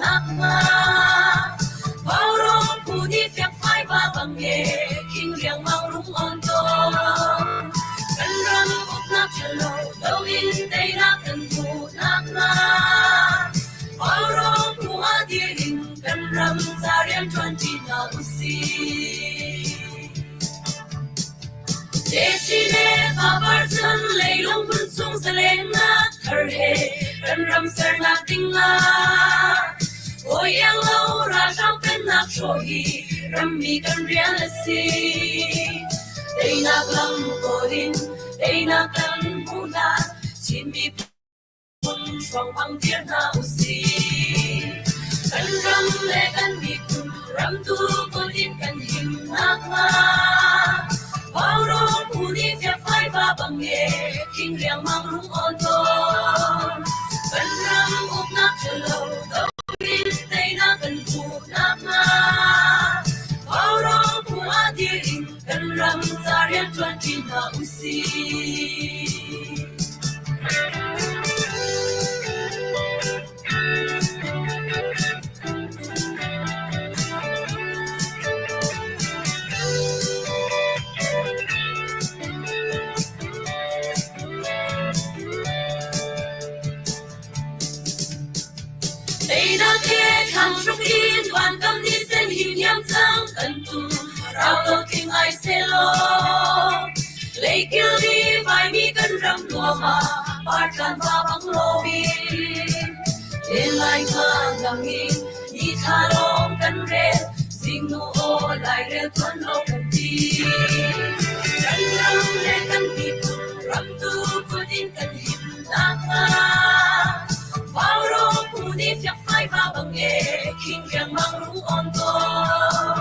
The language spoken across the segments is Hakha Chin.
nakhnga. Vaurawng phu nih fiakfai va bang e khing riangmang rung awn tawn. Kan ram uknak ṭhalo do in teinak kan hmuh nakhnga. Vaurawng phu ah dir in kan ram ca rianṭuan ṭi hna usih. Desi le fapar cun leilung hmun chung zalengnak thar he kan ram sernak ding ah Hawi iang lo ralhrang pennak hrawh hi rammi kan rian a si. Teinak lam kawl in teinak kan hmuh hlan Chin miphun Hruang dir hna usih. Kan ram le kan miphun ramtu kut in kan him nakhnga. Vaurawng phu nih fiakfai va bang e khing riangmang rung awn tawn. Kan ram uknak ṭhalo do in teinak kan hmuh nakhnga. Vaurawng phu ah dir in kan ram ca rianṭuan ṭi hna usih. Teinak he thlang hruk in vankam ni sen him hiam cang kan tum rau lo thing ai selaw Leikil ni vaimi kan ram nuam ah partlan va bang lomi Len lai nga ngang in ni thla lawng kan rel zingnu aw lairel tuan lo kan ti Kan ram le kan miphun ramtu kut in kan him nakhnga Vaurawng phu nih fiakfai va bang e khing riangmang rung awn tawn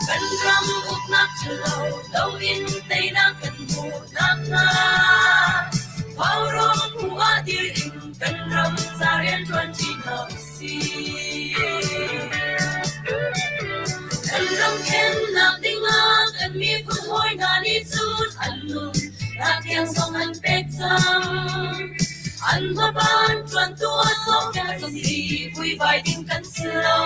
Kan ram uknak ṭhalo do in teinak kan hmuh nakhnga Vaurawng phu ah dir in kan ram ca rianṭuan ṭi hna usih. Kan ram khennak dingah kan miphun hawi hna nih cun an nun nak tiang zong an pek cang. An hmaban ṭuantu a sawk kan si vuivai ding kan si lo.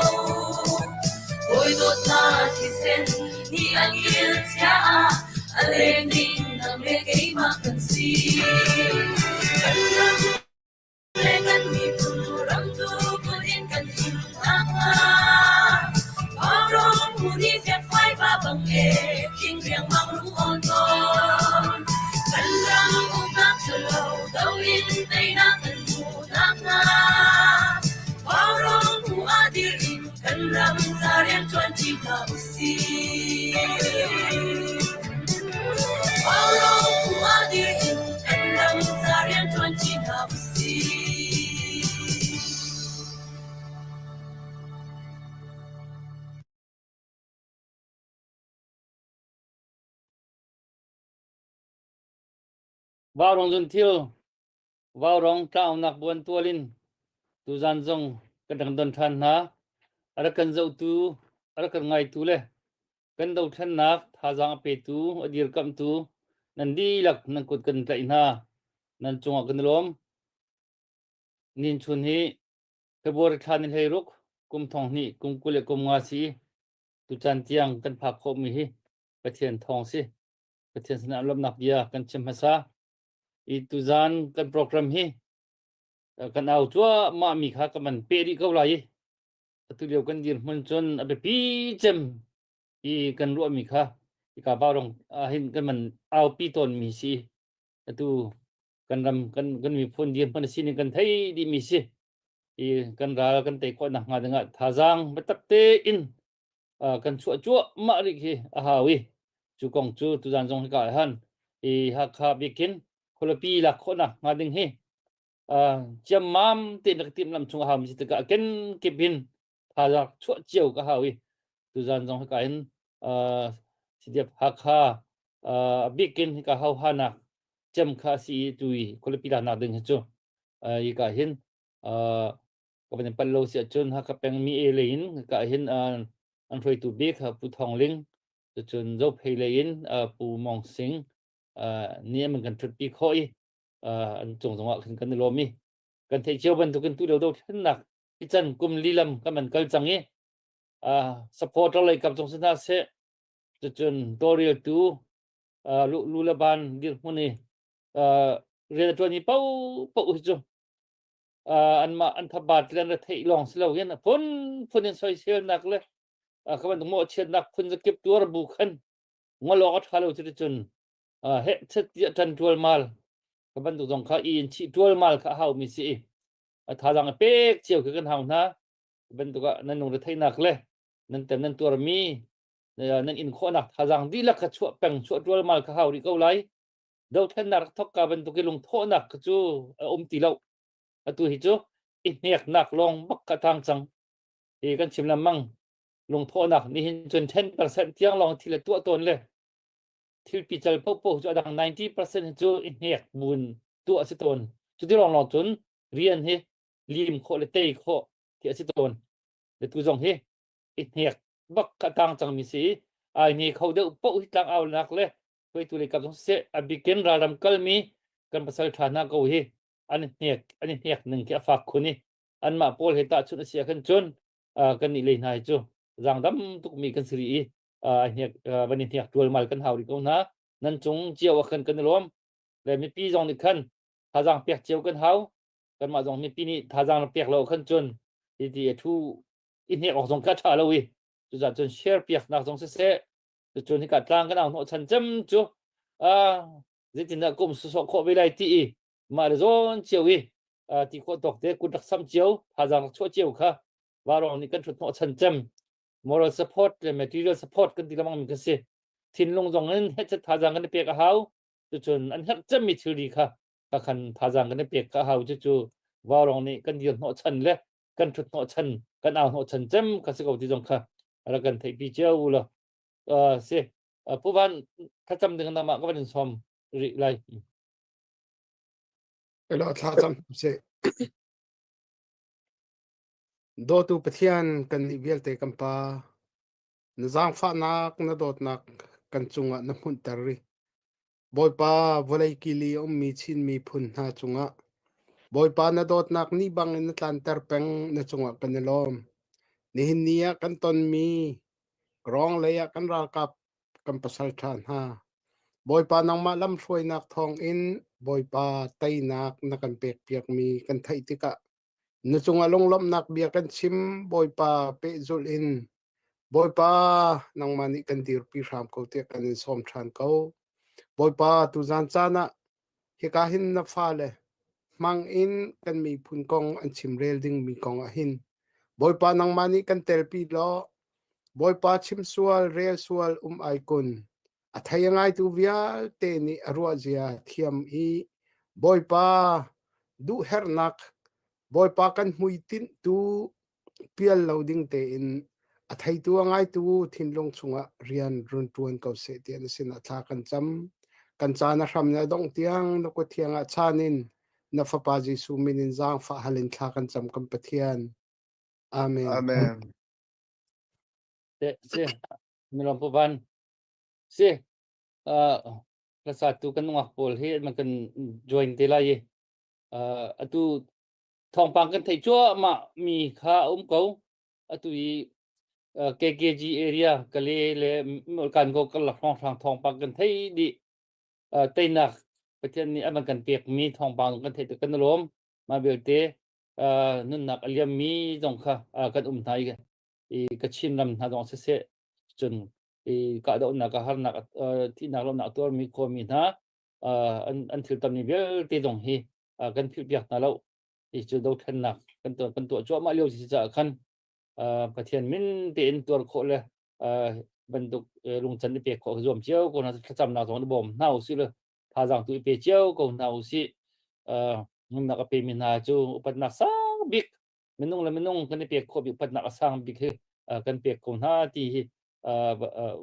Hawi dawtnak thisen nih an il chia ah a leng ding nang le keimah kan si. Kan ram le kan miphun ramtu kut in kan him nakhnga Vaurawng phu nih fiakfai va bang e khing riangmang rung awn tawn. Kan ram uknak ṭhalo do in teinak kan hmuh nakhnga Vaurawng phu ah dir in kan ram ca rianṭuan ṭi hna usih. Vaurawng phu ah dir in kan ram ca rianṭuan ṭi hna usih. Vaurawng zun thil Vaurawng tlaunak buan tual in tuzan zong kan rak don ṭhan hna. A rak kan zohtu, a rak kan ngaitu le kan dothlennak thazaang a petu, a dirkamhtu nan dihlak nan kut kan tlaih hna. Nan cungah kan i lawm. Nin chun hi February thla ni 16 kum thong hnih kum 25 si tucaan tiang kan phak khawhmi hi Pathian thawng si. Pathian sinah lawmhnak bia kan chim hmasa. I tuzaan kan program hi kan au cuahmah mi kha kan van peh rih ko lai i atu lio kan dirhmun cun a biapi cem i kan ruahmi kha hika Vaurawng ahhin kan van aupi tawnmi si. Atu kan ram kan kan miphun dirhmun a sining kan thei dihmi si. I kan ral kan tei khawh nakhnga dingah thazaang biatak tein kan chuah cuahmah rih khi a hau i cu kong cu tuzan zong hika ah han i Hakha bikin khualipi lak khawhnak hnga ding hi ciammam tein rak timhlamh chung a hau mi si tikah ken kip in thazaang chuah cio ka hau i tuzan zong hika hin CDF Hakha a bikin hika hauhanak cem kha a si i tu i khualipi laknak ding hi cu hika hin ka van in pal lo si ahcun Hakha peng mi e lei in ka hin an hruaitu bik Pu Thawng Ling cucun Zophei lei in Pu Mong Sing nih an kan ṭhutpi khawh i an cung zongah khin kan i lawm i kan theih cio bantukin tu lio dothlennak Hi can kum lilam kan man kal cang i supporter lei kap zong si hna seh, cucun tawlreltu lu le ban dirhmun i rian a ṭuanmi paohpaoh hi cu anmah an thabat le an retheih lawng si loin a phunphun in soiselnak le kha bantuk mawhchiatnak phun zakip tuar bu khan ngol awk a ṭha lo cuticun heh chet tiah ṭan ṭualmal kha bantuk zong kha i in chih ṭualmal kha a haumi si i a thazaang a pek cio khi kan hau hna. Bantuk ah nan lungretheihnak le nan tem nan tuarmi nan in khawhnak thazaang dihlak kha chuah peng chuah ṭualmal kha hau rih ko lai. Dothlennak rak thawk ka bantuk i lungthawhnak kha cu a um ti lo. Atu hi cu i hneknak lawng bak kha tang cang. Hi kan chim lengmang lungthawhnak nihin cun 10% tiang lawng thil a tuah tawn le thil pical paohpaoh cu a dang 90% hi cu i hnek buin tuah a si tawn. Cuti lawng lawng cun rian hi lim khawh le tei khawh ti a si tawn. Le tu zong hi i hnek bak kha tang cangmi si i ai hne kho deuh paoh hi tlang aunak le hruaitu lei kap zong siseh a bikin ralram kalmi kan pasal ṭha hna ko hi an i hnek an i hnek ning khi a fak khun i anmah pawl he tahchunh a si ah khan cun kan nih lei hna hi cu zaangdam tukmi kan si rih i hnek van i hnek ṭualmal kan hau rih ko hna. Nan cung cio ah khan kan i lawm le mipi zong nih khan thazaang pek cio kan hau. Kanmah zong mipi nih thazaang pek lo khan cun hi ti a thu i hnek awk zong kha a ṭha lo i cucaah cun share piaknak zong siseh, cucun hika tlang kan au hnawh chan cem cu zeitindah kum sawsawh khawh ve lai ti i mah le zawn cio i ti khawh tawk te kut rak sam cio, thazaang rak chuah cio kha vaurawng nih kan ṭhut hnawh chan cem. Moral support le material support kan ti lengmang mi kha si. Thinlung zong in hetchet thazaang kan i pek a hau. Cucun an herh cemmi thilri kha ka khan thazaang kan i pek kha a hau. Cucu vaurawng nih kan dir hnawh chan le kan ṭhut hnawh chan, kan au hnawh chan cem kha si ko ti zong kha rak kan theihpi cio u law si. Pu Van, thlacam ding nangmah ka van in sawm rih lai. Elo thla cam sih. Dawtu Pathian, kan nih vialte kan Pa, na zaangfahnak, na dawtnak kan cungah na hmunhter rih. Bawipa, vawlei kili a ummi Chin miphun hna cungah Bawipa na dawtnak ni bangin na tlanter peng, na cungah kan i lawm. Nihin ni ah kan tonmi rawng lei ah kan ralkap kan pasalṭha hna, Bawipa nangmah lamhruainak thawngin Bawipa teinak na kan pekpiakmi kan theih tikah na cungah lunglawmhnak bia kan chim. Bawipa, pehzulh in Bawipa nangmah nih kan dirpi hram ko tiah kan in sawm ṭhan ko. Bawipa, tuzan caan ah hika hin na fale hmang in kan miphun kong an chimrel dingmi kong ah hin Bawipa nangmah nih kan telpi law Bawipa chim sual rel sual um ai kun a thei a ngaitu vialte nih a ruahzia thiam i Bawipa duhherhnak Bawipa kan hmuitinh tu pial lo ding tein a theitu a ngaitu thinlung chungah rian run ṭuan ko seh tiah na sinah thla kan cam. Kan caan a hram le a dongh tiang na kut thiang ah chan in na Fapa Jesuh min in zaangfah hal in thla kan cam kan Pathian. Amen. Amen. Si, si. Milom pu Van. Si. Uh, hlasa tu kan nungak pawl hi man kan join te lai i uh, atu thawngpang kan theih cuahmah mi kha a um ko. Atu i KKG area Kale le kan go karlak hrawnghrang thawngpang kan theih dih. Teinak Pathian nih a van kan pekmi thawngpang kan theih tik kan i lawm. Mah belte nunnak a liammi zong kha kan um hna i Kachin ram hna zong siseh, cun i kahdohnak ah harnak, thihnak lohnak a tuarmi khuami hna an thil tammi vialte zong hi kan philhpiak hna lo. Hi cu dothlennak kan tuah kan tuah cuahmah lio si caah khan Pathian min tein tuar khawh le bantuk lungcan i pek khawh zuam cio ko hna. Thlacamnak zong i bawm hna usih le thazaang tu i pe cio ko hna usih. Nunnak a pemi hna cu upatnak sang bik, minung le minung kan i pek khawh bik upatnak a sang bik hi kan pek ko hna ti hi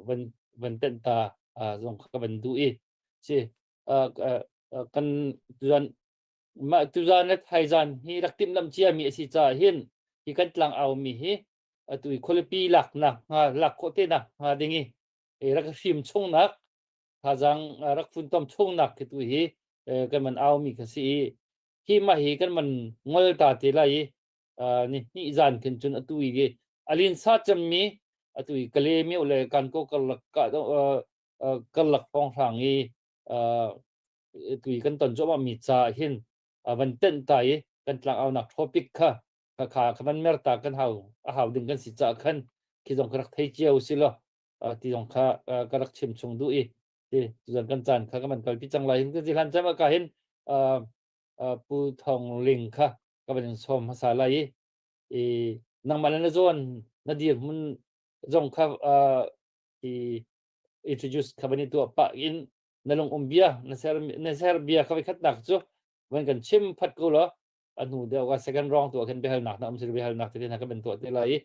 van van tenh ta zong kha ka van duh i si. Kan tuzan mah tuzan le thaizan hi rak timhlamh ciami a si caah hin hi kan tlang aumi hi atu i khualipi laknak hnga, lak khawh te nak hnga ding i rak hrim chungnak thazaang rak funtom chungnak khi tu hi kan man aumi kha si i hi mah hi kan man ngol ta te lai i. Ni hnih zan khin cun atu i a linsa cemmi atu i Kalaymyo le Kankaw karlak karlak hrawnghrang i tu i kan ton cuahmahmi ca hin van tenh ta i kan tlangaunak topic kha kha kha van mer ta kan hau a hau ding kan si caah khan khi zong ka rak thei cio si law ti zong kha ka rak chim chung duh i ti tuzan kan caan kha kan van kalpi cang lai hin kan si hlan cem ka hin Pu Thawng Ling kha ka van in sawm hmasa lai i i nangmah le na zawn na dirhmun zong kha i introduce kha van i tuah pah in na lung um bia na ser na ser bia kha khatnak cu van kan chim phat ko law a hnu deuh ka second round tu khin biahalnak na um si biahalnak te hna ka van tuah te lai i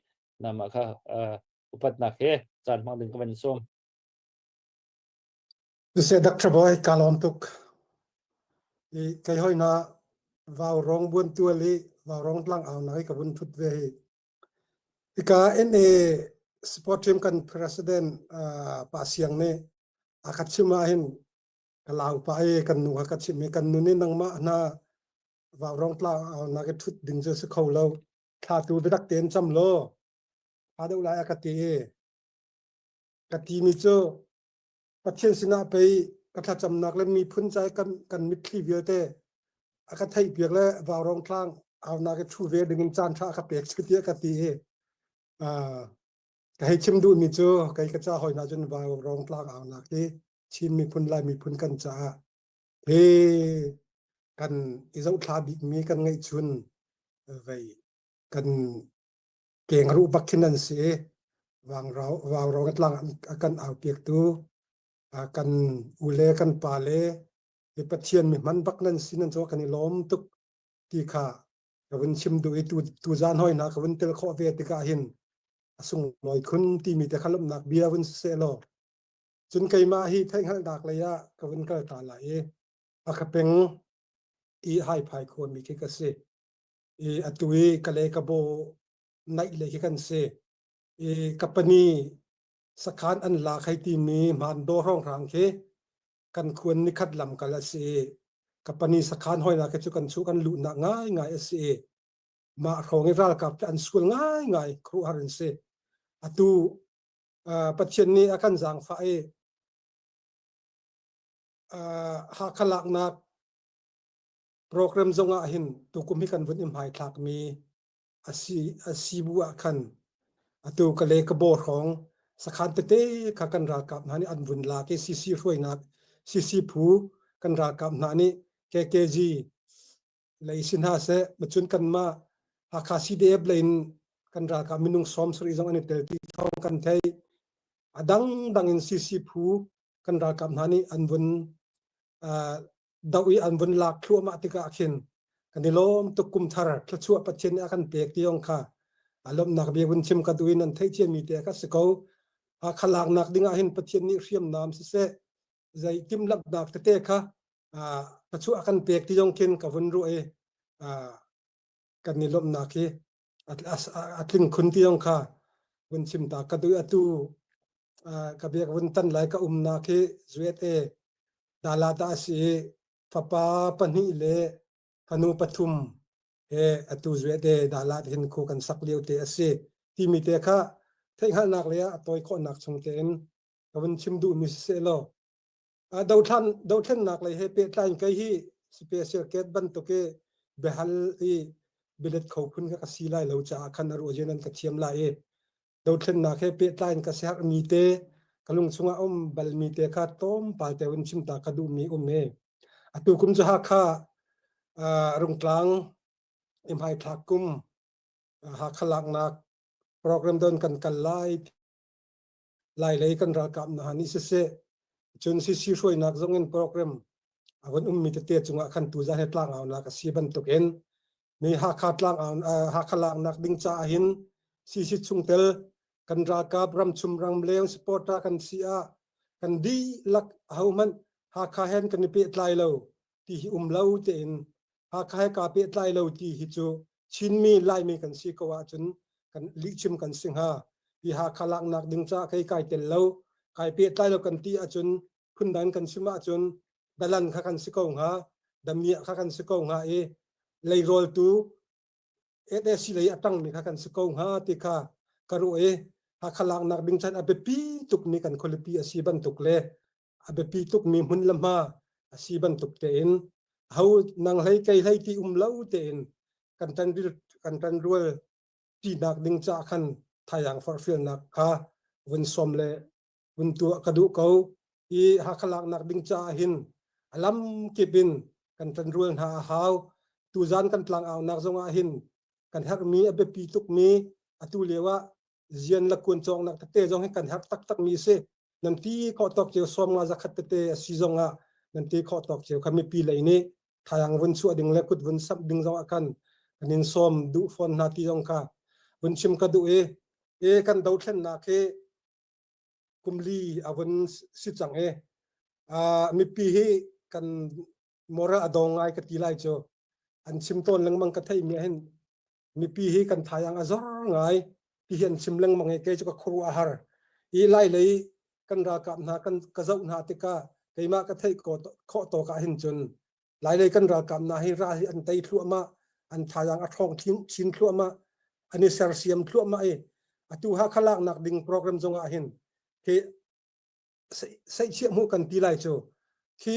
namah kha upatnak he caan hmang ding ka van sawm. Siseh Dr. Boy ka lawm tuk. I kei hoi na vau rong buan tual i vau rong tlang au na ka vun thut ve hi. Ika NA sport team kan president uh, pa siang nih a ka chim ah hin ka lau pa i kan nu ka chim i kan nu nih nangmah na vau rong tlang au na ka thut ding cu si kho lo thla tu biatak tein cam law tha deuh lai a ka ti i ka ti mi cu Pathian sinah pei ka thlacamnak le miphun ca kan kan mitthli vialte a ka theihpiak le vaurawng tlang aunak i ṭhu ve dingin caan ṭha a ka pek cu tiah ka ti i ka hei chim duhmi cu kei ka ca hawi hna cun vaurawng tlang aunak hi Chin miphun Lai miphun kan caah hi kan i zohthla bikmi kan ngeihchun vei kan kengruh bak khin an si i vaurawng tlang a kan aupiaktu kan ule kan pale hi Pathian mi hman bak nan si nan cu kan i lawm tuk ti kha ka vun chim duh i tu tu zan hoi hna ka vun tel khawh ve tikah hin a sunglawi khun timi te kha lawmhnak bia vun si seh law cun keimah hi theihhngalhnak lei ah ka vun kal ta lai i a ka peng i haiphai khuami khi ka si i atu i Kale Kabaw naih lei khi kan si. I kapani sakhan an lak hei timi hmandaw hrawnghrang khi kan khuan nikhat lamkal a si i kapani sakhan hoina khi cu kan chu kan luhnak ngaingai a si i mah hrawng i ralkap te an sual ngaingai khuaruahhar an si. Atu uh, Pathian nih a kan zaangfah i uh, Hakha laknak Program zong ah hin tukum hi kan vun i hmaithlakmi a si a si bu ah khan atu Kale Kabaw hrawng sakhan tete kha kan ralkap hna nih an vun lak i CC hruainak CC phu kan ralkap hna nih KKG lei si hna seh macun kanmah Hakha CDF lei in kan ralkap minung 70 zong an i tel ti thawng kan theih. A dangdang in CC phu kan ralkap hna nih an vun uh, doh i an vun lak thluahmah tikah khin kan i lawm tuk kum thar thluachuah Pathian nih a kan pek ti ong kha a lawmhnak bia vun chim ka duh in an theih ciami te ka si ko. A khalaknak ding ah hin Pathian nih hriamnam siseh zei timhlamhnak tete kha thluachuah a kan pek ti zong khin ka vun ruah i kan i lawmhnak hi a tling khun ti zong kha vun chim ta ka duh atu ka biak vun tan lai ka umnak hi zuet e dala ta a si i fapa pahnih le fanu pathum he atu zuet e dala hin khu kan sak lio te a si timi te kha theihhngalhnak le a tawi khawhnak chung tein ka vun chim duhmi siseh law Dothlan dothlennak lei he pehtlai in kei hi special case bantuk i biahal i bialet kho phun kha ka si lai lo caah khan a ruah nan ka thiam lai i dothlennak he pehtlai in ka siaherhmi te ka lung chungah um balmi te kha tlawmpal te vun chim ta ka duhmi um e. Atu kum cu Hakha Rungtlang i hmaithlak kum Hakha laknak program don kan kal lai Lailei kan ralkap hna nih siseh, cun CC hruainak zong in program a vun ummi tete cungah khan tuzan hi tlangaunak a si bantukin mi Hakha tlangau Hakha laknak ding caah hin CC chungtel kan ralkap ramchum ramleng supporter kan si ah kan dihlak ahohmanh Hakha hen kan i pehtlai lo ti hi um lo tein Hakha he kaa pehtlai lo ti hi cu Chinmi Laimi kan si ko ahcun kan lihchim kan si hnga. Hi Hakha laknak ding caah kei kai tel lo, kai pehtlai lo kan ti ahcun phundang kan chim ahcun dalan kha kan si ko hnga, damiah kha kan si ko hnga i leirawl tu. SAC lei a ṭangmi kha kan si ko hnga ti kha ka ruah i Hakha laknak ding chan a biapi tukmi kan khualipi a si bantuk le a biapi tukmi hmun le hma a si bantuk tein ho nang hlei kei hlei ti um lo tein kan ṭan kan ṭanrual ṭinak ding ca khan thayang forhfialnak kha vun sawm le vun tuah ka duh ko. Hi Hakha laknak ding caah hin a lam kip in kan ṭanrual hna a hau. Tuzan kan tlangaunak zong ah hin kan herhmi a biapi tukmi atu lio ah zian le kuan cawknak tete zong hi kan herh taktakmi a si. Nan ti khawh tawk cio sawm nga zakhat tete a si zong ah nan ti khawh tawk cio kha mipi lei nih thayang vun chuah ding le kut vun samh ding zong ah khan kan in sawm duh fawn hna ti zong kha vun chim ka duh i i kan dothlennak hi kum li a vun si cang i mipi hi kan moral a dong ngai ka ti lai cu an chim tawn lengmang ka theih mi hin mipi hi kan thayang a zor ngai ti hi an chim lengmang i kei cu ka khuaruah a har i lai lei kan ralkap hna kan ka zoh hna tikah keimah ka theih khawh tawk ah hin cun lailei kan ralkap hna hi ral hi an tei thluahmah an thayang a ṭhawng chin thluahmah an i sersiam thluahmah i atu Hakha laknak ding program zong ah hin khi seihchiah hmuh kan ti lai cu khi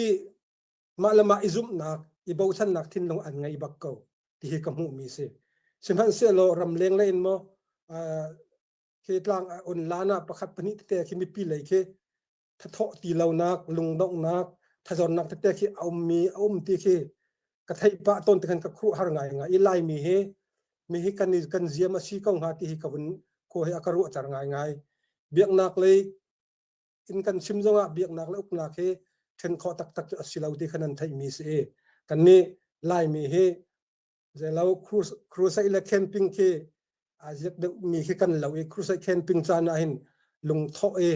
mah le mah i zumhnak i bochannak thinlung an ngei bak ko ti hi ka hmuhmi si sihmanhsehlaw ramleng lei in maw khi tlang on lan ah pakhat pahnih tete khi mipi lei khi thathawh ti lonak lungdonghnak thazornak tete khi a ummi a um ti khi ka theih pah tawn te khan ka khuh har ngai ngai i laimi hi mi hi kan kan ziam a si ko hnga ti hi ka vun khua hi a ka ruahter ngai ngai biaknak lei in kan chim zongah biaknak le uknak hi then khawh taktak cu a si lo ti khan an theihmi si i kan nih laimi hi zeilo crusade le camping khi a ziak deuh mi khi kan lo i crusade camping caan ah hin lungthawh i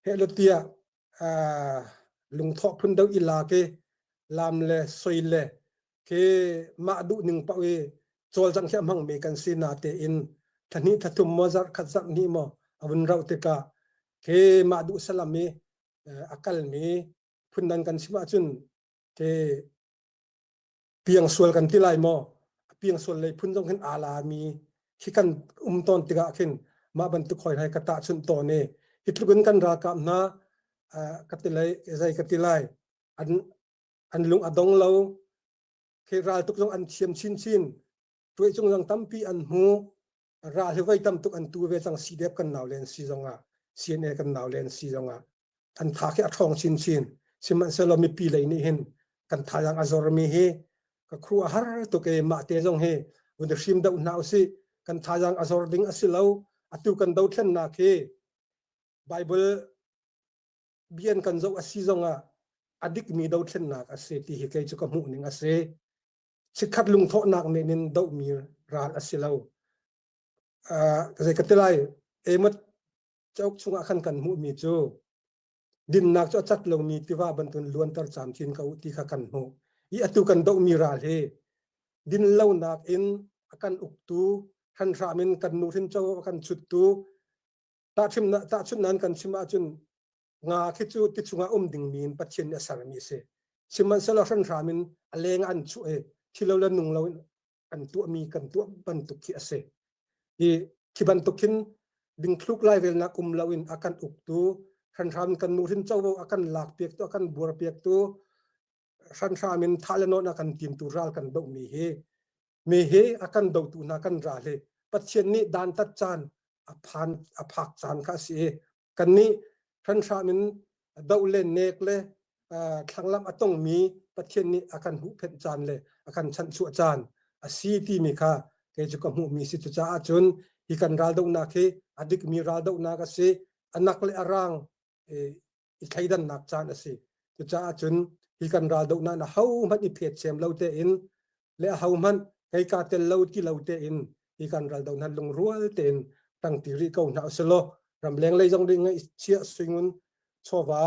heh tiah lungthawh phun deuh i lak i lam le soi le khi mah duh ning paoh i cawlcangh khi a hmangmi kan si na tein thahnih thathum maw zarh khat zarh hnih maw a vun rauh tikah khi mah duh salam i a kalmi phundang kan chim ahcun khi piangsual kan ti lai maw piangsual lei phun zong khin aa lami khi kan um tawn tikah khin mah bantuk hoi hai ka tahchunh tawn i hi tluk in kan ralkap hna ka ti lai zei ka ti lai an an lung a dong lo khi ral tuk zong an thiam chinchin tuai cung zong tampi an hmu ral hi voi tam tuk an tu ve cang CDF kan nau len si zong ah CNA kan nau len si zong ah an tha khi a ṭhawng chinchin sihmanhsehlaw mipi lei nih hin kan thayang a zormi hi ka khru a har tuk e mah te zong hi vun hrim doh hna usih kan thayang a zor ding a si lo atu kan dothlennak hi Bible bian kan zoh a si zong ah a dikmi dothlennak a si ti hi kei cu ka hmuh ning a si chikkhat lungthawhnak men in dohmi ral a si lo zei ka ti lai Amos cauk chungah khan kan hmuhmi cu dinnak cu a cat lomi tiva bantuin luanter camcin ko ti kha kan hmuh i atu kan dohmi ral hi din lonak in a kan uktu hranhram in kan nuhrin covo a kan chuttu tahchunhnak nan kan chim ahcun nga khi cu ti chungah um dingmi in Pathian nih a sermi a si. Sihmanhsehlaw hranhram in a leng an chuah i thilo le nung lo in an tuahmi kan tuah bantuk khi a si. Hi khi bantuk khin dingthluk lairelnak um lo in a kan uktu hranhram in kan nuhrin covo a kan lakpiaktu a kan buarpiaktu hranhram in thah le nawn a kan timtu ral kan dohmi hi mi hi a kan dotu hna kan ral hi Pathian nih dantat caan a phan a phak caan kha a si i kannih hranhram in doh le nek le thlanglamh a tongmi Pathian nih a kan huhphenh caan le a kan chanhchuah caan a si timi kha kei cu ka hmuhmi si cucaah cun hi kan raldohnak hi a dikmi raldohnak a si a nak le a rang i thleidannak caan a si. Cucaah cun hi kan raldohnak in ahohmanh i phet sem lo tein le ahohmanh kei kaa tel lo ti lo tein hi kan raldohnak lungrual tein tangti rih ko hna usilaw ramleng lei zong nih ngaihchiah suingun chawva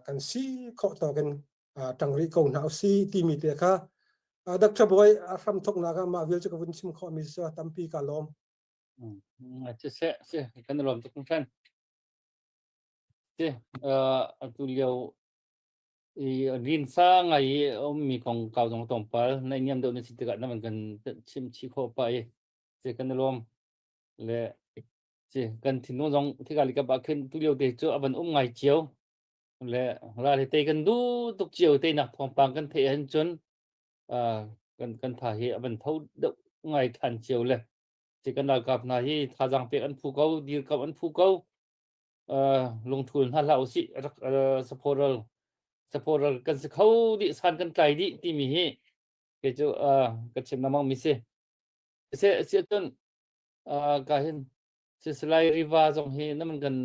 kan si khawh tawk in tang rih ko hna usi timi te kha Dr. Boy a hram thoknak ah mah vial cu ka vun chim khawh mi cu tampi ka lawm. Siseh, si kan lawm tuk hringhran. Si, atu lio. I rinsa ngai i a ummi kongkau zong tlawmpal naihniam deuh na si tikah na van kan chim chih khawh pah i si kan i lawm. Le si kan thinlung zong thika likap ah khin tulio te cu a van um ngai cio. Le ral hi tei kan duh tuk cio teinak thawngpang kan theih ahhin cun kan kan tha hi a van tho deuh ngai ṭhan cio le si kan ralkap hna hi thazaang pek an phu ko, dirkamh an phu ko. Lungthul hna hlah usih rak saphoral saphoral kan si kho dih san kan tlai dih timi hi kei cu ka chim lengmang mi si se si cun ka hin Sisalai Riva zong hi naman kan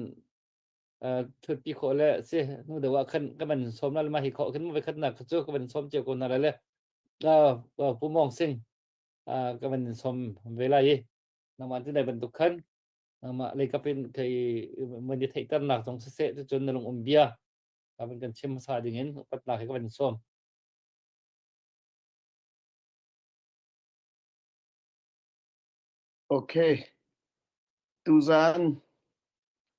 thutpi khawh le si nu deuh ah khan ka van sawm la ma hi khawh khin voi khat nak cu ka van sawm cio ko na le Pu Mong Sing ka van sawm ve lai i nangmah cu dai bantuk khan nangmah leikap in thei man i theihternak zong siseh cucun na lung um bia ka van kan chim hmasa ding in upatnak he ka van sawm. Okay. Tuzan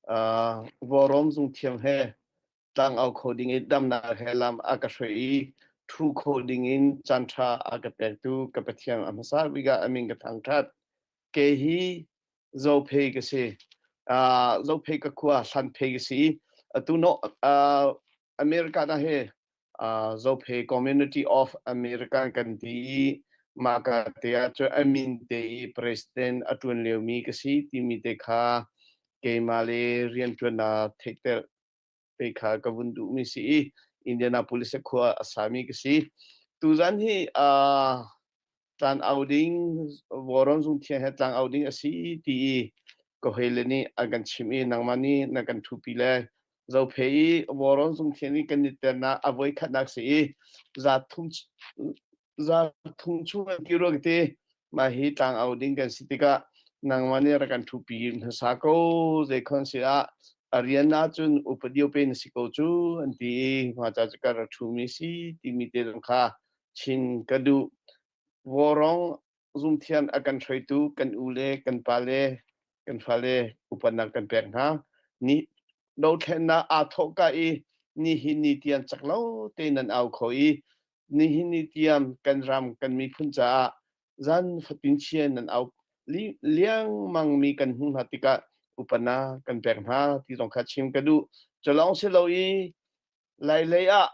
uh, Vawrawm zungthiam he tlangau kho ding in damnak he lam a ka hruai i thu kho ding in caan ṭha a ka pektu ka Pathian a hmasa bik ah a min ka thangṭhat. Ke hi Zophei ka si. Uh, Zophei ka khua Hlanphei ka si. Atu no uh, America na he uh, Zophei Community of America kan ti i mah ka te ah cu a min te i president a ṭuan liomi ka si timi te kha keimah le rianṭuannak theihter te kha ka vun duhmi si i Indianapolis khua a sami ka si. Tuzan hi uh, tlang au ding Vawrawn zungthiang he tlang au ding a si ti i ka hawile nih an kan chimh i nangmah nih na kan ṭhupi le Zophei i Vawrawn zungthiang nih kan i ternak a voi khatnak si i za thum za thum chung an ti rua ka ti mah hi tlang au ding kan si tikah nangmah nih rak kan ṭhupi hmasa ko zeikhon si ah a rian ahcun upadi pe na si ko cu an ti i mah ca cu ka rak ṭhumi si timi te zong kha chin ka duh. Vawrong zungthian a kan hruaitu kan u le kan pa le kan fale upatnak kan pek hna. Ni dothlennak aa thawhka i nihin ni tiang cak lo tein nan au kho i nihin ni tiang kan ram kan miphun caah zan fatin chia nan au liangmang mi kan hmuh hna tikah upatnak kan pek hna ti zong kha chim ka duh. Cu lawng si lo i Lailei ah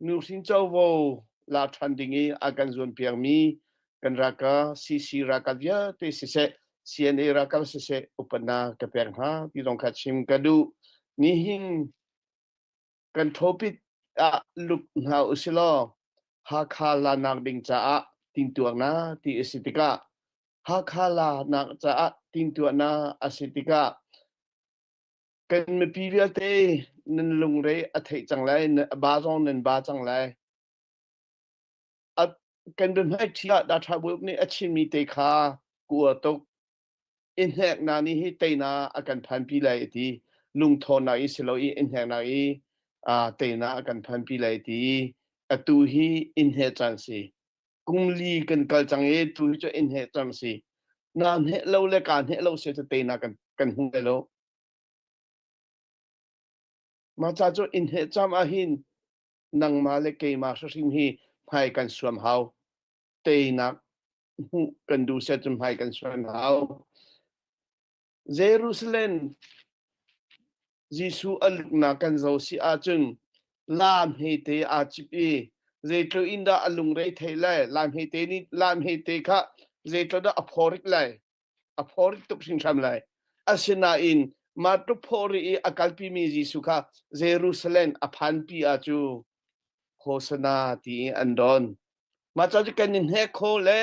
Nuhrin covo la ṭhan ding i a kan zuampiakmi kan ralkap CC ralkap vialte siseh, CNA ralkap siseh upatnak ka pek hna ti zong kha chim ka duh. Nihin kan topic ah luk hna usilaw Hakha lanak ding caah tintuaknak ti a si tikah Hakha lanak caah tintuahnak a si tikah Kan mipi vialte nan lungre a theih cang lai, a ba zong nan ba cang lai. A, kan biahmaiṭhi ah Datha Bawiuk nih a chimmi te kha kua tuk. I hneknak nih hi teinak a kan phanpi lai a ti. Lungthawnnak i si lo i i hneknak i teinak a kan phanpi lai a ti. Atu hi i hne caan si. Kum li kan kal cang i tu hi cu i hne caan si. Na hne lo le kaa hne lo si cu teinak kan kan hmu lai lo. Mah ca cu inn he cam ahhin nangmah le keimah hrimhrim hi hmai kan suam hau. Teinak hmuh kan duh set cun hmai kan suam hau. Jerusalem Jesuh a luknak kan zo si ahcun lam hmete aa cip i zeitluk in dah a lungre thei lai lam hmete nih lam hmete kha zeitluk dah a phawrik lai a phawrik tuk hringhran lai. Asinain mah tluk phawri i a kalpimi Jesuh kha Jerusalem a phanpi ah cu Hosana ti in an don. Mah ca cu kan i hnek kho le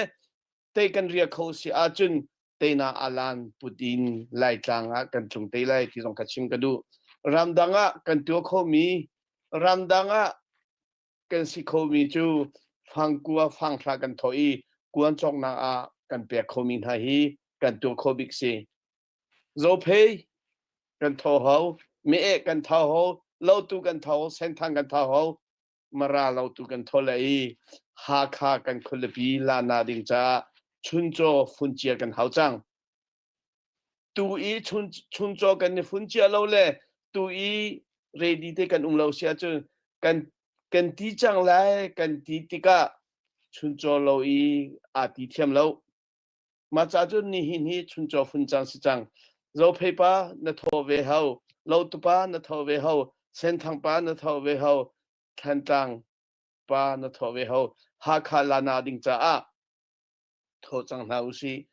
tei kan ria kho si ahcun teina alan put in Laitlang ah kan tlung te lai ti zong kha chim ka duh. Ramdang ah kan tuah khomi ramdang ah kan si khomi cu fangkua fanghra kan thawh i kuan cawknak ah kan pek khomi hna hi kan tuah kho bik si. Zophei kan tho ho, me kan tho ho, lotu kan tho ho, senthang kan tho ho, mara lotu kan tho le i Hakha kan khualipi lana ding caah chuncaw funcia kan hau cang. Tu i chuncaw kan i fun cia lo le tu i ready te kan um lo si ahcun. Kan kan ti cang lai kan ti tikah chuncaw lo i aa ti thiam lo. Mah ca cun nihin hi chuncaw fun cang si cang. Zophei pa na thaw ve hau, Lotupa na thaw ve hau, Senthang pa na thaw ve hau, Thlantlang pa na thaw ve hau. Hakha lana ding caah thaw cang hna usih.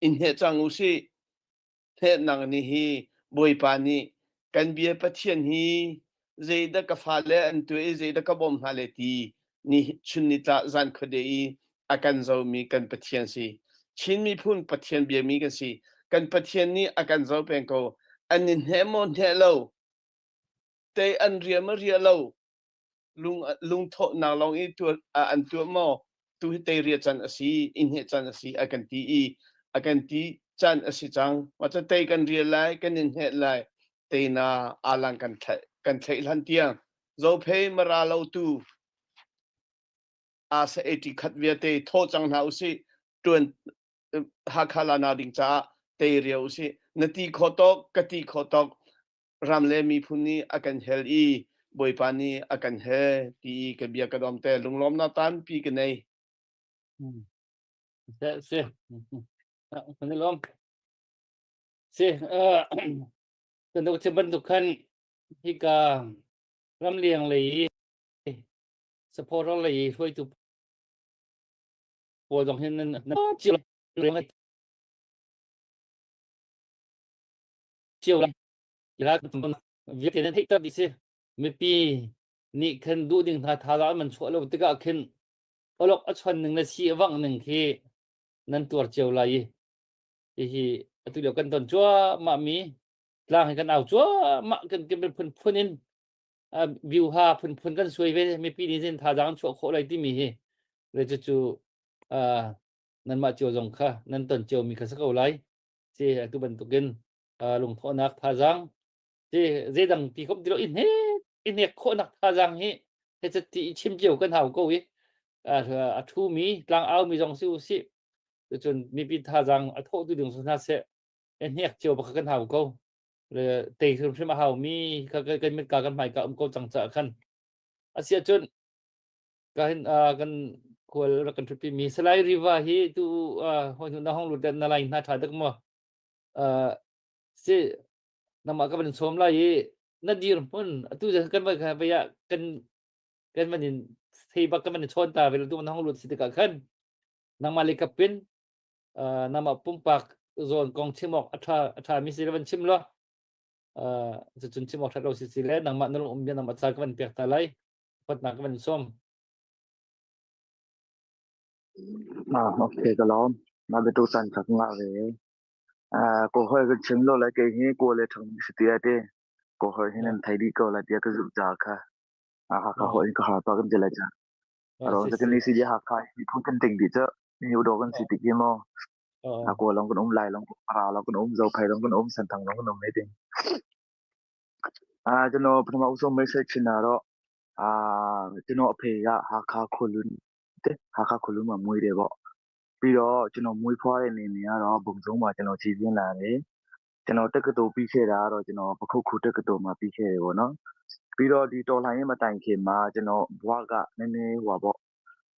In hne cang usih. Hneknak nih hi Bawipa nih kan bia Pathian hi zeidah ka fale an tuah i zeidah ka bawmh hna le ti ni chun ni tla zan khuade i a kan zomi kan Pathian si. Chin miphun Pathian biami kan si. Kan Pathian nih a kan zo peng ko. An i hne maw hne lo, tei an ria maw ria lo, lung lungthawhnak lawng i tuah an tuah maw tu hi teiria can a si i hne can a si a kan ti i a kan ti can a si cang mah cu tei kan rial lai kan in hne lai teina alang kan thlaih kan thlaih hlan tiang zophei mara lo tu asa 80 khat vialte tho cang hna usih tuan Hakha lana ding caah tei ria usih na ti kho tok ka ti kho tok ram le miphun nih a kan hel i Bawipa nih a kan he ti i ka bia ka dom te lunglawmnak tampi ka nei. Si, si. Kan i lawm. Si, kan dok chim bantuk khan hika ramliang lei i supporter lei i hruaitu pawl zong hin nan cio cio vialte nan theihter dih si. Mipi nih khan duh ding hna thazaang an chuah lo tikah khin awlok a chon ning le si a vangh ning khi nan tuar cio lai i hihi atu lio kan ton cuahmah mi tlang hi kan au cuahmah kan kan phunphun in view ha phunphun kan suai ve mipi nih zin thazaang an chuah khawh lai timi hi le cucu nanmah cio zong kha nan ton cio mi kha si ko lai si atu bantukin lungthawhnak thazaang ti zeidang ti khom ti lo i hnek i hnek khawhnak thazaang hi he ti chim cio kan hau ko i a thu mi tlang au mi zong si u si cun mipi thazaang a thawh tu ding su hna seh i hnek cio bak kan hau ko le tei hrimhrim a hau mi kha kan mit ka kan hmai ka um ko cang ca khan asia cun ka hin kan khual rak kan thutpi mi Salai Riva hi tu hoi hnu na hong lut na lai hna tha dak mo si nangmah ka van sawm lai i na dirhmun atu kan van kha vei ah kan kan van in thei bak kan van in chawn ta ve tu na hong lut si tikah khan nangmah le kapin nangmah pumpak zawn kong chim awk a tha a tha mi si le van chim lo cucun chim awk that lo si si le nangmah na lung um bia nangmah ca ka van pek ta lai upatnak ka van sawm. Ah, okay, ka lawm. Na biatu san kha ka ngah ve. Ah, ko hoi kan chim lo lai kei hi ko le thang si tia te. Ko hoi hin an thei dih ko lai tia ka zumh ca kha. Ah, Hakha hoi in ka har pa kan ti lai ca. Aro sa kan ni si je Hakha hi phun kan ting di cha. Ni udo kan si tik hi mo. A ko long kan um lai long ra long kan um zo phai long kan um san thang long kan um ne ting. Ah, ကျွန်တော်ပထမဦးဆုံးမိတ်ဆက်ချင်တာတော့အာကျွန်တော်အဖေကဟာခါခွလူတဲ့ဟာခါခွလူမှာမွေးတယ်ပေါ့ပြီးတော့ကျွန်တော်မွေးဖွားတဲ့နေနေကတော့ဘုံဆုံးမှာကျွန်တော်ခြေပြင်းလာတယ်ကျွန်တော်တက္ကသိုလ်ပြီးခဲ့တာကတော့ကျွန်တော်ပခုတ်ခုတက္ကသိုလ်မှာပြီးခဲ့တယ်ပေါ့နော်ပြီးတော့ဒီတော်လှန်ရေးမတိုင်ခင်မှာကျွန်တော်ဘဝကနည်းနည်းဟိုပါပေါ့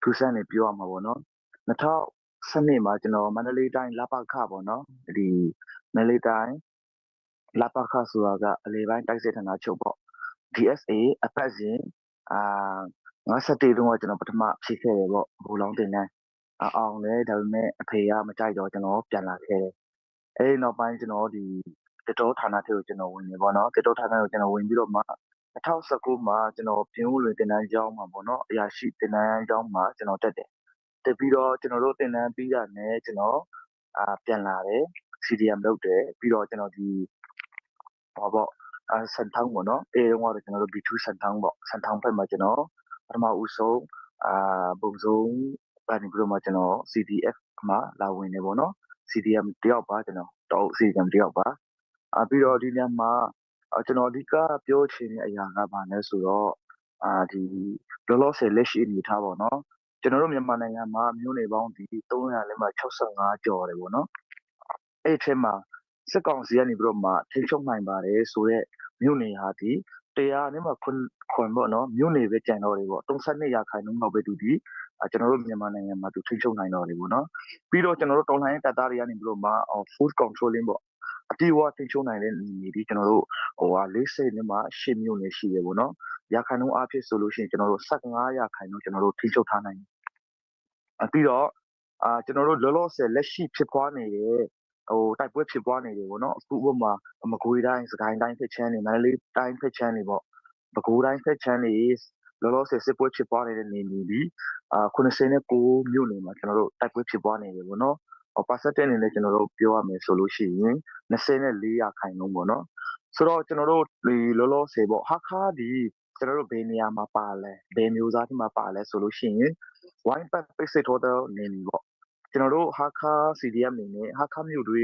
ထူးဆန်းနေပြောရမှာပေါ့နော်2012မှာကျွန်တော်မန္တလေးတိုင်းလပခပေါ့နော်ဒီမန္တလေးတိုင်း လပခဆိုတာကအလေပိုင်းတိုက်စစ်ဌာနချုပ်ပေါ့ DSA အပတ်စဉ်အာ51တုန်းကကျွန်တော်ပထမဖြည့်ခဲ့တယ်ပေါ့ဘူလောင်းတင်တန်းအောင်တယ်ဒါပေမဲ့အဖေကမကြိုက်တော့ကျွန်တော်ပြန်လာခဲ့တယ်အဲဒီနောက်ပိုင်းကျွန်တော်ဒီတတော်ဌာနထဲကိုကျွန်တော်ဝင်နေပေါ့နော်တတော်ဌာနကိုကျွန်တော်ဝင်ပြီးတော့မှ2019မှာကျွန်တော်ပြင်းဦးလွင်တင်တန်းကျောင်းမှာပေါ့နော်အရာရှိတင်တန်းကျောင်းမှာကျွန်တော်တက်တယ်တက်ပြီးတော့ကျွန်တော်တို့တင်တန်းပြီးတာနဲ့ကျွန်တော်အာပြန်လာတယ် CDM လုပ်တယ်ပြီးတော့ကျွန်တော်ဒီဟောပေါ့အစန်ထောင်းပေါ့နော်အဲတုန်းကတော့ကျွန်တော်တို့ B2 စန်ထောင်းပေါ့စန်ထောင်းဘက်မှာကျွန်တော်ပထမဦးဆုံးအာဘုံဆုံးကနေပြီးတော့မှကျွန်တော် CDF မှာလာဝင်နေပေါ့နော် CDM တယောက်ပါကျွန်တော်တော့ CDM တယောက်ပါအာပြီးတော့ဒီညမှာကျွန်တော်အဓိကပြောချင်တဲ့အရာကဘာလဲဆိုတော့အာဒီလောလောဆယ်လက်ရှိအနေထားပေါ့နော်ကျွန်တော်တို့မြန်မာနိုင်ငံမှာမြို့နယ်ပေါင်းဒီ365ကျော်တယ်ပေါ့နော်အဲ့ဒီထဲမှာစစ်ကောင်စီကနေပြီးတော့မှထိန်းချုပ်နိုင်ပါတယ်ဆိုတော့မြို့နယ်ဟာဒီ 100နဲ့မှခွန်ခွန်ပေါ့နော်မြို့နယ်ပဲကြံတော့တယ်ပေါ့32ရာခိုင်နှုန်းလောက်ပဲသူဒီကျွန်တော်တို့မြန်မာနိုင်ငံမှာသူထိန်းချုပ်နိုင်တော့တယ်ပေါ့နော်ပြီးတော့ကျွန်တော်တို့တော်လှန်ရေးတပ်သားတွေကနေပြီးတော့မှ food controlling ပေါ့အတိအဝထိန်းချုပ်နိုင်တဲ့နေဒီကျွန်တော်တို့ဟိုဟာ40နဲ့မှ8မြို့နယ်ရှိရပေါ့နော်ရာခိုင်နှုန်းအဖြစ်ဆိုလို့ရှိရင်ကျွန်တော်တို့15ရာခိုင်နှုန်းကျွန်တော်တို့ထိန်းချုပ်ထားနိုင်တယ်ပြီးတော့အာကျွန်တော်တို့လောလောဆယ်လက်ရှိဖြစ်ပွားနေတဲ့ဟိုတိုက်ပွဲဖြစ်ပွားနေတယ်ပေါ့နော်အခုဥပမာမကွေးတိုင်းစကိုင်းတိုင်းဖက်ချမ်းတွေမန္တလေးတိုင်းဖက်ချမ်းတွေပေါ့ပဲခူးတိုင်းဖက်ချမ်းတွေလောလောဆယ်စစ်ပွဲဖြစ်ပွားနေတဲ့နေနေဒီအာ89မြို့နယ်မှာကျွန်တော်တို့တိုက်ပွဲဖြစ်ပွားနေတယ်ပေါ့နော်ဟို percentage အနေနဲ့ကျွန်တော်တို့ပြောရမယ်ဆိုလို့ရှိရင်24ရာခိုင်နှုန်းပေါ့နော်ဆိုတော့ကျွန်တော်တို့ဒီလောလောဆယ်ပေါ့ဟာခါဒီကျွန်တော်တို့ဘယ်နေရာမှာပါလဲဘယ်မျိုးစားတွေမှာပါလဲဆိုလို့ရှိရင်ဝိုင်းပတ်ပိတ်စိတ်ထောတဲ့နေနေပေါ့ကျွန်တော်တို့ဟာခါ CDM အနေနဲ့ဟာခါမြို့တွေ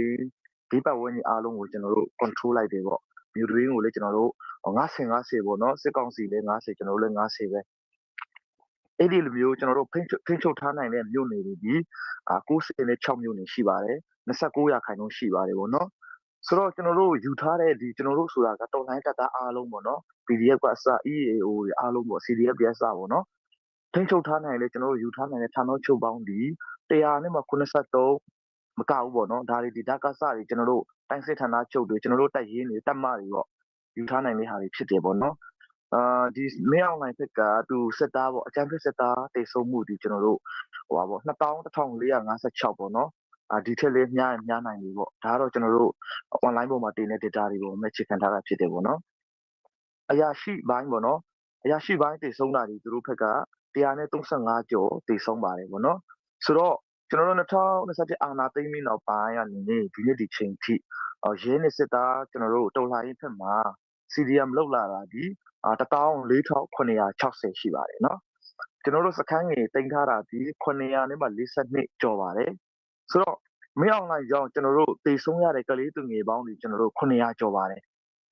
ဒီပတ်ဝန်းကျင်အားလုံးကိုကျွန်တော်တို့ control လိုက်တယ်ပေါ့မြို့တွင်းကိုလည်းကျွန်တော်တို့50 50ပေါ့နော်စစ်ကောင်စီလည်း50ကျွန်တော်တို့လည်း50ပဲအဲ့ဒီလိုမျိုးကျွန်တော်တို့ဖိထိန်းချုပ်ထားနိုင်တဲ့မြို့နယ်တွေဒီအာ96မြို့နယ်ရှိပါတယ်29ရာခိုင်နှုန်းရှိပါတယ်ပေါ့နော်ဆိုတော့ကျွန်တော်တို့ယူထားတဲ့ဒီကျွန်တော်တို့ဆိုတာကတော်လိုင်းတပ်သားအားလုံးပေါ့နော် PDF ကအစ EAO တွေအားလုံးပေါ့ CDF တွေအစပေါ့နော်ထိန်းချုပ်ထားနိုင်လေကျွန်တော်တို့ယူထားနိုင်တဲ့ဌာနချုပ်ပေါင်းဒီ100နဲ့မှ83မကဘူးပေါ့နော်ဒါတွေဒီဓကစတွေကျွန်တော်တို့တိုင်းစစ်ဌာနချုပ်တွေကျွန်တော်တို့တက်ရင်းတွေတက်မတွေပေါ့ယူထားနိုင်တဲ့ဟာတွေဖြစ်တယ်ပေါ့နော်အာဒီမင်းအွန်လိုင်းဖက်ကသူစစ်သားပေါ့အကြမ်းဖက်စစ်သားတေဆုံးမှုဒီကျွန်တော်တို့ဟိုပါပေါ့21456ပေါ့နော်အာဒီထက်လေးများရင်များနိုင်ပြီပေါ့ဒါကတော့ကျွန်တော်တို့ online ပေါ်မှာတင်တဲ့ data တွေပေါ်မှာအခြေခံထားတာဖြစ်တယ်ပေါ့နော်အရာရှိဘိုင်းပေါ့နော်အရာရှိဘိုင်းတေဆုံးတာဒီသူတို့ဘက်က135ကျော်တေဆုံးပါတယ်ပေါ့နော်ဆိုတော့ကျွန်တော်တို့2021အာနာသိမ့်ပြီးနောက်ပိုင်းကနေဒီနေ့ဒီချိန်ထိရဲနေစစ်သားကျွန်တော်တို့တော်လှန်ရေးဖက်မှာ CDM လောက်လာတာဒီ14960ရှိပါတယ်နော်ကျွန်တော်တို့စခန်းငယ်တင်ထားတာဒီ900နဲ့မှ42ကျော်ပါတယ်ဆိုတော့မင်းအွန်လိုင်းကြောင့်ကျွန်တော်တို့တေဆုံးရတဲ့ကလေးသူငယ်ပေါင်းတွေကျွန်တော်တို့900ကျော်ပါတယ်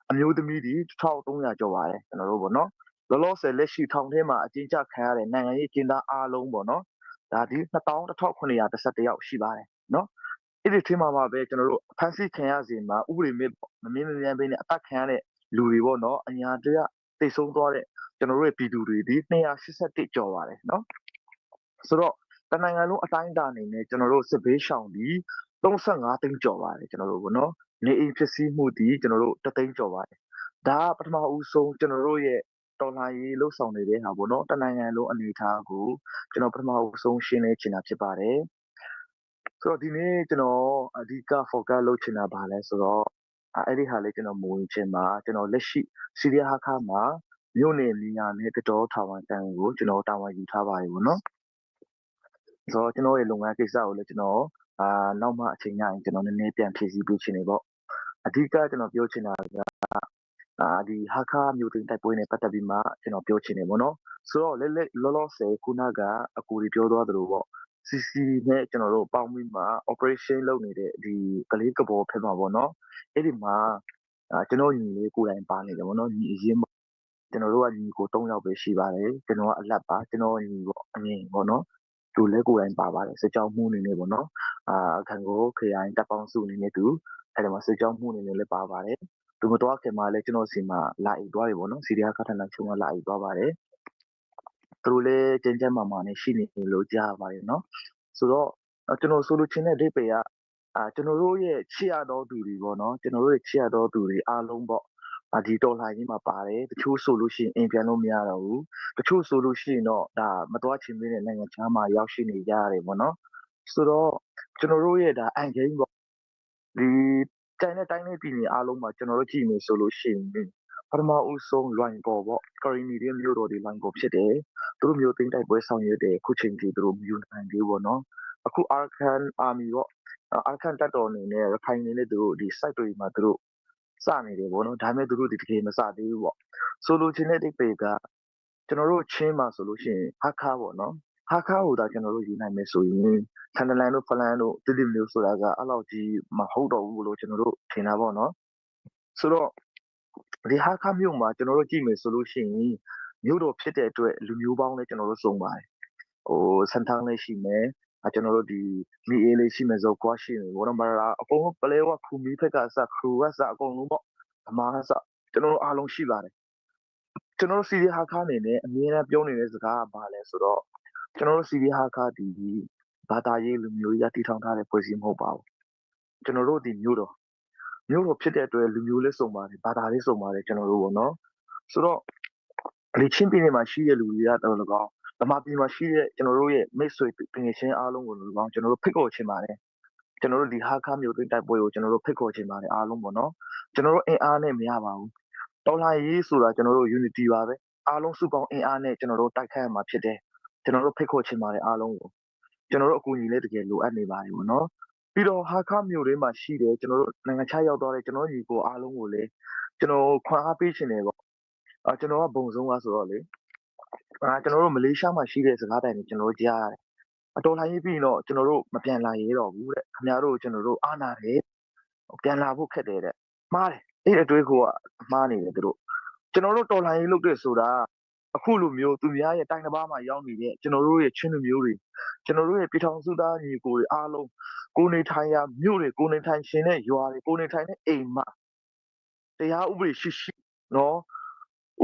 အမျိုးသမီးတွေ1300ကျော်ပါတယ်ကျွန်တော်တို့ပေါ့နော်လောလောဆယ်လက်ရှိထောင်ထဲမှာအကျဉ်းချခံရတဲ့နိုင်ငံရေးအကျဉ်းသားအားလုံးပေါ့နော်ဒါဒီ21911ယောက်ရှိပါတယ်နော်အဲ့ဒီထင်းမှာပါပဲကျွန်တော်တို့ဖန်ဆီးခံရစီမှာဥပဒေမဲ့မမြင်မမြန်ပဲနဲ့အသက်ခံရတဲ့လူတွေပေါ့နော်အညာတရတိတ်ဆုံးသွားတဲ့ကျွန်တော်တို့ရဲ့ပြည်သူတွေဒီ281ကျော်ပါတယ်နော်ဆိုတော့တနိုင်ငံလုံးအတိုင်းအတာအနေနဲ့ကျွန်တော်တို့စစ်ဘေးရှောင်ဒီ35သိန်းကျော်ပါတယ်ကျွန်တော်တို့ပေါ့နော်နေအိမ်ဖြစ်စီမှုဒီကျွန်တော်တို့3သိန်းကျော်ပါတယ်ဒါကပထမဦးဆုံးကျွန်တော်တို့ရဲ့တော်လှန်ရေးလှုပ်ဆောင်နေတဲ့ဟာပေါ့နော်တနိုင်ငံလုံးအနေအထားကိုကျွန်တော်ပထမဦးဆုံးရှင်းလင်းချင်တာဖြစ်ပါတယ်ဆိုတော့ဒီနေ့ကျွန်တော်အဓိက focus လုပ်ချင်တာပါလဲဆိုတော့အဲ့ဒီဟာလေးကျွန်တော်မဝင်ချင်ပါကျွန်တော်လက်ရှိစီရီယာဟာခါမှာမြို့နယ်နေရာနဲ့တတော်ထောင်ဝန်တန်ကိုကျွန်တော်တာဝန်ယူထားပါတယ်ပေါ့နော်ဆိုတော့ကျွန်တော်ရဲ့လုပ်ငန်းကိစ္စကိုလည်းကျွန်တော်အာနောက်မှအချိန်ရရင်ကျွန်တော်နည်းနည်းပြန်ဖြည့်ဆည်းပေးချင်နေပေါ့အဓိကကျွန်တော်ပြောချင်တာကအာဒီဟာခါမြို့တင်တိုက်ပွဲနဲ့ပတ်သက်ပြီးမှကျွန်တော်ပြောချင်တယ်ပေါ့နော်ဆိုတော့လက်လက်လောလောဆယ်ခုနကအကူတွေပြောသွားသလိုပေါ့ CC နဲ့ကျွန်တော်တို့ပေါင်းပြီးမှ operation လုပ်နေတဲ့ဒီကလေးကဘောဖြစ်မှာပေါ့နော်အဲ့ဒီမှာအာကျွန်တော်ညီလေးကိုယ်တိုင်ပါနေတယ်ပေါ့နော်ညီအရင်ကျွန်တော်တို့ကညီကို3ယောက်ပဲရှိပါတယ်ကျွန်တော်ကအလက်ပါကျွန်တော်ညီပေါ့အငင်ပေါ့နော်သူလည်းကိုယ်တိုင်ပါပါတယ်စစ်ကြောင်းမှုအနေနဲ့ပေါ့နော်အာခံကိုခရိုင်တပ်ပေါင်းစုအနေနဲ့သူအဲ့ဒီမှာစစ်ကြောင်းမှုအနေနဲ့လည်းပါပါတယ်သူမတော်ခင်မှာလည်းကျွန်တော်စီမှာလာအိတ်သွားတယ်ပေါ့နော်စီရီယာကထဏချုံကလာအိတ်သွားပါတယ်သူတို့လည်းကြင်ကြင်မာမာနဲ့ရှိနေလို့ကြားပါတယ်နော်ဆိုတော့ကျွန်တော်ဆိုလိုချင်တဲ့အဓိပ္ပာယ်ကအာကျွန်တော်တို့ရဲ့ချစ်ရသောသူတွေပေါ့နော်ကျွန်တော်တို့ရဲ့ချစ်ရသောသူတွေအားလုံးပေါ့အာဒီတော်လှန်ရေးမှာပါတယ်တချို့ဆိုလို့ရှိရင်အိမ်ပြန်လို့မရတော့ဘူးတချို့ဆိုလို့ရှိရင်တော့ဒါမတော်ချင်သေးတဲ့နိုင်ငံခြားမှာရောက်ရှိနေကြရတယ်ပေါ့နော်ဆိုတော့ကျွန်တော်တို့ရဲ့ဒါအန်ဂိမ်းပေါ့ဒီတိုင်းနဲ့တိုင်းနဲ့ပြည်နယ်အားလုံးမှာကျွန်တော်တို့ကြည့်နေဆိုလို့ရှိရင်ပထမဦးဆုံးလွိုင်ကော်ပေါ့ကရီနီရဲ့မြို့တော်ဒီလွိုင်ကော်ဖြစ်တယ်သူတို့မျိုးသိန်းတိုက်ပွဲဆောင်ရွက်တယ်ခုချိန်ကြီးသူတို့မယူနိုင်သေးဘူးပေါ့နော်အခု Arkan Army ပေါ့ Arkan တပ်တော်အနေနဲ့ရခိုင်နေနဲ့သူတို့ဒီ site တွေမှာသူတို့စနေတယ်ပေါ့နော်ဒါပေမဲ့သူတို့ဒီတကယ်မစသေးဘူးပေါ့ဆိုလိုချင်တဲ့အိပေကကျွန်တော်တို့ချင်းမှာဆိုလို့ရှိရင်ဟာခါပေါ့နော်ဟာခါဟိုဒါကျွန်တော်တို့ယူနိုင်မယ်ဆိုရင်ထန်တလန်တို့ဖလန်တို့တိတိမျိုးဆိုတာကအဲ့လောက်ကြီးမဟုတ်တော့ဘူးလို့ကျွန်တော်တို့ထင်တာပေါ့နော်ဆိုတော့ဒီဟာခါမြို့မှာကျွန်တော်တို့ကြည့်မယ်ဆိုလို့ရှိရင်မြို့တော်ဖြစ်တဲ့အတွက်လူမျိုးပေါင်းလည်းကျွန်တော်တို့စုံပါတယ်ဟိုစန်ထန်းလည်းရှိမယ်အကျွန်တော်တို့ဒီမီအေးလေးရှိမယ်ဆိုကွာရှိမယ်ဘောနော်မရာအကုန်လုံးပလဲဝခူမီဖက်ကစခရူကစအကုန်လုံးပေါ့အမားစကျွန်တော်တို့အားလုံးရှိပါတယ် ကျွန်တော်တို့ CD ဟာခါအနေနဲ့အမြဲတမ်းပြောနေတဲ့စကားကဘာလဲဆိုတော့ကျွန်တော်တို့ CD ဟာခါဒီဘာသာရေးလူမျိုးကြီးတည်ထောင်ထားတဲ့ဖွဲ့စည်းမဟုတ်ပါဘူး။ကျွန်တော်တို့ဒီမျိုးတော်မျိုးတော်ဖြစ်တဲ့အတွက်လူမျိုးလေးစုံပါတယ်ဘာသာလေးစုံပါတယ်ကျွန်တော်တို့ပေါ့နော်။ဆိုတော့ဒီချင်းပြည်နယ်မှာရှိတဲ့လူတွေကတော့၎င်းဗမာပြည်မှာရှိတဲ့ကျွန်တော်တို့ရဲ့မိတ်ဆွေသူငယ်ချင်းအားလုံးကို၎င်းကျွန်တော်တို့ဖိတ်ခေါ်ချင်ပါတယ်။ကျွန်တော်တို့ဒီဟာခါမျိုးတွေတိုက်ပွဲကိုကျွန်တော်တို့ဖိတ်ခေါ်ချင်ပါတယ်အားလုံးပေါ့နော်။ကျွန်တော်တို့အင်အားနဲ့မရပါဘူး။တော်လှန်ရေးဆိုတာကျွန်တော်တို့ unity ပါပဲ။အားလုံးစုပေါင်းအင်အားနဲ့ကျွန်တော်တို့တိုက်ခိုက်ရမှာဖြစ်တယ်။ကျွန်တော်တို့ဖိတ်ခေါ်ချင်ပါတယ်အားလုံးကို။ကျွန်တော်တို့အကူအညီလည်းတကယ်လိုအပ်နေပါတယ်ပေါ့နော်။ပြီးတော့ဟာခါမျိုးတွေမှာရှိတယ်ကျွန်တော်တို့နိုင်ငံခြားရောက်သွားတဲ့ကျွန်တော်ညီကိုအားလုံးကိုလည်းကျွန်တော်ခွန်အားပေးချင်တယ်ပေါ့။အာကျွန်တော်ကဘုံဆုံးကဆိုတော့လေအာကျွန်တော်တို့မလေးရှားမှာရှိတဲ့စကားတိုင်တွေကျွန်တော်တို့ကြားရတယ်။အတော်လှန်ရေးပြီးရင်တော့ကျွန်တော်တို့မပြန်လာရတော့ဘူးတဲ့။ခင်ဗျားတို့ကျွန်တော်တို့အားနာတယ်။ပြန်လာဖို့ခက်တယ်တဲ့။မှားတယ်။အဲ့ဒီအတွေးကိုကမှားနေတယ်သူတို့။ကျွန်တော်တို့တော်လှန်ရေးလုပ်တဲ့ဆိုတာအခုလိုမျိုးသူများရဲ့တိုင်းတစ်ပါးမှာရောက်နေတဲ့ကျွန်တော်တို့ရဲ့ချင်းလူမျိုးတွေကျွန်တော်တို့ရဲ့ပြည်ထောင်စုသားညီကိုတွေအားလုံးကိုနေထိုင်ရာမြို့တွေကိုနေထိုင်ရှင်တဲ့ရွာတွေကိုနေထိုင်တဲ့အိမ်မှာတရားဥပဒေရှိရှိနော်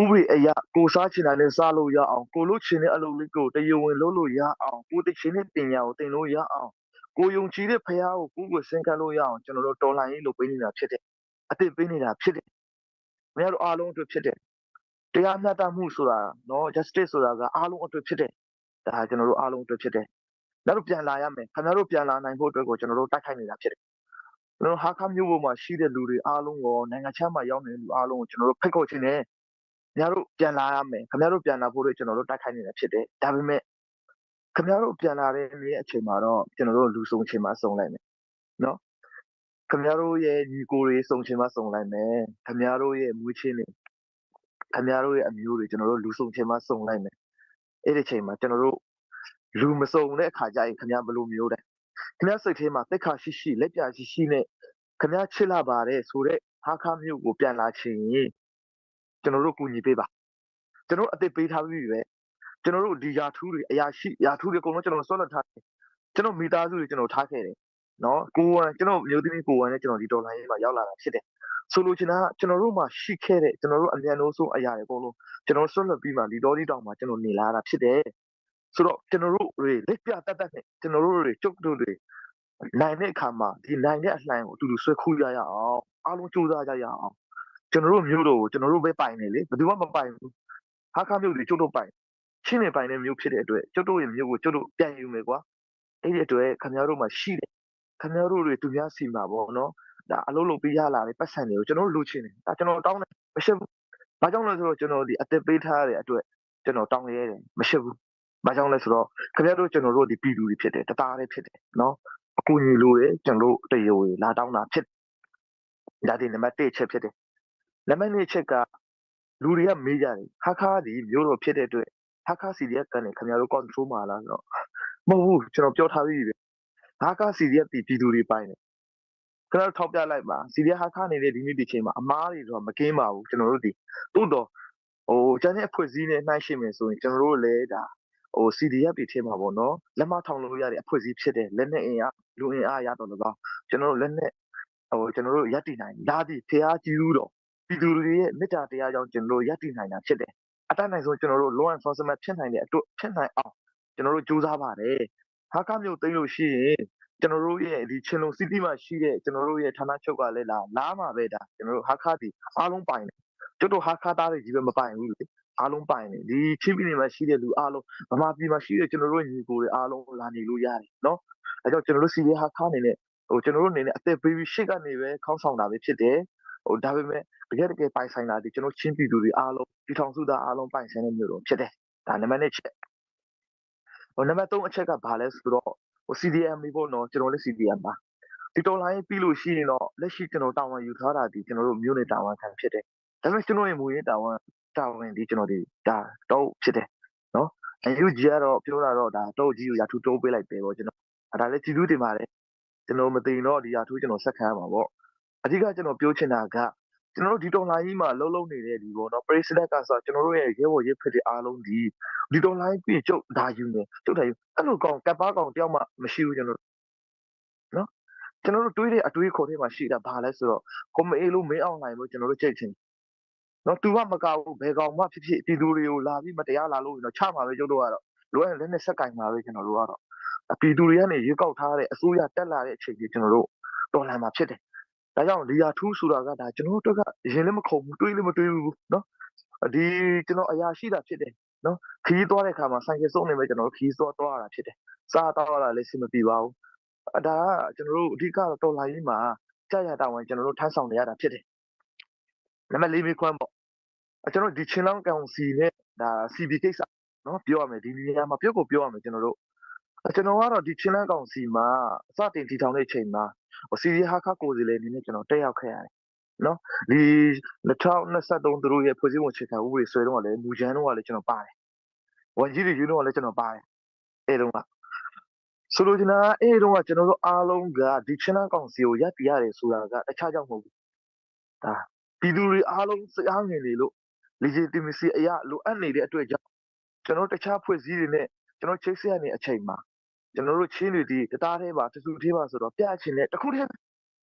ဥပဒေအရကိုစားချင်တာနဲ့စားလို့ရအောင်ကိုလို့ချင်တဲ့အလုပ်လေးကိုတရားဝင်လုပ်လို့ရအောင်ကိုသိချင်တဲ့ပညာကိုသင်လို့ရအောင်ကိုယုံကြည်တဲ့ဖရားကိုကိုကိုစင်ကပ်လို့ရအောင်ကျွန်တော်တို့တော်လှန်ရေးလုပ်ပေးနေတာဖြစ်တယ်အသိပေးနေတာဖြစ်တယ်မရတို့အားလုံးအတွက်ဖြစ်တယ်တရားမျှတမှုဆိုတာနော် justice ဆိုတာကအားလုံးအတွက်ဖြစ်တယ်ဒါကျွန်တော်တို့အားလုံးအတွက်ဖြစ်တယ်နောက်တို့ပြန်လာရမယ်ခင်ဗျားတို့ပြန်လာနိုင်ဖို့အတွက်ကိုကျွန်တော်တို့တိုက်ခိုက်နေတာဖြစ်တယ်ကျွန်တော်ဟာခါမျိုးပေါ်မှာရှိတဲ့လူတွေအားလုံးကိုနိုင်ငံခြားမှာရောက်နေတဲ့လူအားလုံးကိုကျွန်တော်တို့ဖိတ်ခေါ်ခြင်းနဲ့ခင်ဗျားတို့ပြန်လာရမယ်ခင်ဗျားတို့ပြန်လာဖို့အတွက်ကျွန်တော်တို့တိုက်ခိုက်နေတာဖြစ်တယ်ဒါပေမဲ့ခင်ဗျားတို့ပြန်လာတဲ့နေ့အချိန်မှာတော့ကျွန်တော်တို့လူစုံချိန်မှာစုံလိုက်မယ်နော်ခင်ဗျားတို့ရဲ့ညီကိုတွေစုံချိန်မှာစုံလိုက်မယ်ခင်ဗျားတို့ရဲ့မွေးချင်းတွေခင်ဗျားတို့ရဲ့အမျိုးတွေကျွန်တော်တို့လူစုံချိန်မှာစုံလိုက်မယ်အဲ့ဒီချိန်မှာကျွန်တော်တို့လူမစုံတဲ့အခါကျရင်ခင်ဗျားဘယ်လိုမျိုးလဲခင်ဗျားစိတ်ထဲမှာသက်ခါရှိရှိလက်ပြရှိရှိနဲ့ခင်ဗျားချစ်လာပါတယ်ဆိုတော့ဟာခါမျိုးကိုပြန်လာချင်ရင်ကျွန်တော်တို့ကူညီပေးပါကျွန်တော်အသက်ပေးထားပြီးပြီပဲကျွန်တော်တို့ဒီယာထူးတွေအရာရှိယာထူးတွေအကုန်လုံးကျွန်တော်ဆွတ်လွတ်ထားတယ်ကျွန်တော်မိသားစုတွေကျွန်တော်ထားခဲ့တယ်နော်ကိုဝန်ကျွန်တော်မျိုးသမီးကိုဝန်နဲ့ကျွန်တော်ဒီဒေါ်လာရေးမှာရောက်လာတာဖြစ်တယ်ဆိုလိုချင်တာကကျွန်တော်တို့မှာရှိခဲ့တဲ့ကျွန်တော်တို့အမြန်လို့ဆုံးအရာတွေအကုန်လုံးကျွန်တော်ဆွတ်လွတ်ပြီးမှဒီတော်ဒီတောင်မှာကျွန်တော်နေလာတာဖြစ်တယ်ဆိုတော့ကျွန်တော်တို့တွေလက်ပြတတ်တတ်နဲ့ကျွန်တော်တို့တွေကျုပ်တို့တွေနိုင်တဲ့အခါမှာဒီနိုင်တဲ့အလှိုင်းကိုအတူတူဆွဲခူးရရအောင်အားလုံးကြိုးစားကြရအောင်ကျွန်တော်တို့မျိုးတို့ကိုကျွန်တော်တို့ပဲပိုင်နေလေဘယ်သူမှမပိုင်ဘူးဟာခါမျိုးတွေကျုပ်တို့ပိုင်ချင်းနေပိုင်တဲ့မျိုးဖြစ်တဲ့အတွက်ကျုပ်တို့ရဲ့မျိုးကိုကျုပ်တို့ပြန်ယူမယ်ကွာအဲ့ဒီအတွက်ခင်ဗျားတို့မှာရှိတယ်ခင်ဗျားတို့တွေသူများစီမှာပေါ့နော်ဒါအလုံးလုံးပေးရလာတဲ့ပတ်စံတွေကိုကျွန်တော်တို့လိုချင်တယ်ဒါကျွန်တော်တောင်းတယ်မရှက်ဘူးဘာကြောင့်လဲဆိုတော့ကျွန်တော်ဒီအသက်ပေးထားတဲ့အတွက်ကျွန်တော်တောင်းရဲတယ်မရှက်ဘူးဘာကြောင့်လဲဆိုတော့ခင်ဗျားတို့ကျွန်တော်တို့ဒီပြည်သူတွေဖြစ်တယ်တသားတွေဖြစ်တယ်နော်အကူညီလိုတယ်ကျွန်တော်တို့တရားဝင်လာတောင်းတာဖြစ်ဒါဒီနံပါတ်1ချက်ဖြစ်တယ်နံပါတ်2ချက်ကလူတွေကမေးကြတယ်ဟာခါဒီမျိုးတော့ဖြစ်တဲ့အတွက်ဟာခါ CDF ကနေခင်ဗျားတို့ control မှာလားဆိုတော့မဟုတ်ဘူးကျွန်တော်ပြောထားပြီးပြီဟာခါ CDF ဒီပြည်သူတွေပိုင်တယ်ခင်ဗျားတို့ထောက်ပြလိုက်ပါ CDF ဟာခါနေတဲ့ဒီနေ့ဒီချိန်မှာအမားတွေတော့မကင်းပါဘူးကျွန်တော်တို့ဒီတို့တော့ဟိုကျန်တဲ့အဖွဲ့အစည်းနဲ့နှိုင်းယှဉ်မယ်ဆိုရင်ကျွန်တော်တို့လည်းဒါဟို CDF တွေထဲမှာပေါ့နော်လက်မထောင်လို့ရတဲ့အဖွဲ့အစည်းဖြစ်တယ်လက်နဲ့အင်အားလူအင်အားရတော့လည်းကျွန်တော်တို့လက်နဲ့ဟိုကျွန်တော်တို့ရပ်တည်နိုင်ဒါဒီဖျားကြည့်လို့တော့ပြည်သူတွေရဲ့မေတ္တာတရားကြောင့်ကျွန်တော်တို့ရပ်တည်နိုင်တာဖြစ်တယ်အတတ်နိုင်ဆုံးကျွန်တော်တို့ law enforcement ဖြစ်နိုင်တဲ့အတွက်ဖြစ်နိုင်အောင်ကျွန်တော်တို့ကြိုးစားပါတယ်ဟာကမျိုးသိမ်းလို့ရှိရင်ကျွန်တော်တို့ရဲ့ဒီချင်းလုံး city မှာရှိတဲ့ကျွန်တော်တို့ရဲ့ဌာနချုပ်ကလည်းလာလာမှာပဲဒါကျွန်တော်တို့ဟာခါဒီအားလုံးပိုင်တယ်ကျွတ်တို့ဟာခါသားတွေကြီးပဲမပိုင်ဘူးလေအားလုံးပိုင်တယ်ဒီချင်းပြည်နယ်မှာရှိတဲ့လူအားလုံးဗမာပြည်မှာရှိတဲ့ကျွန်တော်တို့ညီကိုတွေအားလုံးလာနေလို့ရတယ်နော်အဲကြောင့်ကျွန်တော်တို့စီရီဟာခါနေနဲ့ဟိုကျွန်တော်တို့အနေနဲ့အသက်ပေးပြီးရှေ့ကနေပဲခေါင်းဆောင်တာပဲဖြစ်တယ်ဟိုဒါပေမဲ့တကယ်တကယ်ပိုင်ဆိုင်တာဒီကျွန်တော်ချင်းပြည်သူတွေအားလုံးပြည်ထောင်စုသားအားလုံးပိုင်ဆိုင်တဲ့မျိုးတော့ဖြစ်တယ်ဒါနံပါတ်1ချက်ဟိုနံပါတ်3အချက်ကဘာလဲဆိုတော့ဟို CDM လေးပေါ့နော်ကျွန်တော်လည်း CDM ပါဒီတော်လိုင်းပြီးလို့ရှိရင်တော့လက်ရှိကျွန်တော်တာဝန်ယူထားတာဒီကျွန်တော်တို့မျိုးနေတာဝန်ခံဖြစ်တယ်ဒါပေမဲ့ကျွန်တော်ရဲ့မူရင်းတာဝန်တာဝန်ဒီကျွန်တော်ဒီဒါတော့ဖြစ်တယ်နော်အယူကြီးကတော့ပြောတာတော့ဒါတော့ကြီးကိုရာထူးတိုးပေးလိုက်ပဲပေါ့ကျွန်တော်ဒါလည်းကြည်လူတင်ပါတယ်ကျွန်တော်မသိတော့ဒီရာထူးကျွန်တော်ဆက်ခံရမှာပေါ့အဓိကကျွန်တော်ပြောချင်တာကကျွန်တော်တို့ဒီတော်လိုင်းကြီးမှာလှုပ်လှုပ်နေတဲ့ဒီပေါ့နော် president ကဆိုကျွန်တော်တို့ရဲ့ရဲဘော်ရဲဖက်တွေအားလုံးဒီဒီတော်လိုင်းပြီးကျုပ်ဒါယူနေကျုပ်ဒါယူအဲ့လိုကောင်ကပ်ပါကောင်တယောက်မှမရှိဘူးကျွန်တော်နော်ကျွန်တော်တို့တွေးတဲ့အတွေးခေါ်ထဲမှာရှိတာဘာလဲဆိုတော့ကိုမအေးလို့မင်းအောင်နိုင်လို့ကျွန်တော်တို့ကြိတ်ချင် နော်သူကမကောက်ဘူးဘယ်ကောင်မှဖြစ်ဖြစ်ပြည်သူတွေကိုလာပြီးမတရားလာလို့တော့ချမှာပဲကျုပ်တို့ကတော့လိုအပ်လက်နဲ့ဆက်ကင်မှာပဲကျွန်တော်တို့ကတော့ပြည်သူတွေကနေရွေးကောက်ထားတဲ့အစိုးရတက်လာတဲ့အချိန်ကြီးကျွန်တော်တို့တော်လှန်မှာဖြစ်တယ်။ဒါကြောင့်လီယာထူးဆိုတာကဒါကျွန်တော်တို့ကရင်လည်းမခုန်ဘူးတွေးလည်းမတွေးဘူးနော်ဒီကျွန်တော်အရာရှိတာဖြစ်တယ်နော်ခီးသွားတဲ့အခါမှာဆိုင်ကယ်စုံနေမဲ့ကျွန်တော်ခီးသွားသွားရတာဖြစ်တယ်။စားတော့ရတာလည်းစင်မပြေပါဘူး။ဒါကကျွန်တော်တို့အဓိကတော့တော်လှန်ရေးမှာကြာရတာဝန်ကျွန်တော်တို့ထမ်းဆောင်နေရတာဖြစ်တယ်။နံပါတ်၄မေးခွန်းပေါ့ကျွန်တော်ဒီချင်းလောင်းကောင်စီနဲ့ဒါ CB ကိစ္စနော်ပြောရမယ်ဒီနေရာမှာပြောကိုပြောရမယ်ကျွန်တော်တို့ကျွန်တော်ကတော့ဒီချင်းလန်းကောင်စီမှာစတင်တည်ထောင်တဲ့အချိန်မှာစီရီဟာခကိုစီလေအနေနဲ့ကျွန်တော်တက်ရောက်ခဲ့ရတယ်နော်ဒီ2023သူတို့ရဲ့ဖွဲ့စည်းပုံအခြေခံဥပဒေဆွဲတော့လည်းမူချမ်းတော့လည်းကျွန်တော်ပါတယ်ဝန်ကြီးတွေယူတော့လည်းကျွန်တော်ပါတယ်အဲ့တုန်းကဆိုလိုချင်တာအဲ့တုန်းကကျွန်တော်တို့အားလုံးကဒီချင်းလန်းကောင်စီကိုရပ်တည်ရတယ်ဆိုတာကတခြားကြောင့်မဟုတ်ဘူးဒါပြည်သူတွေအားလုံးစိတ်အားငယ်နေလို့ legitimacy အရာလိုအပ်နေတဲ့အတွက်ကြောင့်ကျွန်တော်တခြားဖွဲ့စည်းတွေနဲ့ကျွန်တော်ချိတ်ဆက်ရနေအချိန်မှာကျွန်တော်တို့ချင်းတွေဒီတသားသေးပါတစုသေးပါဆိုတော့ပြချင်တဲ့တခုတည်း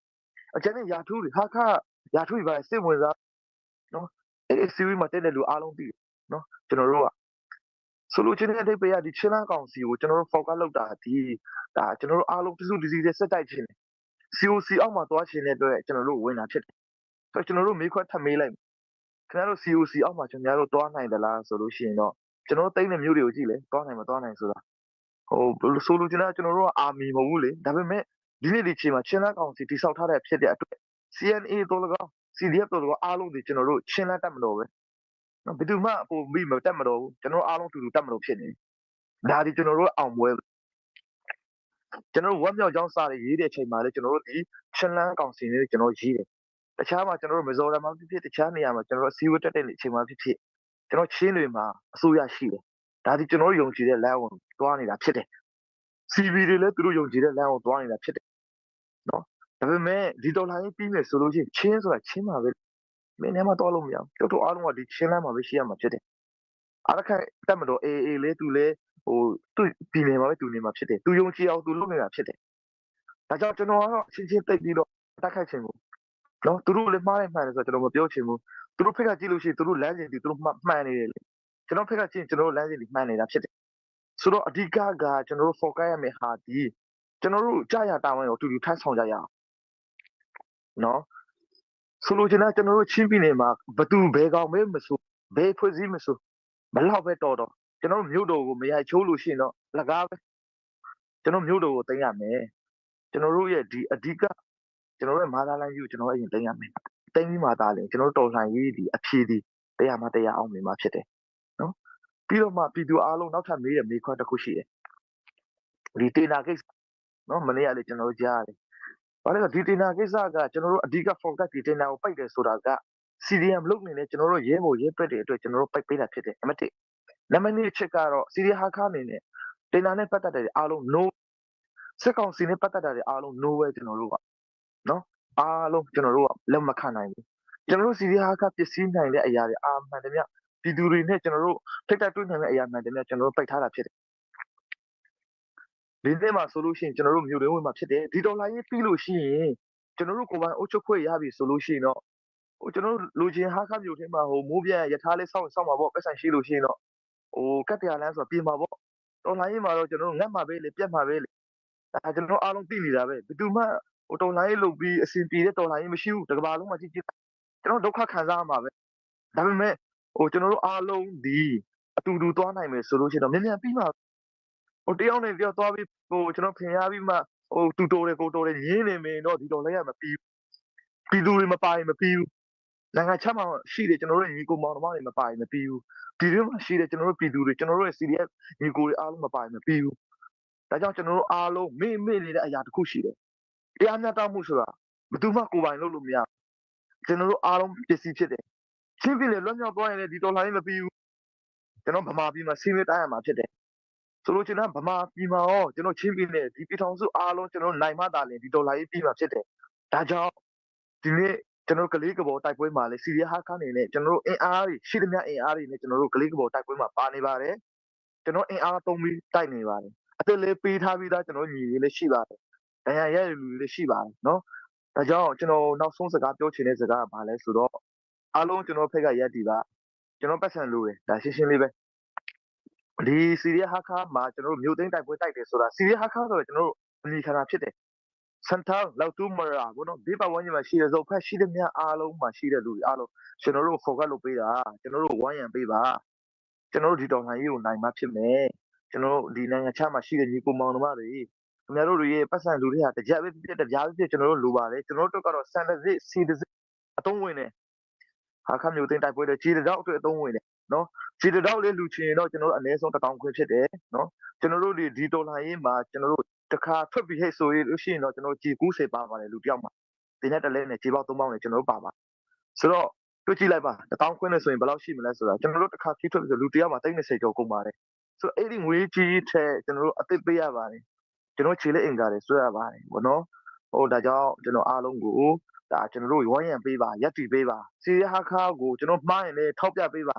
အကျန်တဲ့ယာထူးတွေဟာခယာထူးတွေပါစိတ်ဝင်စားနော်အဲ့ဒီစီဝီမှာတက်တဲ့လူအားလုံးသိနော်ကျွန်တော်တို့ကဆိုလိုချင်တဲ့အဓိပ္ပာယ်ကဒီချင်းလန်းကောင်စီကိုကျွန်တော်တို့ focus လုပ်တာဒီဒါကျွန်တော်တို့အားလုံးတစုတစည်းတဲ့စက်တိုက်ချင်းတယ် COC အောက်မှာသွားချင်တဲ့အတွက်ကျွန်တော်တို့ဝင်တာဖြစ်တယ်ဆိုတော့ကျွန်တော်တို့မေးခွက်ထပ်မေးလိုက်ခင်ဗျားတို့ COC အောက်မှာကျွန်တော်တို့သွားနိုင်သလားဆိုလို့ရှိရင်တော့ကျွန်တော်တို့တိတ်တဲ့မျိုးတွေကိုကြည့်လေသွားနိုင်မသွားနိုင်ဆိုတာဟိုဆိုလိုချင်တာကျွန်တော်တို့ကအာမီမဟုတ်ဘူးလေဒါပေမဲ့ဒီနေ့ဒီချိန်မှာချင်းလန်းကောင်စီတိဆောက်ထားတဲ့ဖြစ်တဲ့အတွက် CNA တော်လကောင် CDF တော်လကောင်အားလုံးဒီကျွန်တော်တို့ချင်းလန်းတက်မလို့ပဲနော်ဘယ်သူမှဟိုမိမတက်မလို့ဘူးကျွန်တော်အားလုံးတူတူတက်မလို့ဖြစ်နေဒါဒီကျွန်တော်တို့အောင်ပွဲကျွန်တော်တို့ဝက်မြောက်ချောင်းစာတွေရေးတဲ့အချိန်မှာလည်းကျွန်တော်တို့ဒီချင်းလန်းကောင်စီနဲ့ကျွန်တော်ရေးတယ်တခြားမှာကျွန်တော်တို့မဇိုရမ်မှာဖြစ်ဖြစ်တခြားနေရာမှာကျွန်တော်တို့အစည်းအဝေးတက်တဲ့အချိန်မှာဖြစ်ဖြစ်ကျွန်တော်ချင်းတွေမှာအစိုးရရှိတယ်ဒါဒီကျွန်တော်တို့ယုံကြည်တဲ့လမ်းကိုတွားနေတာဖြစ်တယ် CV တွေလည်းသူတို့ယုံကြည်တဲ့လမ်းကိုတွားနေတာဖြစ်တယ်နော်ဒါပေမဲ့ဒီဒေါ်လာကြီးပြီးမယ်ဆိုလို့ရှိရင်ချင်းဆိုတာချင်းမှာပဲမင်းနဲ့မှတွားလို့မရဘူးတို့တို့အားလုံးကဒီချင်းလမ်းမှာပဲရှိရမှာဖြစ်တယ်အားရခတက်မတော် AA လေသူလေဟိုသူ့ပြည်နယ်မှာပဲသူနေမှာဖြစ်တယ်သူယုံကြည်အောင်သူလုပ်နေတာဖြစ်တယ်ဒါကြောင့်ကျွန်တော်ကတော့ချင်းချင်းတိတ်ပြီးတော့တိုက်ခိုက်ခြင်းကိုနော်သူတို့လည်းမှားတယ်မှန်တယ်ဆိုတော့ကျွန်တော်မပြောချင်ဘူးသူတို့ဖက်ကကြည့်လို့ရှိရင်သူတို့လမ်းစဉ်ဒီသူတို့မှန်နေတယ်လေကျွန်တော်ဖက်ကကြည့်ရင်ကျွန်တော်တို့လမ်းစဉ်ဒီမှန်နေတာဖြစ်တယ်ဆိုတော့အဓိကကကျွန်တော်တို့ focus ရမယ့်ဟာဒီကျွန်တော်တို့ကြာရတာဝန်ကိုအတူတူထမ်းဆောင်ကြရအောင်နော်ဆိုလိုချင်တာကျွန်တော်တို့ချင်းပြည်နယ်မှာဘသူဘဲကောင်ပဲမဆိုဘဲဖွဲ့စည်းမဆိုဘလောက်ပဲတော်တော်ကျွန်တော်တို့မြို့တော်ကိုမရိုက်ချိုးလို့ရှိရင်တော့လကားပဲကျွန်တော်မြို့တော်ကိုတင်ရမယ်ကျွန်တော်တို့ရဲ့ဒီအဓိကကျွန်တော်တို့ရဲ့မာသာလိုင်းကြီးကိုကျွန်တော်အရင်တင်ရမယ်တင်ပြီးမှသာလေကျွန်တော်တော်လှန်ရေးဒီအဖြေဒီတရားမှတရားအောင်မြင်မှာဖြစ်တယ်နော်ပြီးတော့မှပြည်သူအားလုံးနောက်ထပ်မေးတဲ့မေးခွန်းတစ်ခုရှိတယ်ဒီတေနာကိစ္စနော်မနေ့ကလေကျွန်တော်တို့ကြားရတယ်ဘာလဲဆိုဒီတင်နာကိစ္စကကျွန်တော်တို့အဓိက focus ဒီတင်နာကိုပိတ်တယ်ဆိုတာက CDM လုပ်နေတဲ့ကျွန်တော်တို့ရဲဘော်ရဲပက်တွေအတွက်ကျွန်တော်တို့ပိတ်ပေးတာဖြစ်တယ်နံပါတ်1နံပါတ်2ချက်ကတော့ CDM ဟာခအနေနဲ့တင်နာနဲ့ပတ်သက်တဲ့အားလုံး no စစ်ကောင်စီနဲ့ပတ်သက်တဲ့အားလုံး no ပဲကျွန်တော်တို့ကနော်အားလုံးကျွန်တော်တို့ကလက်မခံနိုင်ဘူးကျွန်တော်တို့ CDM ဟာခပစ္စည်းနိုင်တဲ့အရာတွေအာမှန်တယ်မြပြည်သူတွေနဲ့ကျွန်တော်တို့ထိတ်တိုက်တွေ့နိုင်တဲ့အရာမှန်တယ်မြကျွန်တော်တို့ပိတ်ထားတာဖြစ်တယ်ဒီနေ့မှာဆိုလို့ရှိရင်ကျွန်တော်တို့မြို့တွင်းဝင်မှာဖြစ်တယ်ဒီဒေါ်လာရေးပြီးလို့ရှိရင်ကျွန်တော်တို့ကိုယ်ပိုင်အုပ်ချုပ်ခွင့်ရပြီဆိုလို့ရှိရင်တော့ဟိုကျွန်တော်တို့လူချင်းဟာခမြို့ထဲမှာဟိုမိုးပြန်ရထားလေးစောင့်စောင့်မှာပေါ့ပတ်စံရှိလို့ရှိရင်တော့ဟိုကတ်တရာလန်းဆိုပြင်မှာပေါ့ဒေါ်လာရေးမှာတော့ကျွန်တော်တို့ငတ်မှာပဲလေပြက်မှာပဲလေဒါကျွန်တော်အားလုံးသိနေတာပဲဘယ်သူမှဟိုဒေါ်လာရေးလုပ်ပြီးအဆင်ပြေတဲ့ဒေါ်လာရေးမရှိဘူးတကဘာလုံးမှာကြည့်ကြည့်ကျွန်တော်ဒုက္ခခံစားရမှာပဲဒါပေမဲ့ဟိုကျွန်တော်တို့အားလုံးဒီအတူတူသွားနိုင်မယ်ဆိုလို့ရှိရင်တော့မြန်မြန်ပြီးမှာဟိုတယောက်နဲ့တယောက်သွားပြီးဟိုကျွန်တော်ဖင်ရပြီးမှဟိုတူတော်တယ်ကိုတော်တယ်ညင်းနေမယ်တော့ဒီတော်လည်းရမပြီးပြည်သူတွေမပါရင်မပြီးဘူးနိုင်ငံခြားမှာရှိတယ်ကျွန်တော်တို့ညီကိုမောင်နှမတွေမပါရင်မပြီးဘူးဒီတွင်းမှာရှိတယ်ကျွန်တော်တို့ပြည်သူတွေကျွန်တော်တို့ရဲ့ CDF ညီကိုတွေအားလုံးမပါရင်မပြီးဘူးဒါကြောင့်ကျွန်တော်တို့အားလုံးမေ့မေ့နေတဲ့အရာတစ်ခုရှိတယ်တရားမျှတမှုဆိုတာဘယ်သူမှကိုယ်ပိုင်လုပ်လို့မရကျွန်တော်တို့အားလုံးပစ္စည်းဖြစ်တယ်ချင်းပြည်လေလွတ်မြောက်သွားရင်လည်းဒီတော်လှန်ရေးမပြီးဘူးကျွန်တော်ဗမာပြည်မှာဆင်းရဲတိုင်းရမှာဖြစ်တယ်ဆိုလိုချင်တာဗမာပြည်မှာရောကျွန်တော်ချင်းပြည်နယ်ဒီပြည်ထောင်စုအားလုံးကျွန်တော်နိုင်မှသာလျှင်ဒီဒေါ်လာရေးပြည်မှာဖြစ်တယ်။ဒါကြောင့်ဒီနေ့ကျွန်တော်ကလေးကဘောတိုက်ပွဲမှာလေစီရီယာဟာခအနေနဲ့ကျွန်တော်တို့အင်အားတွေရှိသမျှအင်အားတွေနဲ့ကျွန်တော်တို့ကလေးကဘောတိုက်ပွဲမှာပါနေပါတယ်။ကျွန်တော်အင်အားသုံးပြီးတိုက်နေပါတယ်။အသက်လေးပေးထားပြီးသားကျွန်တော်ညီလေးလည်းရှိပါတယ်။ဒဏ်ရာရတဲ့လူတွေလည်းရှိပါတယ်နော်။ဒါကြောင့်ကျွန်တော်နောက်ဆုံးစကားပြောချင်တဲ့စကားကဘာလဲဆိုတော့ အားလုံးကျွန်တော်ဖက်ကရက်တည်ပါကျွန်တော်ပတ်စံလို့တယ်ဒါရှင်းရှင်းလေးပဲဒီစီရီဟာခါမှာကျွန်တော်တို့မြို့သိမ်းတိုက်ပွဲတိုက်တယ်ဆိုတာစီရီဟာခါဆိုတော့ကျွန်တော်တို့အမိခန္ဓာဖြစ်တယ်စန်တောင်းလောက်တူမရာဘောနော်ဘေးပတ်ဝန်းကျင်မှာရှိတဲ့ဇုတ်ဖက်ရှိတဲ့မြအားလုံးမှာရှိတဲ့လူတွေအားလုံးကျွန်တော်တို့ခေါ်ကတ်လုပ်ပေးတာကျွန်တော်တို့ဝိုင်းရံပေးပါကျွန်တော်တို့ဒီတော်လှန်ရေးကိုနိုင်မှဖြစ်မယ်ကျွန်တော်တို့ဒီနိုင်ငံခြားမှာရှိတဲ့ညီကိုမောင်နှမတွေခင်ဗျားတို့တွေရဲ့ပတ်စံလူတွေဟာတကြက်ပဲဖြစ်တပြားပဲဖြစ်ကျွန်တော်တို့လိုပါတယ်ကျွန်တော်တို့ကတော့စန်တစစ်စီတစစ်အတုံးဝင်တယ်ဟာခမျိုးတင်တိုက်ပွဲတွေခြေတောက်အတွက်အတုံးဝင်တယ်နော်ခြေတောက်လေးလူချင်တော့ကျွန်တော်တို့အနည်းဆုံး1000ခွဲဖြစ်တယ်နော်ကျွန်တော်တို့ဒီဒီတော်လှန်ရေးမှာကျွန်တော်တို့တခါထွက်ပြီးဟဲ့ဆိုရလို့ရှိရင်တော့ကျွန်တော်ကြည်90ပါပါတယ်လူတယောက်မှာတင်တဲ့တလဲနဲ့ခြေပေါက်3ပေါက်နဲ့ကျွန်တော်တို့ပါပါဆိုတော့တွေ့ကြည့်လိုက်ပါ1000ခွဲနဲ့ဆိုရင်ဘယ်လောက်ရှိမလဲဆိုတာကျွန်တော်တို့တခါခီးထွက်ပြီးဆိုလူတယောက်မှာ30ကျော်ကုန်ပါတယ်ဆိုတော့အဲ့ဒီငွေကြီးထက်ကျွန်တော်တို့အသစ်ပေးရပါတယ်ကျွန်တော်ခြေလက်အင်္ဂါတွေဆွဲရပါတယ်ဘောနော်ဟိုဒါကြောင့်ကျွန်တော်အားလုံးကိုဒါကျွန်တော်တို့ဝိုင်းရံပေးပါရက်တီပေးပါစီရီဟာခါကိုကျွန်တော်မှားရင်လည်းထောက်ပြပေးပါ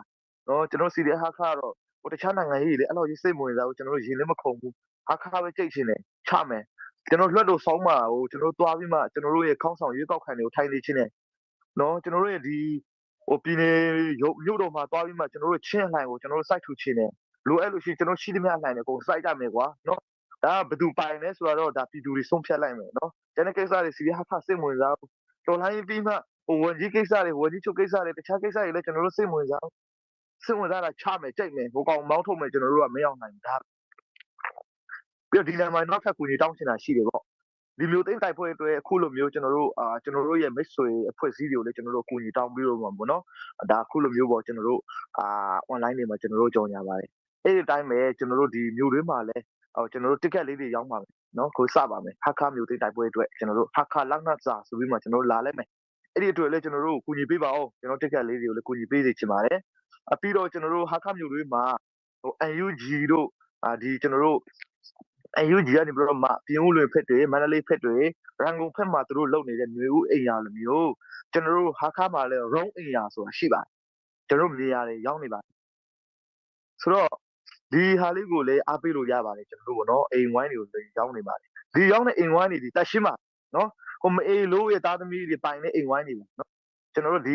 နော်ကျွန်တော်စီရီဟာခါတော့ဟိုတခြားနိုင်ငံကြီးတွေလည်းအဲ့လိုကြီးစိတ်မဝင်စားဘူးကျွန်တော်တို့ရင်လည်းမခုန်ဘူးဟာခါပဲကြိတ်ချင်တယ်ချမယ်ကျွန်တော်လွတ်တော့ဆောင်းမှာဟိုကျွန်တော်သွားပြီးမှကျွန်တော်တို့ရဲ့ခေါင်းဆောင်ရွေးကောက်ခံတွေကိုထိုင်နေချင်းတယ်နော်ကျွန်တော်တို့ရဲ့ဒီဟိုပြည်နယ်ရုပ်မြို့တော်မှာသွားပြီးမှကျွန်တော်တို့ချင်းလှိုင်ကိုကျွန်တော်တို့စိုက်ထူချင်းတယ်လိုအဲ့လိုရှိကျွန်တော်ရှိသမျှလှိုင်တယ်အကုန်စိုက်ကြမယ်ကွာနော်ဒါကဘသူပိုင်လဲဆိုတော့ဒါပြည်သူတွေဆုံးဖြတ်လိုက်မယ်နော်ကျန်တဲ့ကိစ္စတွေစီရီဟာဖစိတ်ဝင်စားဘူးတော်လိုင်းပြီးမှဟိုဝန်ကြီးကိစ္စတွေဝန်ကြီးချုပ်ကိစ္စတွေတခြားကိစ္စတွေလည်းကျွန်တော်တို့စိတ်ဝင်စားစိတ်ဝင်စားတာချမယ်ကြိတ်မယ်ဟိုကောင်မောင်းထုတ်မယ်ကျွန်တော်တို့ကမရောက်နိုင်ဘူးဒါပြီးတော့ဒီလမှာနောက်ထပ်ကူညီတောင်းချင်တာရှိတယ်ပေါ့ဒီမျိုးသိန်းတိုက်ပွဲအတွက်အခုလိုမျိုးကျွန်တော်တို့အာကျွန်တော်တို့ရဲ့မိတ်ဆွေအဖွဲ့အစည်းတွေကိုလည်းကျွန်တော်တို့ကူညီတောင်းပြီးတော့မှာပေါ့နော်ဒါအခုလိုမျိုးပေါ့ကျွန်တော်တို့အာ online တွေမှာကျွန်တော်တို့ကြော်ညာပါတယ်အဲ့ဒီအတိုင်းပဲကျွန်တော်တို့ဒီမျိုးတွေမှာလည်းဟိုကျွန်တော်တို့ ticket လေးတွေရောင်းပါမယ်နော်ကိုစပါမယ်ဟာခါမျိုးသိန်းတိုက်ပွဲအတွက်ကျွန်တော်တို့ဟာခါလက်နတ်စာဆိုပြီးမှကျွန်တော်တို့လာလိုက်မယ်အဲ့ဒီအတွက်လည်းကျွန်တော်တို့ကူညီပေးပါအောင်ကျွန်တော် ticket လေးတွေကိုလည်းကူညီပေးစီချင်ပါတယ်အပြီးတော့ကျွန်တော်တို့ဟာခါမျိုးတွေမှာဟို UNG တို့အာဒီကျွန်တော်တို့ UNG ကနေပြီးတော့မှပြင်ဦးလွင်ဖက်တွေမန္တလေးဖက်တွေရန်ကုန်ဖက်မှာသူတို့လုပ်နေတဲ့ຫນွေဦးအိမ်ယာလိုမျိုးကျွန်တော်တို့ဟာခါမှာလည်းရုံးအိမ်ယာဆိုတာရှိပါတယ်ကျွန်တော်တို့နေရာတွေရောက်နေပါတယ်ဆိုတော့ဒီဟာလေးကိုလည်းအားပေးလို့ရပါတယ်ကျွန်တော်တို့ပေါ့နော်အိမ်ဝိုင်းတွေကိုလည်းရောက်နေပါတယ်ဒီရောက်တဲ့အိမ်ဝိုင်းတွေဒီတက်ရှင်းပါနော်ဟိုမအေးလို့ရဲ့သားသမီးတွေပိုင်တဲ့အိမ်ဝိုင်းတွေနော်ကျွန်တော်တို့ဒီ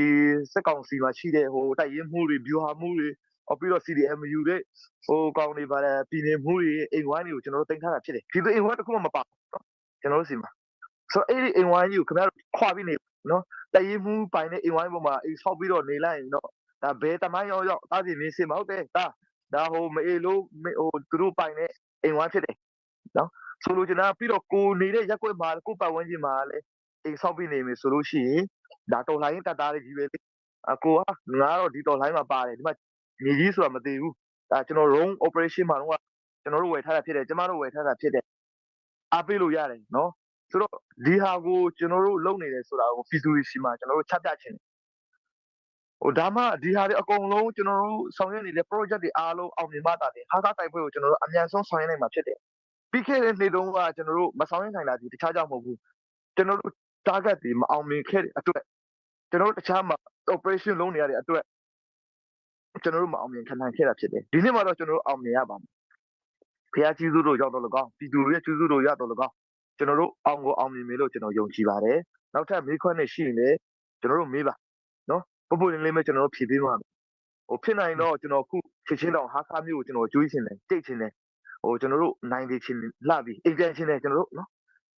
စက်ကောင်စီမှာရှိတဲ့ဟိုတိုက်ရင်မှုတွေဗျူဟာမှုတွေဟောပြီးတော့ CDMU တွေဟိုကောင်တွေပါတယ်ပြည်နယ်မှုတွေအိမ်ဝိုင်းတွေကိုကျွန်တော်တို့တင်ထားတာဖြစ်တယ်ဒီလိုအိမ်ဝိုင်းတစ်ခုမှမပါနော်ကျွန်တော်တို့စီမှာဆိုတော့အဲ့ဒီအိမ်ဝိုင်းကြီးကိုခင်ဗျားတို့ခွာပြီးနေနော်တိုက်ရင်မှုပိုင်တဲ့အိမ်ဝိုင်းပေါ်မှာအိမ်ဆောက်ပြီးတော့နေလိုက်ရင်တော့ဒါဘယ်တမိုင်းရောက်ရောက်တားစီမင်းစင်မဟုတ်တယ်ဒါဒါဟိုမအေးလို့ဟိုသူတို့ပိုင်တဲ့အိမ်ဝိုင်းဖြစ်တယ်နော်ဆိုလိုချင်တာပြီးတော့ကိုနေတဲ့ရက်ွက်မှာကိုပတ်ဝန်းကျင်မှာလည်းအိမ်ဆောက်ပြီးနေမယ်ဆိုလို့ရှိရင်ဒါတော်လိုင်းတတ်တားကြီးပဲလေအကိုကငါတော့ဒီတော်လိုင်းမှာပါတယ်ဒီမှာညီကြီးဆိုတာမသိဘူးဒါကျွန်တော် room operation မှာတော့ကျွန်တော်တို့ဝယ်ထားတာဖြစ်တယ်ကျမတို့ဝယ်ထားတာဖြစ်တယ်အားပေးလို့ရတယ်နော်ဆိုတော့ဒီဟာကိုကျွန်တော်တို့လုပ်နေတယ်ဆိုတာကိုပြည်သူတွေရှိမှကျွန်တော်တို့ချပြချင်တယ်ဟိုဒါမှဒီဟာတွေအကုန်လုံးကျွန်တော်တို့ဆောင်ရွက်နေတဲ့ project တွေအားလုံးအောင်မြင်မှတာတယ်ဟာသာတိုက်ပွဲကိုကျွန်တော်တို့အမြန်ဆုံးဆောင်ရွက်နိုင်မှာဖြစ်တယ်ပြီးခဲ့တဲ့နေ့တုန်းကကျွန်တော်တို့မဆောင်ရွက်နိုင်တာဒီတခြားကြောင့်မဟုတ်ဘူးကျွန်တော်တို့ target တွေမအောင်မြင်ခဲ့တဲ့အတွက်ကျွန်တော်တို့တခြားမှာ operation လုပ်နေရတဲ့အတွက်ကျွန်တော်တို့မအောင်မြင်ခံနိုင်ခဲ့တာဖြစ်တယ်ဒီနေ့မှာတော့ကျွန်တော်တို့အောင်မြင်ရပါမယ်ဖះကြီးစုတို့ရောက်တော့လကောင်းပြည်သူတွေရဲ့ကြီးစုတို့ရတော့လကောင်းကျွန်တော်တို့အောင်ကိုအောင်မြင်မယ်လို့ကျွန်တော်ယုံကြည်ပါတယ်နောက်ထပ်မေးခွန်းတွေရှိရင်လည်းကျွန်တော်တို့မေးပါနော်ပုပ်ပုလင်းလေးပဲကျွန်တော်တို့ဖြေပေးပါမယ်ဟိုဖြစ်နိုင်တော့ကျွန်တော်ခုချစ်ချင်းတောင်ဟာခါမျိုးကိုကျွန်တော်ကြွေးချင်တယ်တိတ်ချင်တယ်ဟိုကျွန်တော်တို့နိုင်သေးချင်လှပြီအိမ်ပြန်ချင်တယ်ကျွန်တော်တို့နော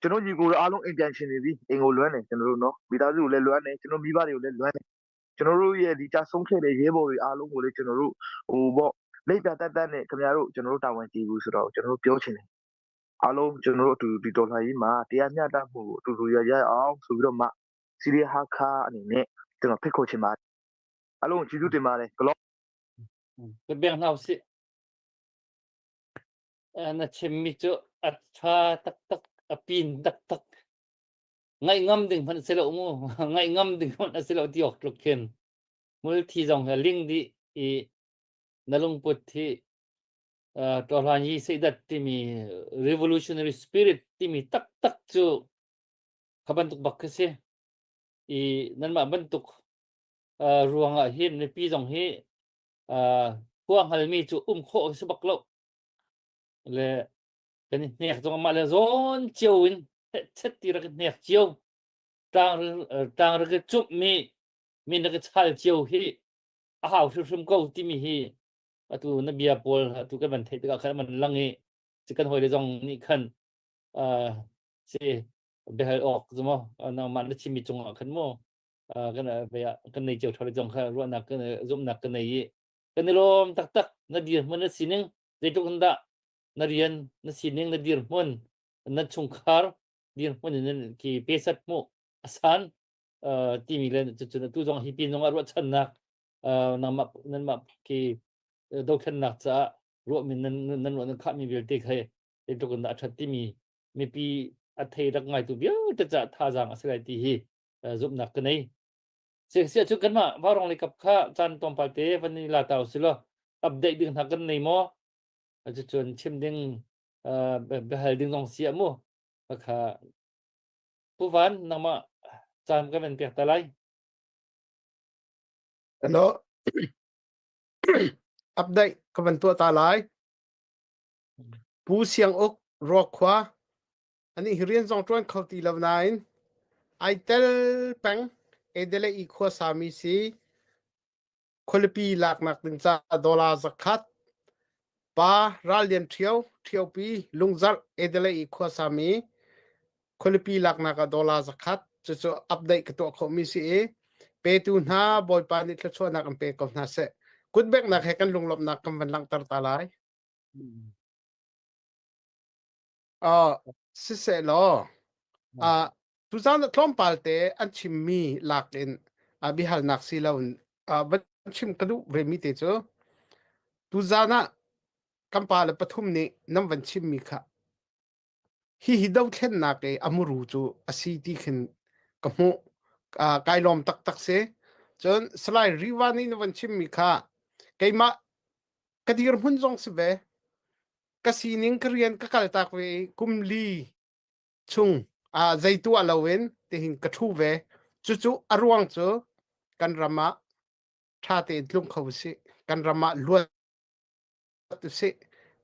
်ကျွန်တော်ညီကိုအားလုံးအိမ်ပြန်ချင်နေပြီအိမ်ကိုလွမ်းတယ်ကျွန်တော်တို့နော်မိသားစုကိုလည်းလွမ်းတယ်ကျွန်တော်မိဘတွေကိုလည်းလွမ်းတယ်ကျွန်တော်တို့ရဲ့ဒီကြဆုံးခဲ့တဲ့ရဲဘော်တွေအားလုံးကိုလည်းကျွန်တော်တို့ဟိုပေါ့လိပ်ပြတက်တက်နဲ့ခင်ဗျားတို့ကျွန်တော်တို့တာဝန်ကြည့်ဘူးဆိုတော့ကျွန်တော်တို့ပြောချင်တယ်အားလုံးကျွန်တော်တို့အတူတူဒီဒေါ်လာကြီးမှာတရားမျှတမှုကိုအတူတူရရအောင်ဆိုပြီးတော့မှစီရီဟာခါအနေနဲ့ကျွန်တော်ဖိတ်ခေါ်ချင်ပါတယ်အားလုံးကျေးဇူးတင်ပါတယ်ဂလော့ Ka beng hna usih. Na chimmi cu a ṭha taktak, a pin taktak. Ngaih ngam ding hmanh a si lo mu. Ngaih ngam ding hmanh a si lo ti awk tluk khin. Hmulthi zong he ling dih i na lungput hi ṭawhlan yi seidat timi revolutionary spirit timi taktak cu kha bantuk bak khi si. I nanmah bantuk ruang ah hin mipi zong hi khua hngalmi cu um khawh a si bak lo. Le kan i hnek zong mah le zawn cio in chet ti rak i hnek cio. Tlang tlang rak i cumhmi. Min rak i chal cio hi a hau hrimhrim ko timi hi atu na bia pawl atu kan van theih tikah khan man lang i ci kan hawile zong nih khan uh, si biahal awk zumo nangmah na chimmi cungah khan mu kan kan nei cio thole zong kha ruahnak kan zumhnak kan nei i kan i lawm taktak na dirhmun na sining zeitluk in dah na rian na sining na dirhmun na chungkhar dirhmun in ki pesat mu asan timi le cucun atu zong hi pin zong ah ruahchannak nangmah nanmah ki dothlennak caah ruahmi nan nan ruah nan khahmi vialte kha zeitluk in dah a ṭhat timi mipi a thei rak ngaitu vialte caah thazaang a si lai ti hi zumhnak ka nei. Sia cu kanmah Vaurawng lei kap kha caan tlawmpal te van i la ta usih law update ding hna kan nei maw? Cucun chim ding biahal ding zong si ah mu. Kha Pu Van nangmah caan kan van pek ta lai. Hello. Update ka van tuah ta lai. Pu Siang Uk Ruakhua Anih hi rian zong ṭuan kho ti lo nain ai tel peng. Adelaide i khuasami si. Khualipi laknak ding caah dollar zakhat. Pa Ral Lian Ṭhio, Ṭhiopi, Lungzarh, Adelaide i khuasami. Khualipi laknak ah dollar zakhat. Cucu update ka tuah khawhmi si i petu hna Bawipa nih thluachuahnak an pe ko hna seh. Kutbeknak he kan lunglawmhnak kan van langhter ta lai. Uh, sisehlaw, uh, tuzan ah tlawmpal te an chimmi lak in uh, biahalnak si lo in uh, van chim ka duh ve mi te cu tuzan ah kan pa le pathum nih nan van chimmi kha hi hi dothlennak i a muru cu a si ti khin ka hmuh uh, kai lawm taktak si cun Salai Riva nih na van chimmi kha keimah ka dirhmun zong si ve ka sining ka rian ka kaltak ve i kum li chung ah zei tuah loin tihin ka ṭhu ve. Cucu a ruang cu kan ram ah ṭha tein tlung kho usih. Kan ram ah luat usih.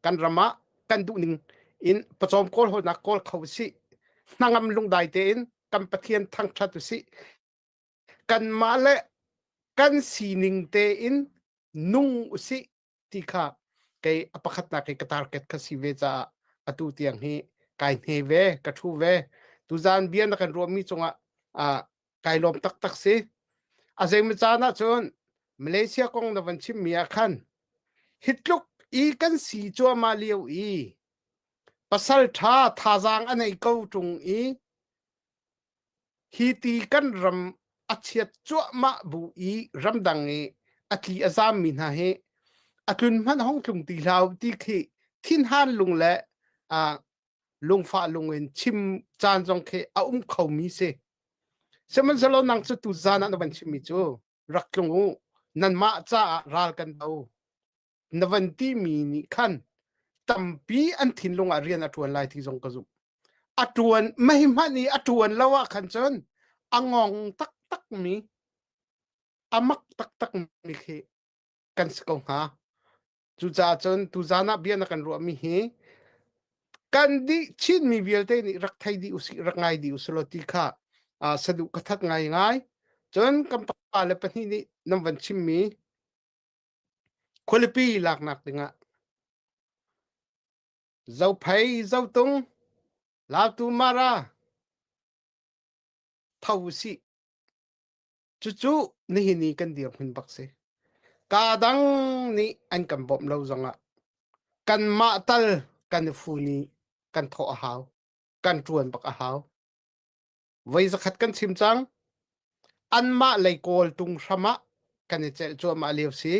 Kan ram ah kan duhning in pawcawm kawl hawlnak kawl kho usih. Hnangam lungdai tein kan Pathian thangṭhat usih. Kanmah le kan sining tein nung usih ti kha kei a pakhatnak i ka target kha si ve caah atu tiang hi kai hne ve ka thu ve tuzan bia na kan ruahmi cungah ah kai lawm taktak si a zeimaw caan ah cun Malaysia kong na van chimmi ah khan hi tluk i kan si cuahmah lio i pasal tha thazaang a nei ko ṭung i Hi ti kan ram a chiat cuahmah bu i ramdang i a tli a zaammi hna hi a tlun hmanh hong tlung ti hlah u ti khi thinhan lung le uh, lungfah lung in chim caan zong khi a um khomi si. Sihmanhsehlaw nang cu tu zan ah na van chimmi cu rak tlung u nanmah caah ral kan do na van timi nih khan tampi an thinlung ah rian a ṭuan lai ti zong ka zumh. A ṭuan mei hmanh i a ṭuan lo ah khan cun a ngong taktak mi a mak taktak mi khi kan si ko hnga. Cucaah cun tuzaan ah bia na kan ruahmi hi kan dih Chinmi vialte nih rak thei dih usih rak ngai dih usih law ti kha uh, saduh ka that ngaingai. Cun kan pa le pahnih nih nan van chimmi Khualipi laknak dingah Zophei, Zotung, Lautu Mara tho usih. Cucu nihin i kan dirhmun bak si. Kaa dang nih an kan bawmh lo zongah kanmah tal kan i fun i kan thawh a hau. Kan ṭuan bak a hau. Voi zakhat kan chim cang. Anmah lei kawl tung hram ah kan i celh cuahmah lio si.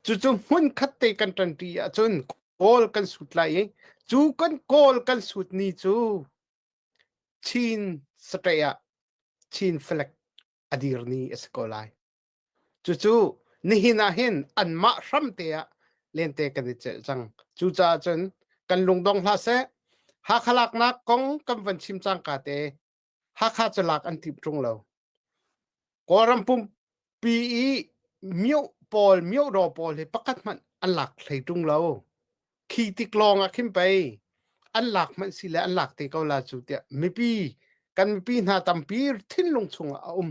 Cucu hmun khat te kan ṭanṭi ahcun kawl kan sut lai i cu kan kawl kan sut ni cu Chin state ah Chin flag a dir ni a si ko lai. Cucu nihin ah hin anmah hramte ah lente kan i celh cang. Cucaah cun kan lungdong hlah seh. Hakha laknak kong kan van chim cangka te Hakha cu lak an timh ṭung lo. Kawlram pumpi i myo pawl myodaw pawl hi pakhat hmanh an lak hlei ṭung lo. Khi tik lawng ah khin pei an lak hmanh si le an lak te ko la cu tiah mipi kan mipi hna tampi thinlung chungah a um.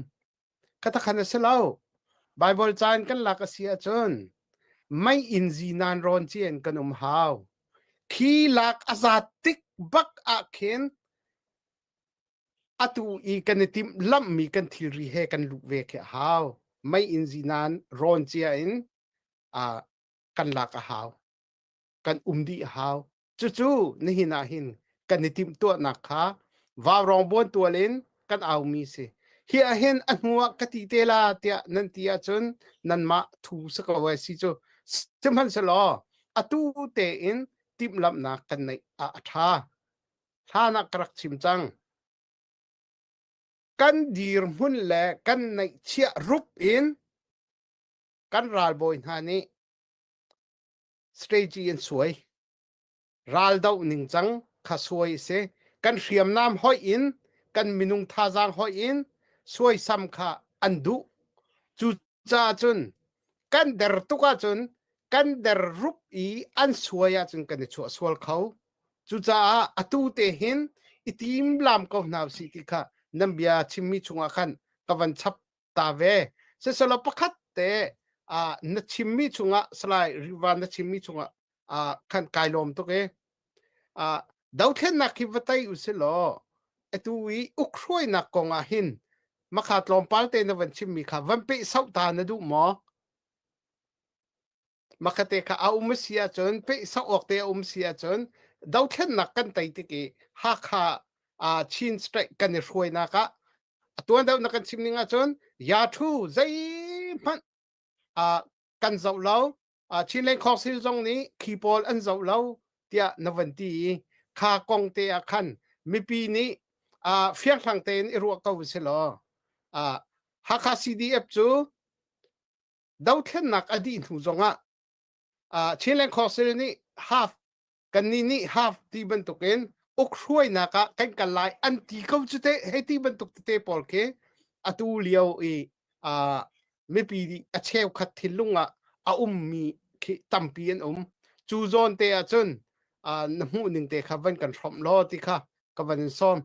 Khatakhan a si lo. Bible caan kan lak a si ahcun mei inn zinan rawn ci in kan um hau. Khi lak a zat tik bak ah khin atu i kan i timh lamhmi kan thilri he kan luh ve khi a hau. Mei inn zinan rawn cia in kan lak a hau. Kan um dih a hau. Cucu nihin ah hin kan i timhtuahnak kha vaurawng buantual in kan aumi si. Hi ah hin a hnu ah ka ti te la tiah nan ti ahcun nanmah thu si ko ai si cu. Sihmanhsehlaw atu tein timhlamhnak kan neih ah a ṭha. Hlan ah ka rak chim cang. Kan dirhmun le kan neihchiah rup in kan ralbawi hna nih strategy an suai. Raldoh ningcang kha suai a si. Kan hriamnam hoih in kan minung thazaang hoih in suaisam kha an duh. Cucaah cun kan der tuk ahcun kan der rup i an suai ahcun kan i chuah sual kho. Cucaah atu te hin i timlam ko hna usih ti kha nan bia chimmi chungah khan ka van chap ta ve. Siselaw pakhat te na chimmi chungah Salai Rivan na chimmi chungah khan kai lawm tuk i dothlennak hi va tei usilaw atu i ukhruainak kong ah hin makha tlawmpal te na van chimmi kha van peh sauh ta na duh maw? Makhate kha a um si ahcun peh sauh awk te a um si ahcun dothlennak kan tei tik i Hakha Chin State kan i hruainak ah a tuan deuh na kan chim ning ahcun yathu zeihmanh kan zoh lo Chinland Council zong nih khi pawl an zoh lo tiah na van ti i kha kong te ah khan mipi nih fianghlang tein i ruah ko si law Hakha CDF cu dothlennak a dih hnu zongah Chinland Council nih half kannih nih half ti bantukin ukhruainak ah kan kal lai an ti ko cu te hei ti bantuk tete pawl khi atu lio i mipi a cheukhat thinlung ah a ummi khi tampi an um cu zawn te ah cun na hmuh ning te kha van kan hrawmh law ti kha ka van in sawm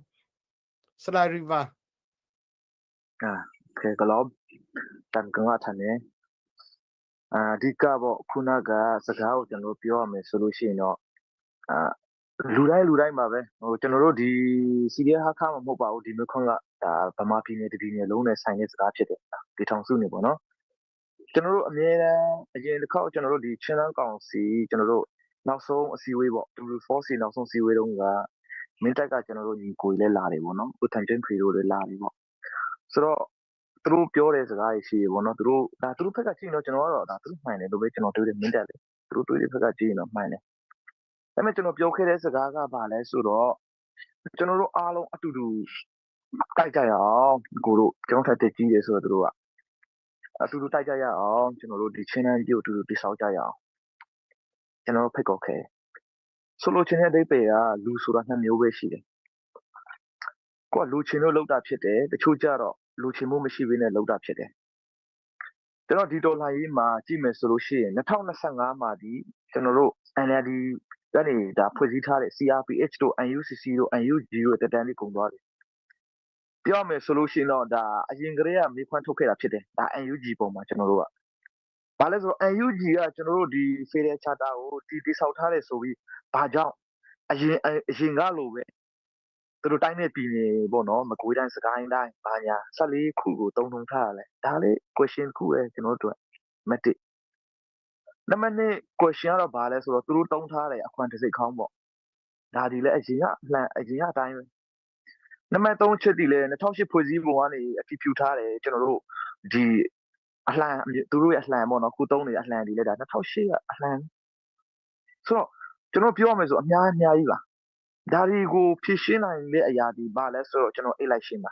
Salai Riva Okay ka lawm tan ka ngah than e အာအဓိကပေါ့ခုနကစကားကိုကျွန်တော်တို့ပြောရမယ်ဆိုလို့ရှိရင်တော့အာလူတိုင်းလူတိုင်းပါပဲဟိုကျွန်တော်တို့ဒီ CDF ဟာခါမှမဟုတ်ပါဘူးဒီမျိုးခွန်းကဒါဗမာပြည်နယ်တပြည်နယ်လုံးနဲ့ဆိုင်တဲ့စကားဖြစ်တယ်ဒီထောင်စုနေပေါ့နော်ကျွန်တော်တို့အမြဲတမ်းအရင်တစ်ခေါက်ကျွန်တော်တို့ဒီချင်းလန်းကောင်စီကျွန်တော်တို့နောက်ဆုံးအစည်းအဝေးပေါ့ W4C နောက်ဆုံးအစည်းအဝေးတုန်းကမင်းတိုက်ကကျွန်တော်တို့ညီကိုလည်းလာတယ်ပေါ့နော်ဦးထန်ချင်းဖေတို့လည်းလာတယ်ပေါ့ဆိုတော့ သူတို့ပြောတဲ့စကားတွေရှိရေပေါ့နော်သူတို့ဒါသူတို့ဘက်ကကြည့်ရင်တော့ကျွန်တော်ကတော့ဒါသူတို့မှန်တယ်လို့ပဲကျွန်တော်တွေးတယ်မင်းတက်လေသူတို့တွေးတဲ့ဘက်ကကြည့်ရင်တော့မှန်တယ်ဒါပေမဲ့ကျွန်တော်ပြောခဲ့တဲ့စကားကဘာလဲဆိုတော့ကျွန်တော်တို့အားလုံးအတူတူတိုက်ကြရအောင်ကိုတို့ကျွန်တော်ထက်တက်ကြီးတယ်ဆိုတော့သူတို့ကအတူတူတိုက်ကြရအောင်ကျွန်တော်တို့ဒီချင်းတန်းကြီးကိုအတူတူတိဆောက်ကြရအောင်ကျွန်တော်တို့ဖိတ်ခေါ်ခဲ့ဆိုလိုချင်တဲ့အဓိပ္ပာယ်ကလူဆိုတာနှစ်မျိုးပဲရှိတယ် ကိုကလူချင်လို့လုပ်တာဖြစ်တယ်တချို့ကြတော့လူချင်မှုမရှိဘဲနဲ့လုပ်တာဖြစ်တယ်ကျွန်တော်ဒီဒေါ်လာရေးမှာကြည့်မယ်ဆိုလို့ရှိရင်2025မှာဒီကျွန်တော်တို့ NLD ကနေဒါဖွဲ့စည်းထားတဲ့ CRPH တို့ NUCC တို့ NUG တို့တက်တန်းလေးကုန်သွားတယ်ပြောမယ်ဆိုလို့ရှိရင်တော့ဒါအရင်ကတည်းကမေးခွန်းထုတ်ခဲ့တာဖြစ်တယ်ဒါ NUG ပုံမှာကျွန်တော်တို့ကဘာလဲဆိုတော့ NUG ကကျွန်တော်တို့ဒီ Federal Charter ကိုဒီတိဆောက်ထားတယ်ဆိုပြီးဘာကြောင့်အရင်အရင်ကလိုပဲ သူတို့တိုင်းနဲ့ပြည်နယ်ပေါ့နော်မကွေးတိုင်းစကိုင်းတိုင်းဘာညာ14ခုကိုတုံတုံထားရလဲဒါလေး question ခုပဲကျွန်တော်တို့မက်တစ်နံပါတ်2 question ကတော့ဘာလဲဆိုတော့သူတို့တုံးထားတယ်အခွန်တစိတ်ခေါင်းပေါ့ဒါဒီလည်းအရင်ကလှန်အရင်ကအတိုင်းပဲနံပါတ်3ချက်ဒီလည်း2008ဖွဲ့စည်းပုံကနေအတည်ပြုထားတယ်ကျွန်တော်တို့ဒီအလှန်သူတို့ရဲ့အလှန်ပေါ့နော်ခုတုံးနေအလှန်ဒီလည်းဒါ2008ကအလှန်ဆိုတော့ကျွန်တော်ပြောရမယ်ဆိုအများအများကြီးပါ ဒါတွေကိုဖြည့်ရှင်းနိုင်တဲ့အရာဒီဘာလဲဆိုတော့ကျွန်တော် election ပါ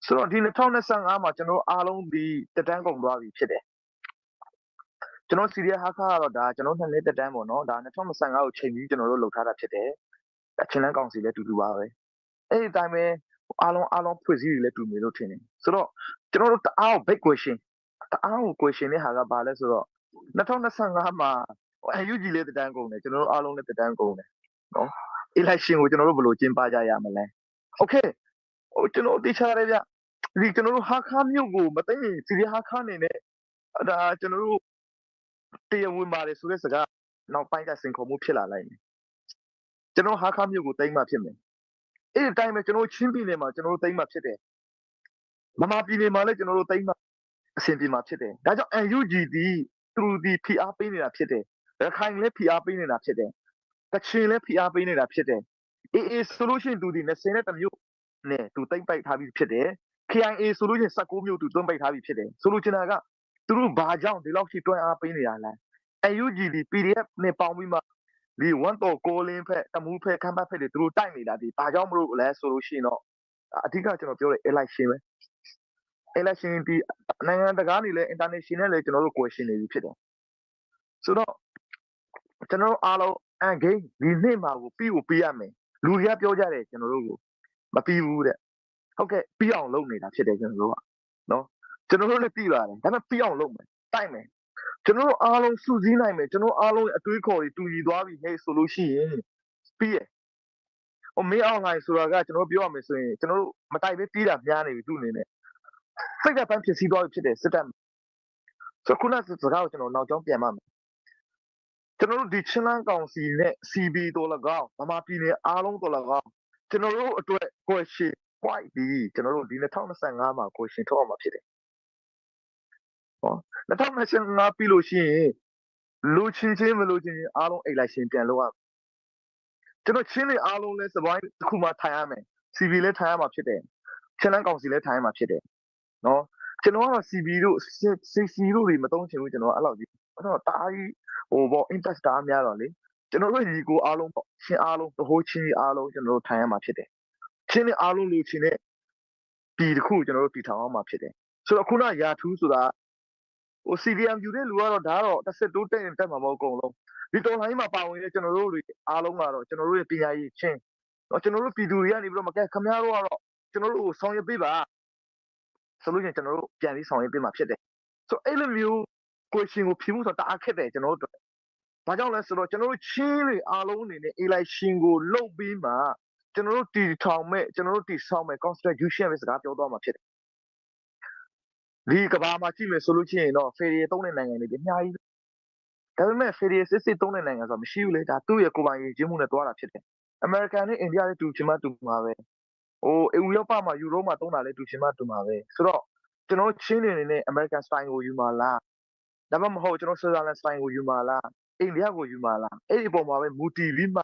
ဆိုတော့ဒီ2025မှာကျွန်တော်အားလုံးဒီတက်တန်းကုန်သွားပြီဖြစ်တယ်ကျွန်တော်စီရီယာဟာခါကတော့ဒါကျွန်တော်နှစ်နှစ်တက်တန်းပေါ့နော်ဒါ2025ကိုချိန်ပြီးကျွန်တော်တို့လုပ်ထားတာဖြစ်တယ်အချင်းလန်းကောင်စီလည်းတူတူပါပဲအဲ့ဒီအတိုင်းပဲအားလုံးအားလုံးဖွဲ့စည်းတွေလည်းတူမယ်လို့ထင်တယ်ဆိုတော့ကျွန်တော်တို့တအား big question တအားကို question တဲ့ဟာကဘာလဲဆိုတော့2025မှာ UG လည်းတက်တန်းကုန်တယ်ကျွန်တော်တို့အားလုံးလည်းတက်တန်းကုန်တယ်နော် election ကိုကျွန်တော်တို့ဘယ်လိုကျင်းပကြရမလဲ okay ဟိုကျွန်တော်သိချရတယ်ဗျ ဒီကျွန်တော်တို့ဟာခါမြို့ကိုမသိရင်စီရီဟာခါနေနဲ့ဒါကျွန်တော်တို့တရားဝင်ပါတယ်ဆိုတဲ့စကားနောက်ပိုင်းကစင်ခေါ်မှုဖြစ်လာလိုက်မယ်ကျွန်တော်ဟာခါမြို့ကိုတိမ့်မှဖြစ်မယ်အဲ့ဒီတိုင်းပဲကျွန်တော်ချင်းပြည်နယ်မှာကျွန်တော်တို့တိမ့်မှဖြစ်တယ်မမပြည်နယ်မှာလည်းကျွန်တော်တို့တိမ့်မှအဆင်ပြေမှာဖြစ်တယ်ဒါကြောင့် NUG ဒီသူဒီဖိအားပေးနေတာဖြစ်တယ်ရခိုင်လည်းဖိအားပေးနေတာဖြစ်တယ်ကချင်လည်းဖိအားပေးနေတာဖြစ်တယ်အေးအေးဆိုလို့ရှိရင်သူဒီ20နဲ့တမျိုးနဲ့သူတိမ့်ပိုက်ထားပြီးဖြစ်တယ် KIA ဆိုလို့ရှိရင်16မျိုးသူတွန်းပိတ်ထားပြီးဖြစ်တယ်ဆိုလိုချင်တာကသူတို့ဘာကြောင့်ဒီလောက်ရှိတွန်းအားပေးနေတာလဲ NUG ဒီ PDF နဲ့ပေါင်းပြီးမှဒီဝန်တော်ကိုလင်းဖက်တမူးဖက်ခမ်းပတ်ဖက်တွေသူတို့တိုက်နေတာဒီဘာကြောင့်မလို့လဲဆိုလို့ရှိရင်တော့အဓိကကျွန်တော်ပြောတဲ့ election ပဲ election ဒီနိုင်ငံတကာနေလဲ international လဲကျွန်တော်တို့ question နေပြီဖြစ်တယ်ဆိုတော့ကျွန်တော်တို့အားလုံးအန်ဂိမ်းဒီနှစ်မှာကိုပြီးကိုပြီးရမယ်လူတွေကပြောကြတယ်ကျွန်တော်တို့ကိုမပြီးဘူးတဲ့ဟုတ်ကဲ့ပြီးအောင်လုပ်နေတာဖြစ်တယ်ကျွန်တော်တို့ကနော်ကျွန်တော်တို့လည်းပြီးပါတယ်ဒါပေမဲ့ပြီးအောင်လုပ်မယ်တိုက်မယ်ကျွန်တော်တို့အားလုံးစုစည်းနိုင်မယ်ကျွန်တော်အားလုံးအတွေးခေါ်တွေတူညီသွားပြီဟဲ့ဆိုလို့ရှိရင်ပြီးရဟိုမင်းအောင်လှိုင်ဆိုတာကကျွန်တော်ပြောရမယ်ဆိုရင်ကျွန်တော်တို့မတိုက်ပဲပြီးတာများနေပြီသူ့အနေနဲ့စိတ်ကပန်းဖြစ်စီသွားပြီဖြစ်တယ်စစ်တပ်ဆိုခုနစကားကိုကျွန်တော်နောက်ကျောင်းပြန်ပါမယ်ကျွန်တော်တို့ဒီချင်းလန်းကောင်စီနဲ့ CB တော်၎င်းဗမာပြည်နယ်အားလုံးတော်၎င်းကျွန်တော်တို့အတွက် question white ဒီကျွန်တော်တို့ဒီ2025မှာ question ထုတ်အောင်မှာဖြစ်တယ်ဟော2025ပြီးလို့ရှိရင်လူချင်းချင်းမလူချင်းချင်းအားလုံးအိတ်လိုက်ရှင်ပြန်လို့ရကျွန်တော်ချင်းတွေအားလုံးလဲစပိုင်းတစ်ခုမှထိုင်ရမယ် CB လဲထိုင်ရမှာဖြစ်တယ်ချင်းလန်းကောင်စီလဲထိုင်ရမှာဖြစ်တယ်နော်ကျွန်တော်ကတော့ CB တို့ CC တို့တွေမသုံးချင်ဘူးကျွန်တော်အဲ့လောက်ကြီးအဲ့တော့တားကြီးဟိုပေါ့ impact တားများတော့လေကျွန်တော်တို့ညီကိုအားလုံးပေါ့ချင်းအားလုံးတဟိုးချင်းကြီးအားလုံးကျွန်တော်တို့ထိုင်ရမှာဖြစ်တယ်ချင်းတွေအားလုံးလူချင်းတဲ့ပြည်တစ်ခုကျွန်တော်တို့တည်ထောင်အောင်မှာဖြစ်တယ်ဆိုတော့ခုနရာထူးဆိုတာဟို CDM ယူတဲ့လူကတော့ဒါကတော့တစ်စစ်တိုးတက်ရင်တက်မှာမဟုတ်အကုန်လုံးဒီတော်လိုင်းမှာပါဝင်တဲ့ကျွန်တော်တို့တွေအားလုံးကတော့ကျွန်တော်တို့ရဲ့ပညာရေးချင်းတော့ကျွန်တော်တို့ပြည်သူတွေကနေပြီးတော့မကဲခမရတို့ကတော့ကျွန်တော်တို့ကိုဆောင်ရွက်ပေးပါဆိုလို့ချင်းကျွန်တော်တို့ပြန်ပြီးဆောင်ရွက်ပေးမှာဖြစ်တယ်ဆိုတော့အဲ့လိုမျိုး question ကိုဖြေမှုဆိုတာတအားခက်တယ်ကျွန်တော်တို့ဘာကြောင့်လဲဆိုတော့ကျွန်တော်တို့ချင်းတွေအားလုံးအနေနဲ့ election ကိုလုပ်ပြီးမှကျွန်တော်တို့တီထောင်မဲ့ကျွန်တော်တို့တီဆောင်မဲ့ constitution ပဲစကားပြောသွားမှာဖြစ်တယ်ဒီကဘာမှာကြည့်မယ်ဆိုလို့ရှိရင်တော့ Federal သုံးတဲ့နိုင်ငံတွေအများကြီးဒါပေမဲ့ Federal စစ်စစ်သုံးတဲ့နိုင်ငံဆိုတာမရှိဘူးလေဒါသူ့ရဲ့ကိုယ်ပိုင်ရည်ချင်းမှုနဲ့တွားတာဖြစ်တယ်အမေရိကန်နဲ့အိန္ဒိယနဲ့တူချင်မှတူမှာပဲဟိုဥရောပမှာယူရိုမှာသုံးတာလဲတူချင်မှတူမှာပဲဆိုတော့ကျွန်တော်ချင်းနေနေ American style ကိုယူမှာလားဒါမှမဟုတ်ကျွန်တော် Switzerland style ကိုယူမှာလားအိန္ဒိယကိုယူမှာလားအဲ့ဒီအပေါ်မှာပဲမူတည်ပြီးမ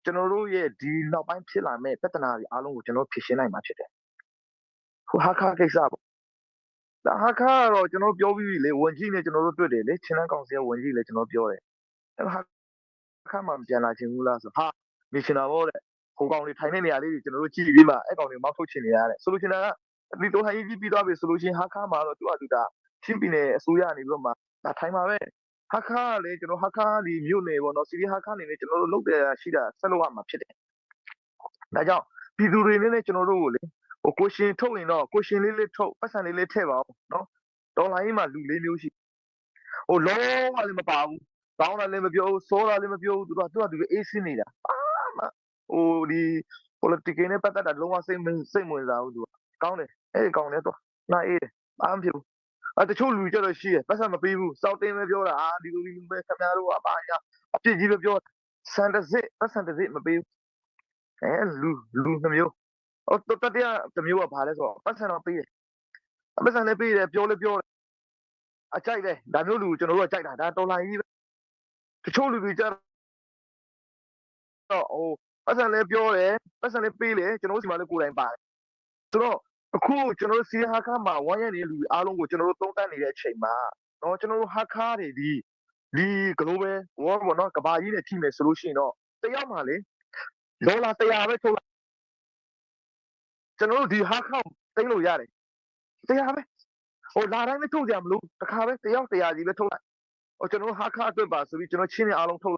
ှကျွန်တော်တို့ရဲ့ဒီနောက်ပိုင်းဖြစ်လာမဲ့ပြဿနာတွေအားလုံးကိုကျွန်တော်ဖြေရှင်းနိုင်မှာဖြစ်တယ်ဟိုဟာခါကိစ္စပေါ့ဒါဟာခါကတော့ကျွန်တော်ပြောပြီးပြီလေဝန်ကြီးနဲ့ကျွန်တော်တို့တွေ့တယ်လေချင်းလန်းကောင်စီကဝန်ကြီးလေကျွန်တော်ပြောတယ်အဲ့ဟာခါမှပြန်လာချင်ဘူးလားဆိုဟာနေချင်တာပေါ့တဲ့ဟိုကောင်တွေထိုင်တဲ့နေရာလေးတွေကျွန်တော်တို့ကြည့်ပြီးမှအဲ့ကောင်တွေမောက်ထုတ်ချင်နေရတယ်ဆိုလို့ချင်တာကဒီတော့ဟိုင်းကြီးပြီးသွားပြီဆိုလို့ချင်းဟာခါမှာတော့သူ့အတူတာချင်းပြည်နယ်အစိုးရနေပြီးတော့မှဒါထိုင်မှာပဲဟာခါကလေကျွန်တော်ဟာခါဒီမြို့နယ်ပေါ့နော်စီရီဟာခါနေနေကျွန်တော်တို့လုတ်တယ်ရှိတာဆက်လုပ်ရမှာဖြစ်တယ်ဒါကြောင့်ပြည်သူတွေနဲ့ကျွန်တော်တို့ကိုလေဟိုကိုရှင်ထုတ်ရင်တော့ကိုရှင်လေးလေးထုတ်ပတ်စံလေးလေးထည့်ပါအောင်နော်ဒေါ်လာကြီးမှာလူလေးမျိုးရှိဟိုလုံးဝလည်းမပါဘူးကောင်းတာလည်းမပြောဘူးစိုးတာလည်းမပြောဘူးသူကသူကသူအေးစင်းနေတာအာမဟိုဒီ political နဲ့ပတ်သက်တာလုံးဝစိတ်မစိတ်ဝင်စားဘူးသူကကောင်းတယ်အဲ့ဒီကောင်းတယ်တော့နားအေးတယ်ဘာမှမဖြစ်ဘူးအဲတချို့လူကြတော့ရှိတယ်ပတ်စံမပေးဘူးစောက်တင်းပဲပြောတာအာဒီလိုဒီလိုပဲခင်ဗျားတို့ကဘာညာအပြစ်ကြီးပဲပြောစံတစစ်ပတ်စံတစစ်မပေးဘူးအဲလူလူနှမျိုးဟိုတတိယတမျိုးကဘာလဲဆိုတော့ပတ်စံတော့ပေးတယ်ပတ်စံလည်းပေးတယ်ပြောလည်းပြောတယ်အကြိုက်တယ်ဒါမျိုးလူကျွန်တော်တို့ကကြိုက်တာဒါတော်လိုင်းကြီးပဲတချို့လူတွေကြတော့ဟိုပတ်စံလည်းပြောတယ်ပတ်စံလည်းပေးတယ်ကျွန်တော်တို့စီမှာလည်းကိုယ်တိုင်ပါတယ်ဆိုတော့အခုကျွန်တော်တို့စီဟာခါမှာဝိုင်းရနေတဲ့လူတွေအားလုံးကိုကျွန်တော်တို့သုံးသပ်နေတဲ့အချိန်မှာနော်ကျွန်တော်တို့ဟာခါတွေဒီဒီ global world ပေါ့နော်ကဘာကြီးနဲ့ထိမယ်ဆိုလို့ရှိရင်တော့တယောက်မှလေဒေါ်လာ100ပဲထုတ်လိုက်ကျွန်တော်တို့ဒီဟာခါသိမ်းလို့ရတယ်100ပဲဟိုလာတိုင်းမထုတ်ကြမလို့တခါပဲတယောက်100ကြီးပဲထုတ်လိုက်ဟိုကျွန်တော်တို့ဟာခါအတွက်ပါဆိုပြီးကျွန်တော်ချင်းနေအားလုံးထုတ်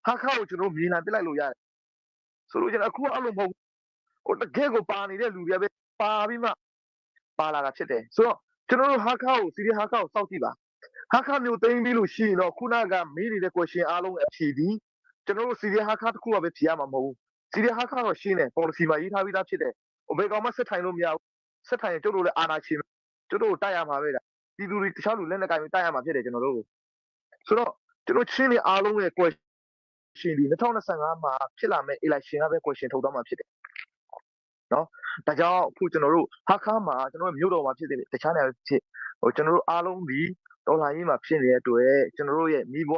ဟာခါကိုကျွန်တော်မြေလံပစ်လိုက်လို့ရတယ်ဆိုလို့ကျွန်တော်အခုအဲ့လိုမဟုတ်ဟိုတကယ်ကိုပါနေတဲ့လူတွေပဲပါပြီးမှပါလာတာဖြစ်တယ်ဆိုတော့ကျွန်တော်တို့ဟာခါကိုစီရီဟာခါကိုစောင့်ကြည့်ပါဟာခါမျိုးသိမ်းပြီးလို့ရှိရင်တော့ခုနကမေးနေတဲ့ question အားလုံးအဖြေဒီကျွန်တော်တို့စီရီဟာခါတခုကပဲဖြေရမှာမဟုတ်ဘူးစီရီဟာခါတော့ရှင်းတယ် policy မှာရေးထားပြီးသားဖြစ်တယ်ဟိုဘယ်ကောင်မှဆက်ထိုင်လို့မရဘူး ဆက်ထိုင်ရင်ကျုပ်တို့လည်းအာဏာရှင်ကျုပ်တို့တိုက်ရမှာပဲလားပြည်သူတွေတခြားလူလက်နက်ကိုင်ပြီးတိုက်ရမှာဖြစ်တယ်ကျွန်တော်တို့ဆိုတော့ကျွန်တော်ချင်းတွေအားလုံးရဲ့ question ဒီ2025မှာဖြစ်လာမယ့် election ကပဲ question ထုတ်သွားမှာဖြစ်တယ်နော်ဒါကြောင့်အခုကျွန်တော်တို့ဟာခါမှာကျွန်တော်တို့မြို့တော်မှာဖြစ်တယ်တခြားနေရာဖြစ်ဟိုကျွန်တော်တို့အားလုံးဒီတော်လှန်ရေးမှာဖြစ်နေတဲ့အတွက်ကျွန်တော်တို့ရဲ့မိဘ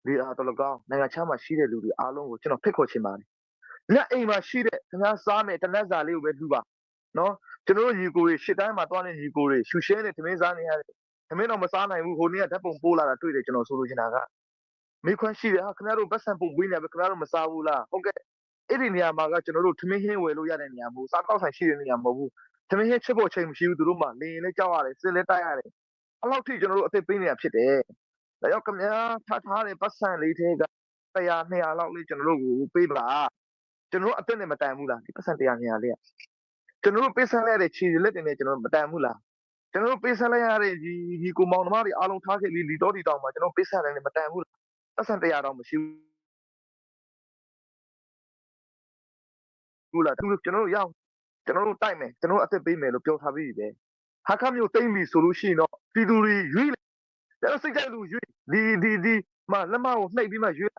တွေအားတော်လကောင်းနိုင်ငံခြားမှာရှိတဲ့လူတွေအားလုံးကိုကျွန်တော်ဖိတ်ခေါ်ချင်ပါတယ်။ညအိမ်မှာရှိတဲ့ခင်ဗျားစားမယ်တနက်စာလေးကိုပဲလှူပါနော်ကျွန်တော်တို့ညီကိုတွေရှစ်တိုင်းမှာတွားနေညီကိုတွေရှူရှဲနေသမင်းစားနေရတယ်သမင်းတော့မစားနိုင်ဘူးဟိုနေ့ကဓာတ်ပုံပို့လာတာတွေ့တယ်ကျွန်တော်ဆိုလိုချင်တာကမိခွန်းရှိတယ်ဟာခင်ဗျားတို့ပတ်စံပုံပေးနေပဲခင်ဗျားတို့မစားဘူးလားဟုတ်ကဲ့အဲ့ဒီနေရာမှာကကျွန်တော်တို့သမင်းဟင်းဝယ်လို့ရတဲ့နေရာမဟုတ်စားကောက်ဆိုင်ရှိတဲ့နေရာမဟုတ်ဘူးသမင်းဟင်းချစ်ဖို့အချိန်မရှိဘူးသူတို့မှလင်းရင်လည်းကြောက်ရတယ်စစ်လည်းတိုက်ရတယ်အဲ့လောက်ထိကျွန်တော်တို့အသိပေးနေတာဖြစ်တယ်ဒါကြောင့်ခင်ဗျားထားထားတဲ့ပတ်စံလေးတွေက100 200လောက်လေးကျွန်တော်တို့ကိုပေးပါကျွန်တော်တို့အသက်နဲ့မတန်ဘူးလားဒီပတ်စံ100 200လေးကကျွန်တော်တို့ပေးဆက်လိုက်တဲ့ခြေလက်တွေနဲ့ကျွန်တော်တို့မတန်ဘူးလားကျွန်တော်တို့ပေးဆက်လိုက်ရတဲ့ဒီဒီကိုမောင်နှမတွေအားလုံးထားခဲ့ပြီးလီတော်ဒီတောင်မှာကျွန်တော်ပေးဆက်တယ်မတန်ဘူးလားပတ်စံ100တော့မရှိဘူးလားသူကျွန်တော်တို့ရအောင်ကျွန်တော်တို့တိုက်မယ်ကျွန်တော်တို့အသက်ပေးမယ်လို့ပြောထားပြီးပြီပဲဟာခမျိုးတိမ့်ပြီဆိုလို့ရှိရင်တော့ပြည်သူတွေရွေးတယ်စိတ်ကြိုက်လူရွေးဒီဒီဒီမလက်မကိုနှိပ်ပြီးမှရွေး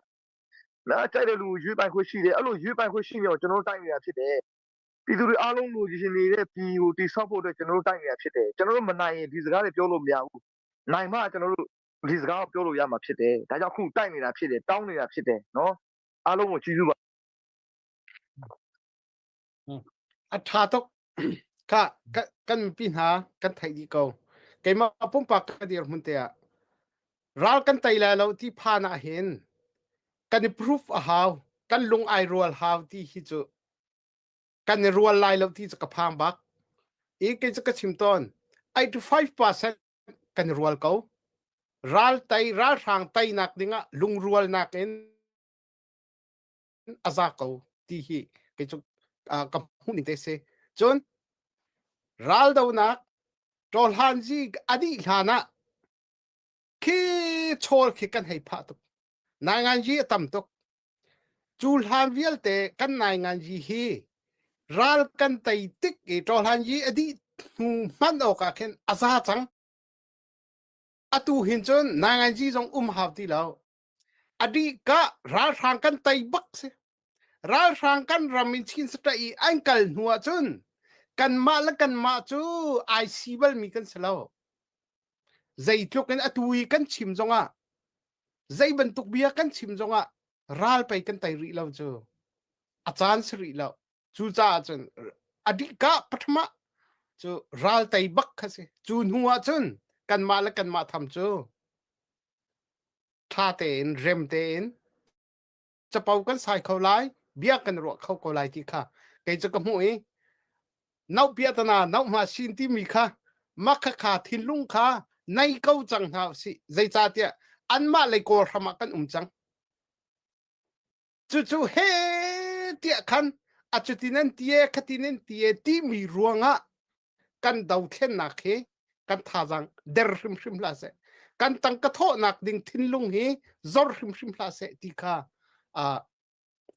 နားကြိုက်တဲ့လူရွေးပိုင်ခွင့်ရှိတယ်အဲ့လိုရွေးပိုင်ခွင့်ရှိနေတော့ကျွန်တော်တို့တိုက်နေတာဖြစ်တယ်ပြည်သူတွေအားလုံးလိုချင်နေတဲ့ပြည်ကိုတိဆောက်ဖို့အတွက်ကျွန်တော်တို့တိုက်နေတာဖြစ်တယ်ကျွန်တော်တို့မနိုင်ရင်ဒီစကားတွေပြောလို့မရဘူးနိုင်မှကျွန်တော်တို့ဒီစကားကိုပြောလို့ရမှာဖြစ်တယ်ဒါကြောင့်ခုတိုက်နေတာဖြစ်တယ်တောင်းနေတာဖြစ်တယ်နော်အားလုံးကိုကျေးဇူးပါ A ṭha tuk. Kha kan mipi hna kan theih dih ko. Keimah pumpak ka dirhmun te ah ral kan tei lai lo ti phan ah hin kan i proof a hau kan lung ai rual hau ti hi cu kan i rual lai lo ti cu ka phang bak. I kei cu ka chim tawn 85% kan i rual ko. Ral tei ralhrang teinak dingah lungrualnak in a za ko ti hi kei cu ka hmuh ning te si. Cun raldonak ṭawhlanzi a dih hlan ah khi chawl khi kan hei phah tuk. Nainganzi a tam tuk. Cu hlan vialte kan nainganzi hi ral kan tei tik i ṭawhlanzi a dih hnu hman awk ah khin a za cang. Atu hin cun nainganzi zong um hau ti lo. A dihka ralhrang kan tei bak si. Ralhrang kan ram in Chin state i an kal hnu ahcun kanmah le kanmah cu ai si balmi kan si lo. Zeitluk in atu i kan chim zongah zei bantuk bia kan chim zongah ral pei kan tei rih lo cu. A caan si rih lo. Cucaah cun a dihka pathum ah cu ral tei bak kha si. Cu hnu ahcun kanmah le kanmah tham cu ṭha tein rem tein capo kan sai kho lai bia kan ruah kho ko lai ti kha kei cu ka hmuh i nauh piahtana nauh hma sin timi kha makha kha thinlung kha nei ko cang hna usih zeicahtiah anmah lei kawl hram ah kan um cang Cucu he tiah khan a cutin an ti e khatin an ti e timi ruangah kan dothlennak hi kan thazaang der hrimhrim hlah seh. Kan tangka thawhnak ding thinlung hi zor hrimhrim hlah seh ti kha uh,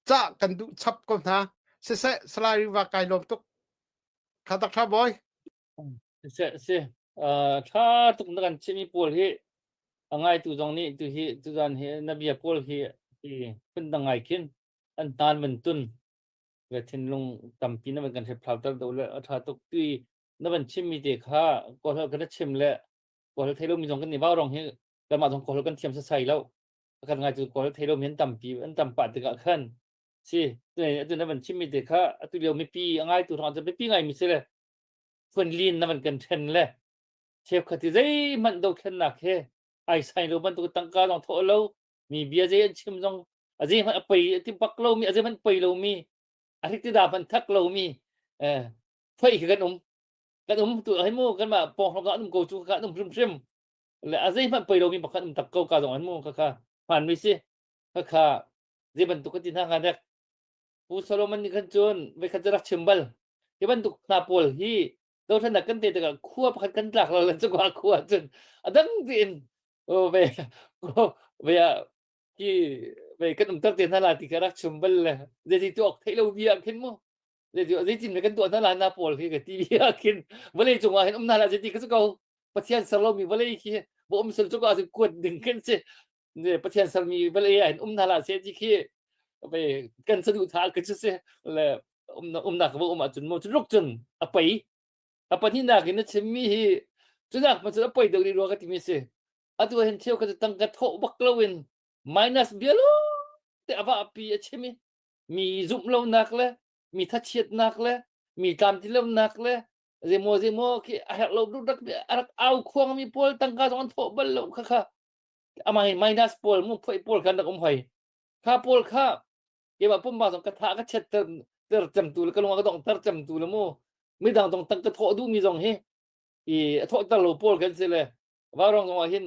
ca kan duh chap ko hna. Siseh, Salai Riva kai lawm tuk. Tha tak tha boy. Si si tha tuk na kan chimmi pawl hi a ngaitu zong nih tu hi tuzan hi na bia pawl hi hi phundang ngai khin an hnan van tun le thinlung tampi na van kan hriphlau ter do le a tha tuk tui na van chimmi te kha kawl kan chim le kawl thei lomi zong kan ni vau rong hi kanmah zong kawl kan thiam sasai lo kan ngai cu kawl thei lomi an tampi an tam pah tikah khan si tu na van chimmi te kha atu lio mipi a ngaitu hrang cu mipi ngai mi si le phunlin na van kan ṭhen le cheukhat i zeihmanh dothlennak he ai sai lo bantuk tangka zong thawh lo mi bia zei an chim zong a zeihmanh a pei a ti bak lomi a zeihmanh pei lomi a hrik ti da hmanh thak lomi eh phoi khi kan um kan um tu hai mu kanmah pawng hram an um ko cu ka an um hrimhrim le a zeihmanh pei lomi pakhat um tak ko ka zong an mu kha kha hmaan mi si kha kha zei bantuk ka ti hna hnga dek Pu Solomon nih khan cun voikhat cu rak chim bal. Hi bantuk hna pawl hi dothlennak kan te tikah khua pakhat kan tlak lo le cuka khua cun a dang tein ve ve ah hi ve kan umter te hna la ti kha rak chim bal le zeiti tuak theih lo bia khin mu. Zeitin kan tuah hna la na pawl khi ka ti ah khin vawlei cungah hin um hna la zeiti ka si ko. Pathian ser lomi vawlei khi bo um sel cu ka kuat ding kan si. Pathian sermi vawlei ah hin um hna la se ti khi kan saduhthah ka cu si. Le umnak ka um ahcun mu cu cun a pei. A pahnihnak in na chimmi hi cunak hmanh cun a poi deuh rih rua ka timi si. Atu hin cheu kha cu tangka thawh bak loin minus bia te a vahpi a chim i mi zumh lonak le mi thachiatnak le mi tlamtlinlonak le zeimaw zeimaw khi a herh lo rak a rak au khuangmi pawl tangka zong an thawh bal lo kha kha amah minus pawl mu phoih pawl khan rak um hoi kha pawl kha keimah pumpak zong ka tha ka chiat ter ter cemtu le ka lung a ka dong ter cemtu le mu midang zong tang ka thawh duhmi zong hi i a thawh ter lo pawl kan si le Vaurawng zong ah hin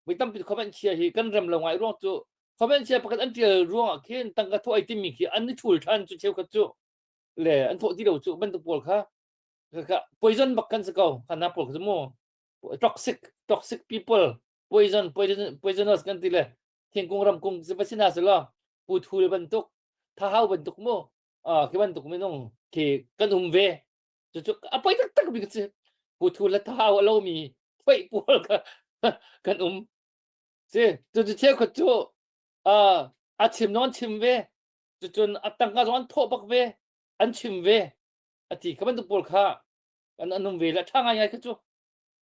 voi tampi comment chia hi kan rem lo ngai ruang cu comment chia pakhat an tial ruang ah khin tangka thawh ai timi khi an i thul than cu cheukhat cu le an thawh ti lo cu bantuk pawl kha kha poison bak kan si ko kha na pawl kha mu toxic toxic people poison poison poisonous kan ti le thingkung ramkung si pasina si lo pu thul bantuk thahau bantuk mu khi bantuk minung khi kan um ve Cucu a poi taktak mi si. Puthu le thau a lomi phoih pawl kha kan um. Si, cucu cheukhat cu uh, a chim zong an chim ve. Cucun a tangka zong an thawh bak ve. An chim ve. A ti kha bantuk pawl kha an an um ve le ṭha ngaingai kha cu.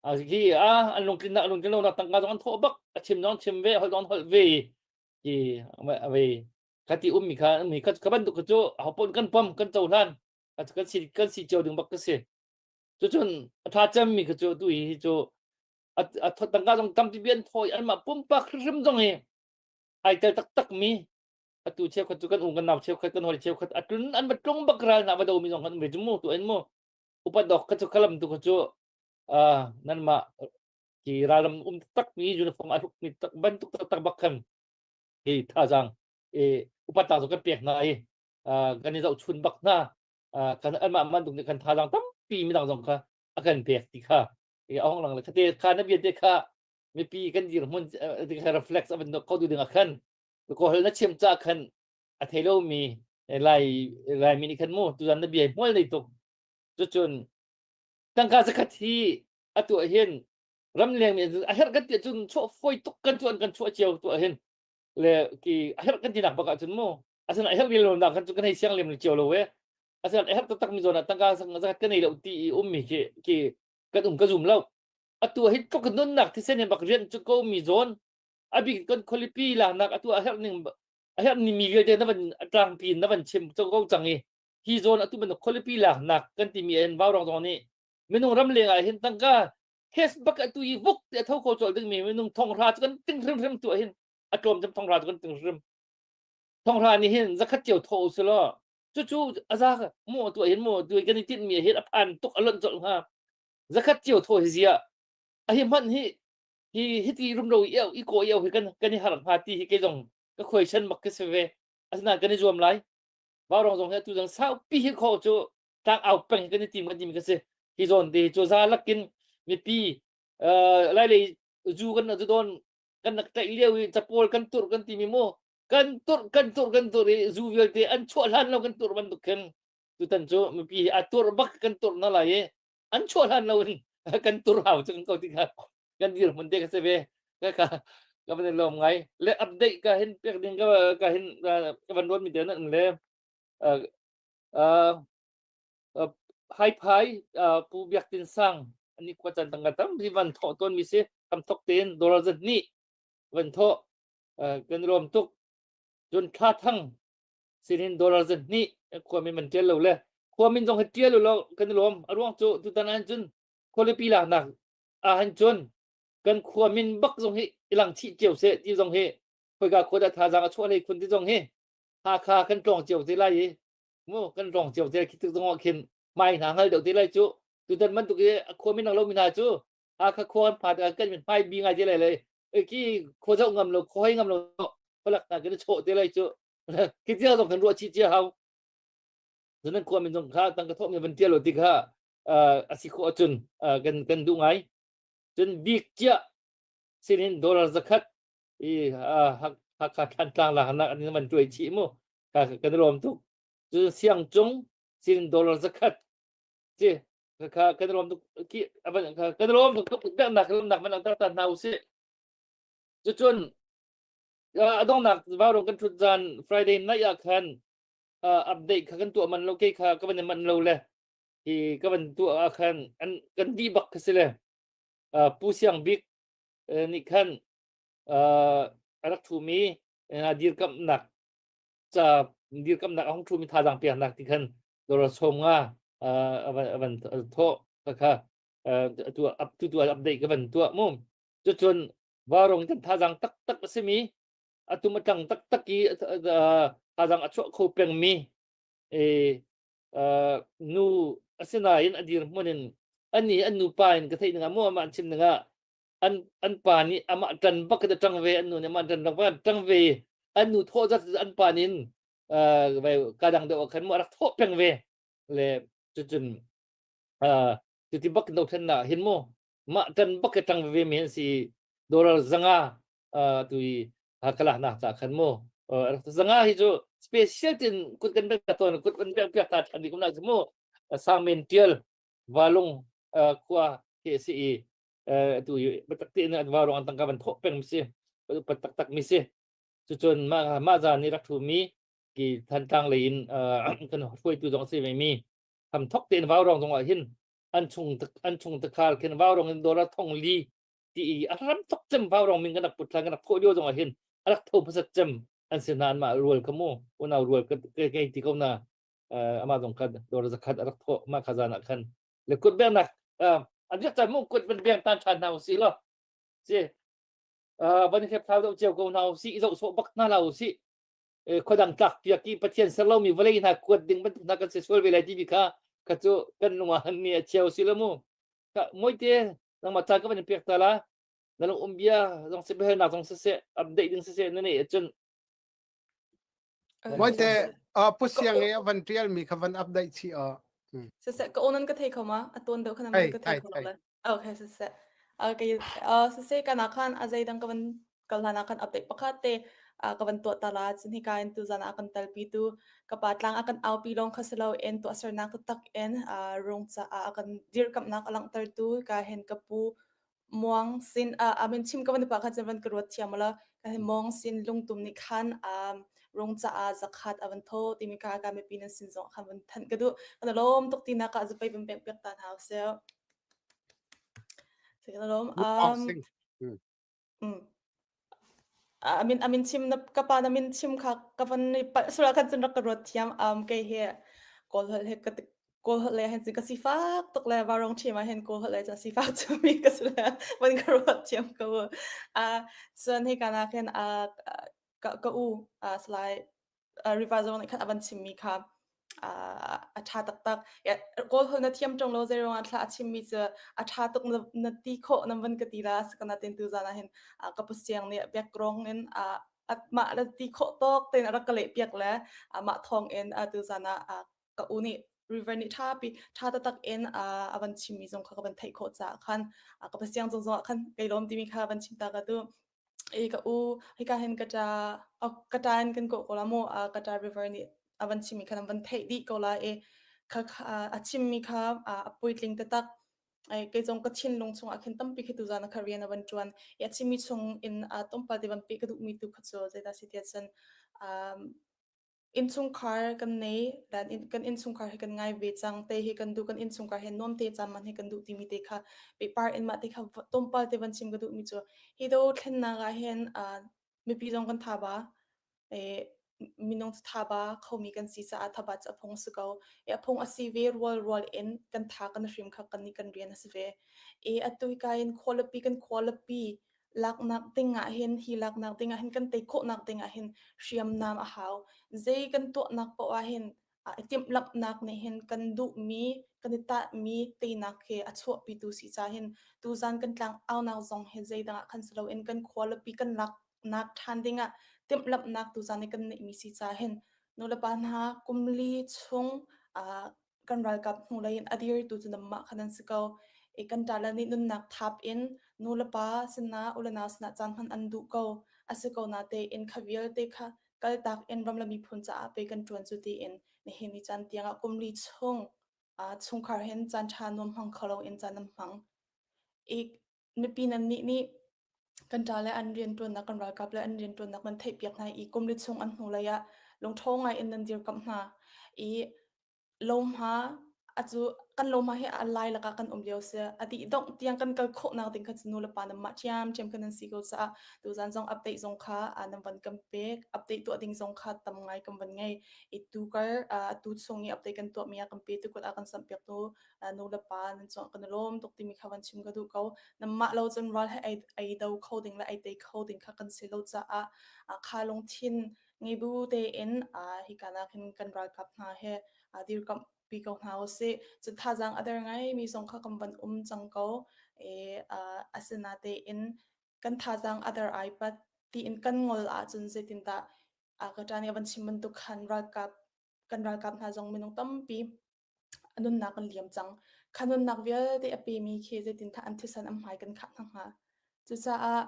A hi a an lungtlinnak lungtlin lonak tangka zong an thawh bak. A chim zong an chim ve, holh zong an holh ve. Ti a ve kha ti ummi kha ummi kha kha bantuk kha cu ho paoh kan pom kan cohlan. Kan si kan si cio ding bak ka si. Cucun a tha cemmi kha cu tu hi cu a tangka zong tampi bi an thawi anmah pumpak hrimhrim zong hi ai tel taktak mi atu cheukhat cu kan u kan nau cheukhat kan hawi cheukhat a tlun an va tlung bak ral na va do mi zong kan um ve cu mu tu en mu upat dok ka cu kalam tu ka cu nanmah ki ralram um tak mi uniform a hruk mi tak bantuk tak tak bak khan hi thazang e upat ta zong kan pek hna i kan i zohchun bak hna kan anmah bantuk nih kan thazaang tampi midang zong kha a kan pek ti kha i a hong lang le khate kha na bia te kha mipi kan dirhmun ti kha reflex a van ko du ding ah khan ko hal na chim ca khan a thei lo mi lai lai mi nih khan mu tuzan na bia hmual nei tuk cucun tangka zakhat hi atu ah hin ramleng mi a herh kan ti cun chuah foi tuk kan chuan kan chuah cio tu ah hin le ki a herh kan ti nak bak ah cun mu asina a herh lem lo nak khan cu kan hei siang lem cio lo e asina a herh taktak mi zawn ah tangka zakat kan nei lo ti i ummi khi ki kan um ka zum lo atu hi tluk nunnak thisen he bak rian cu ko mi zawn abik kan khualipi laknak atu a herh ning a herh ni mi vialte na van tlangpi na van chim cho ko cang i hi zawn atu ban khualipi laknak kan ti mi en vaurong zong nih minung ram leng ah hin tangka cash bak atu i vuk te tho ko chol ding mi minung thonghra cu kan ting hrim hrim tu hin a tlawm cem thonghra cu kan ting hrim Thonghra nih hin zakhat cio thawh u selaw cucu a za maw tuah hin maw tu kan i tinhmi hin a phan tuk a lonh colh hnga. Zakhat cio thaw hi ziah a hi hmanh hi hi hiti rumro i i kaw iau hi kan kan i har hnga ti hi kei zong ka khuaisan bak ka si ve. Asinain kan i zuam lai. Vaurong zong hi atu zong saupi hi kho cu tlang au peng hi kan i tim kan timi ka si. Hi zawn te hi cu za lakin mipi lai lei zu kan zu dawn kan rak tlaih lio i capawl kan turh kan timi mu kan turh kan turh kan turh i zu vialte an chuah hlan lo kan turh bantuk khin tutan cu mipi hi a turh bak kan turh na lai i an chuah hlan lo in kan tur hau cu kan ko ti kha kan dirhmun te ka si ve ka ka ka van lawm ngai le update ka hin pek ding ka ka hin ka van ruat mi te nan le Haiphai Pu Biak Tin Sang ani khua caan tangka tampi van thawh tawn mi si tam thok tein dollar zat nih van thawh kan lawm tuk cun thla thang sinin dollar zat nih khua min man tial lo le khua min zong hi tial lo kan lawm a ruang cu tutan ah cun khualipi laknak ah han cun kan khua min bak zong hi ilang chih cio se ti zong hi khoika khua dah thazaang a chuah hlei khun ti zong hi Hakha kan tlawng cio te lai i mu kan tlawng cio te khi tik zong ah khin mai hna hngal deuh te lai cu tutan bantuk i a khua min lo mi hna cu Hakha khua kan phat kan min hmai bi ngai te lai le ki khua zoh ngam lo khua hoi ngam lo khualak hna kan chawh te lai cu khi tia zong kan ruah chih cia hau nan khua min zong kha tang ka thawh mi van tia lo ti kha a si khawh ahcun kan kan duh ngai cun bik cia sinin dollar zakhat i Hakha Thantlang la nak an van tuai chih mu ka kan lawm tuk cun siang cung. Sin dollar zakhat ci kha kan rom ki avan kan rom nak nak man tar ta hna usih. Cucun adongnak vaurong kan thut zan Friday night ah khan update kha kan tuah man lo ke kha ka van man lo le hi ka van tuah ah khan an kan di bak kha si le Pu Siang Bik nih khan a rak thumi dirkamnak ca dirkamnak a hung thumi thazaang peknak ti khan dollar som nga a van thawh kha tu tu tu update ka van tuah mu. Cucun varong kan thazaang taktak a simi atum atang taktak i thazaang a chuah kho pengmi nu asinain a dirhmun in ani an nupa in ka theih ning ah mu amah an chim ning ah an an pa nih amah ṭan bak in a ṭang ve an nu nih amah ṭan bak ṭang ve an nu thawh zat an pa nin ka dang deuh ah khan mu a rak thawh peng ve le cucun cuti bak in dothlen na hin mu mah ṭan bak i ṭang veve mi an si. Dollar zanga tu i kalah nak ca khan mu zanga hi cu special tin kut kan bek tawn kut kan bek piak ta ṭhan ding na mu sangmen tial valung khua khi si i tu i biatak tein an varong an tangka van thawh peng mi si upat taktak mi si. Cucun mah mah zan ni rak thu mi ki Thantlang lei in kan hruaitu zong si ve mi ham thok tein vaurong zong ah hin an chung an chung takhal khin vaurong in dollar thong li ti i a ram tok cem vaurong min kan rak put kan rak thawh lio zong ah hin a rak tho hmasat cem an si na an mah rual kha mu unau rual ka kei ti ko na ama zong kha dollar zakhat a rak thawh mah kha zan ah khan le kut beng nak an riak chan mu kut ban beng tan than hna usih lo si van khep thau do cio ko hna usih i zoh sawh bak hna la usih khuadang tlak piak i Pathian ser lomi vawlei hna kuat ding bantuk hna kan si sual ve lai timi kha kha cu kan lung ah ni a cheu si lo mu. Ka moite nangmah caan ka van in pek ta la na lung um bia zong si biahalnak zong siseh update ding siseh na neih ahcun. Moite pu siang i a van tial mi kha van update chih ah. Siseh ka onan ka thei kho ma a tuan deuh khan ka thei kho lo. Okay, siseh. Okay, siseh kana khan a zeidang ka van kal hlan ah khan update pakhat te ka van tuah ta la. Cun hika in tuzan ah kan telpi tu ka pa tlang a kan aupi lawng kha si loin tuahsernak taktak in rung caah a kan dirkamhnak a langhtertu ka hin ka pu Muang Sin a min chim ka van pa kha cun van ka ruat thiam la ka hin Muang Sin lungtum nih khan rung caah zakhat a van tho timi ka ka mipi nan sin zong khan van thanh ka duh. Kan lawm tuk ti nak ah zapei van pek piak ta hna usih. Kan lawm. A min chim na ka pa na min chim kha ka van i palh sual khan cun rak ka ruat thiam. Kei hi Kawl holh he ka Kawl holh le hin cun ka sifak tuk le vaurawng ṭhim ah hin Kawl holh le cun sifak cumi ka si le van ka ruat thiam ko. Cun hika nak hin ka ka u Salai Riva zong nih khan a van chimmi kha a ṭha taktak. Kawl holh na thiam ṭung lo zei ruangah thla a chimmi cu a ṭha tuk na ti khawh nan van ka ti la asinain tuzaan ah hin ka pasiang nih background in mah na ti khawh tawk tein a rak ka leh piak le mah thawng in tuzaan ah ka u nih River nih ṭhapi ṭha taktak in a van chimmi zong kha ka van theih khawh caah khan ka pasiang zong zong ah khan kei lawm timi kha van chim ta ka tu. I ka u hika hin ka ṭa ka ṭa in kan kawh ko la mu ka ṭa river nih a van chimmi kha nan van theih dih ko la i kha a chimmi kha a puitling taktak. Ai kei zong ka thinlung chungah khin tampi khi tuzaan ah kha rian a van ṭuan i a chimmi chung in tlawmpal te van peh ka duhmi tu kha cu zeidah si tiah cun Innchungkhar kan nei, kan innchungkhar hi kan ngai ve cang, te hi kan duh, kan innchungkhar he nuam te caan man hi kan duh timi te kha pehpar in mah te kha tlawmpal te van chim ka duhmi cu hi dothlennak ah hin mipi zong kan tha ba, minung cu tha ba khomi kan si caah thabat cu a phung a si ko. I a phung a si ve rual rual in kan tha kan hrim kha kan nih kan rian a si ve. I atu hika in khualipi kan khualipi laknak ding ah hin hi laknak ding ah hin kan tei khawhnak ding ah hin hriamnam a hau. Zei kan tuahnak paoh ah hin i timhlamhnak nih hin kan duhmi kan i tahmi teinak hi a chuahpitu si ca hin tuzan kan tlang aunak zong hi zeidang ah khan si loin kan khualipi kan laknak ṭhan ding ah timhlamhnak tuzan i kan neihmi si ca hin nulepa hna kumli chung kan ralkap hnulei in a dirtu cu nanmah kha nan si ko. I kan ṭale nih nunnak thap in nu le pa sinah u le nau sinah caan hman an duh ko. A si ko natein kha vialte kha kaltak in ram le miphun caah pei kan ṭuan cu tiin. Nihin ni caan tiangah kum li chung chungkhar hin caan ṭha nuam hmang kho loin caan an hmang. I mipi nan nih nih kan ṭa le an rianṭuannak kan ralkap le an rianṭuannak nan theihpiak hna i kum li chung an hnulei ah lungṭho ngai in nan dirkamh hna i lohma acu kan lohma hi a lai lakah kan um lio si a dih dongh tiang kan kal khawhnak ding kha cu nu le pa nan mah ṭhiamṭhiam kha nan si ko caah tuzan zong update zong kha nan van kan pek update tuah ding zong kha tam ngai kan van ngei i tu kar tu chung i update kan tuahmi ah kan pe tu kut ah kan samh piak tu nu le pa nan cungah kan i lawm tuk timi kha van chim ka duh ko nanmah lo cun ral he ei ei do kho ding le ei tei kho ding kha kan si lo caah kha lungthin ngei bu tein hika nak hin kan ralkap hna he dirkamh pi ko hna usih. Cun thazaang a der ngaimi zong kha kan van um cang ko. E, asinatein kan thazaang a der ai pat tiin kan ngol ahcun zeitindah ka ṭa nih a van chim bantuk khan ralkap kan ralkap hna zong minung tampi a nunnak an liam cang. Kha nunnak vialte a pemi khi zeitindah an thisen an hmai kan khah hna hnga. Cucaah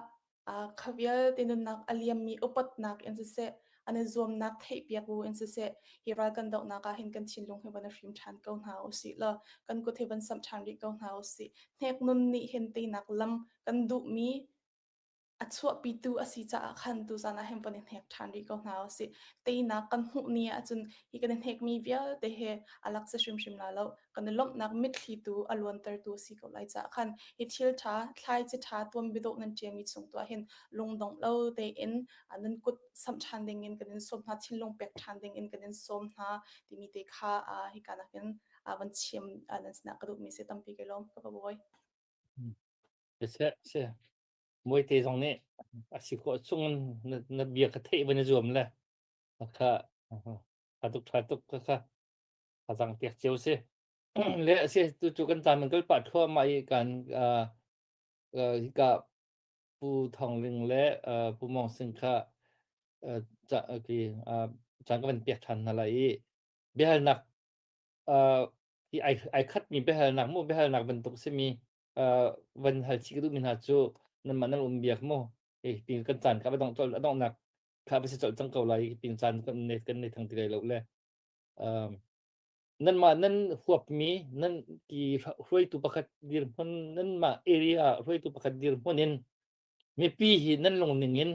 kha vialte nunnak a liammi upatnak in siseh, an i zuamnak theihpiak bu in siseh, hi ral kan dohnak ah hin kan thinlung hi van i hrim ṭhan ko hna usih law kan kut hi van samh ṭhan rih ko hna usih. Hnek nun nih hin teinak lam kan duhmi a chuahpitu a si caah khan tuzan ah hin van i hnek ṭhan rih ko hna usih. Teinak kan hmuh ni ahcun hi kan i hnekmi vialte he a lak si hrimhrim la lo. Kan i lawmhnak mitthli tu a luantertu a si ko lai caah khan hi thil ṭha, thlaici ṭha tuanbiadawh nan ṭialmi chung tuah hin lungdong lo tein nan kut samh ṭhan dingin kan in sawm hna, thinlung pek ṭhan dingin kan in sawm hna timi te kha hika nakin van chim nan sinah ka duhmi si tampi kai lawm ka va bawi. Seh, seh. Muaite zong nih a si khawh chung na, na bia ka theih van i zuam le kha tha tuk tha tuk kha kha thazang pek cio si. Le a si tu cu kan caan kan kal pah thluahmah i kan hika Pu Thawng Ling le Pu Mawng Sing kha ca ki caan ka van pek ṭhan hna lai i biahalnak hi ai ai khatmi biahalnak mu biahalnak bantuk simi van hal chih ka duhmi hna cu nanmah nan um biak mu hi tin kan caan kha va dongh colh a donghnak kha va si colh cang ko lai tin caan kan nei kan nei thang ti lai lo le nanmah nan huapmi nan ti hruaitu pakhat dirhmun nanmah area hruaitu pakhat dirhmun in mipi hi nan lungning in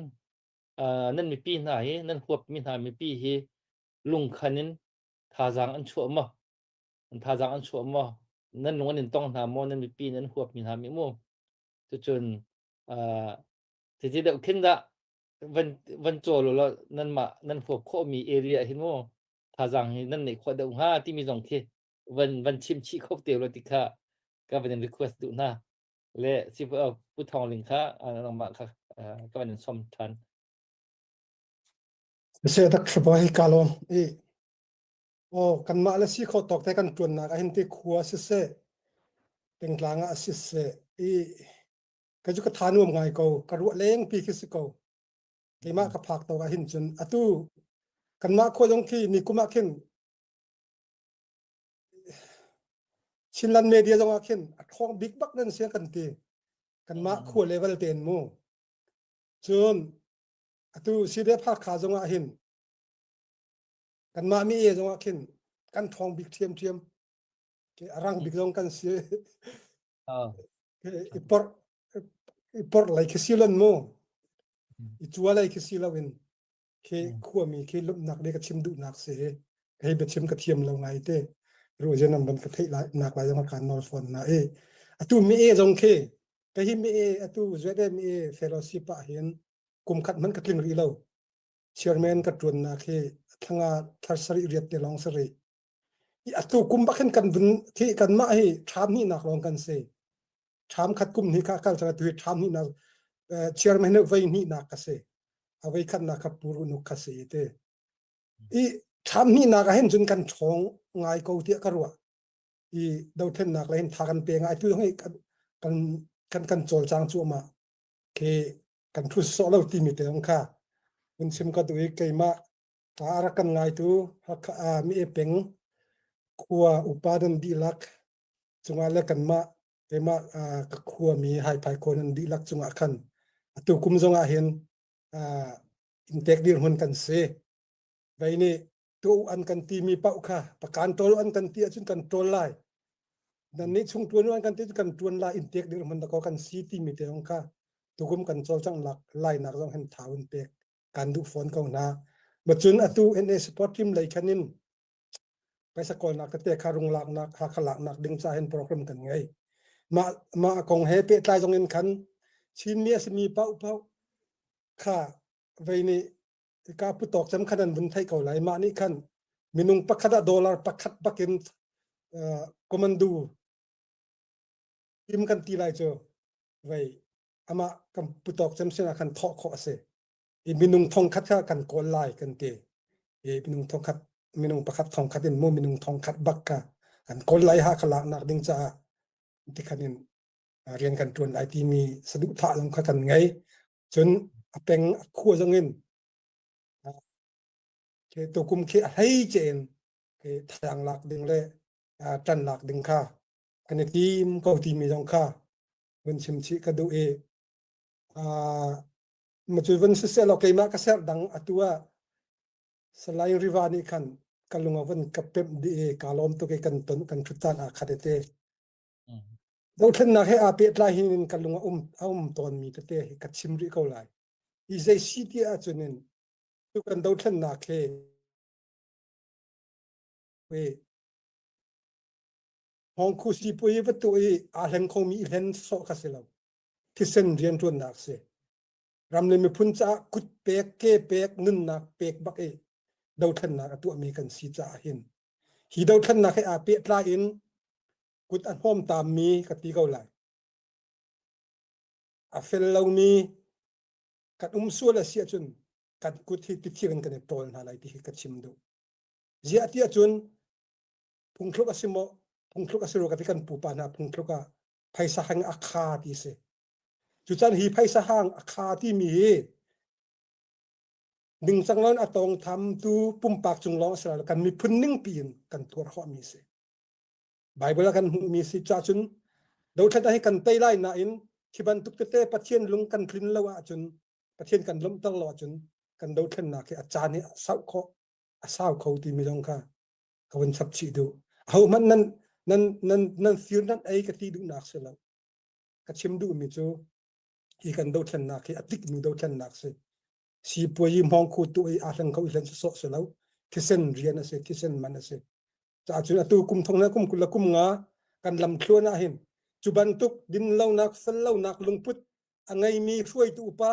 nan mipi hna hi nan huapmi hna mipi hi lungkhan in thazaang an chuah maw An thazaang an chuah maw? Nan lung an in tong hna maw? Nan mipi nan huapmi hna mi mu? Cucun uh, titi deuh khin dah van van cawl law nanmah nan huap khawhmi area hin mu thazaang hi nan neih khawh deuh hnga timi zong khi van van chim chih kho te lo ti kha ka van in request duh hna le si pu Thawng Ling kha nangmah kha ka van in som than Se tak thabo hi kalom i Aw kanmah le si khawh tawk te kan ṭuannak ahhin ti khua siseh, pengtlang ah siseh i kei cu ka tha nuam ngai ko. Ka ruah lengpi khi si ko. Keimah ka phak tawk ahhin cun atu kanmah khua zong khi nikum ah khin Chinland media zong ah khin a ṭhawng bik bak nan si kan ti. Kanmah khua level tein mu. Cun atu CDF Hakha zong ah hin Kanmah mi e zong ah khin kan ṭhawng bik ṭhiamṭhiam. A rang bik zong kan si. I porh i porh lei khi si lon mu. I cua lei khi si loin khi khuami khi lawmhnak le ka chim duhnak si. Hei biachim ka thiam lo ngai te. Ruzen an ban ka theih lai nak lai zong kan nawl fawn na i. Atu mi e zong khi ka hi mi e atu ZM mi e fellowship ah hin kum khat hmanh ka tling rih lo. Chairman ka ṭuannak hi thlanga thlar sarih riat te lawng si rih. I atu kum bak hin kan vun thi kanmah hi ṭham hnihnak lawng kan si. Ṭham khat kum hnih kha kal cang tu hi ṭham hnihnak chairman hi voi hnihnak ka si. A voi khatnak kha Pu Runuk kha si te. I ṭham hnihnak ah hin cun kan ṭhawng ngai ko tiah ka ruah. I dothlennak le hin tha kan pe ngai tu hi kan kan kan kan cawlcang cuahmah. Khi kan thu sawh lo timi te zong kha hun chim ka duh i keimah a rak kan ngaitu Hakha mi e peng khua upa nan dihlak cungah le kanmah keimah ka khua mi Haiphai khua nan dihlak cungah khan atu kum zongah hin inntek dirhmun kan si. Vei nih. Tu an kan timi paoh kha pakan ṭawl an kan ti ahcun kan ṭawl lai. Nan nih chung ṭuan an kan ti kan ṭuan lai in tek ding hmun dakaw kan si timi te zong kha tukum kan cawlcangh lak lainak zong hin thau in pek kan duh fawn ko hna. Macun atu NA support team lei khan in paisa kawlnak tete kha rung laknak Hakha laknak ding ca hin program kan ngei. Mah mah kong he pehtlai zong in khan Chinmi a simi paoh paoh kha vei nih ka pu tawk cem khan an vun theih ko lai. Mah nih khan minung pakhat ah dollar pakhat bakin uh, commando team kan ti lai cu vei amah kan pu tawk cem sinah khan thawh khawh a si. I minung thongkhat kha kan kawl lai kan ti. I minung thongkhat minung pakhat thongkhat in mu minung thongkhat bak kha kan kawl lai ha kha laknak ding caah ti khan in rian kan ṭuan lai timi saduhthah zong kha kan ngei. Cun a peng a khua zong in ke tukum khi a hlei ce in ke thayang lak ding le ṭan lak ding kha kan i tim ko timi zong kha vun chim chih ka duh i ma cu vun siseh law keimah ka serh dang atu ah Salai Riva nih khan ka lung a vun ka pemh dih i ka lawm tuk i kan ton kan ṭhut caan aa khat te. Dothlennak he aa pehtlai hin ka lung a um a um tawnmi tete hi ka chim rih ko lai. Hi zei si ti ahcun in tu kan dothlennak he we Hong Khu sipui va tu i aa hleng khomi i hlen sawh kha si lo. Thisen rianṭuannak si. Ram le miphun caah kut pek, ke pek, nunnak pek bak i dothlennak a tuahmi kan si caah hin hi dothlennak he aa pehtlai in kut a hnawmtammi ka ti ko lai. A fel lomi kan um sual a si ahcun kan kut hi tithir in kan i ṭawl hna lai ti hi ka chim duh. Ziah ti ahcun phungthluk a si maw phungthluk a si rua ka ti kan pupa hna phungthluk ah phaisa hang a kha ti si. Cucan hi phaisa hang a kha timi hi ningcang loin a tawngthamtu pumpak cung lawng a si lo kan miphun ningpi in kan tuar khawhmi a si. Bible ah kan hmuhmi si ca cun dothlat hi kan tei lai nain khi bantuk tete Pathian lung kan tlin lo ahcun Pathian kan lawmhter lo ahcun kan dothlennak hi a caan hi a sau khawh a sau kho timi zong kha ka vun chap chih duh. Ahohmanh nan nan nan nan fir nan ei ka ti duhnak si lo. Ka chim duhmi cu hi kan dothlennak hi a tikmi dothlennak si. Sipuai hmawngkhu tu i aa hleng kho i hlen sawsawh si lo. Thisen rian a si, thisen man a si. Cacun atu kum thong le kum 20 le kum nga kan lamthluan ah hin cu bantuk dinlonak, fellonak lungput a ngeimi hruaitu upa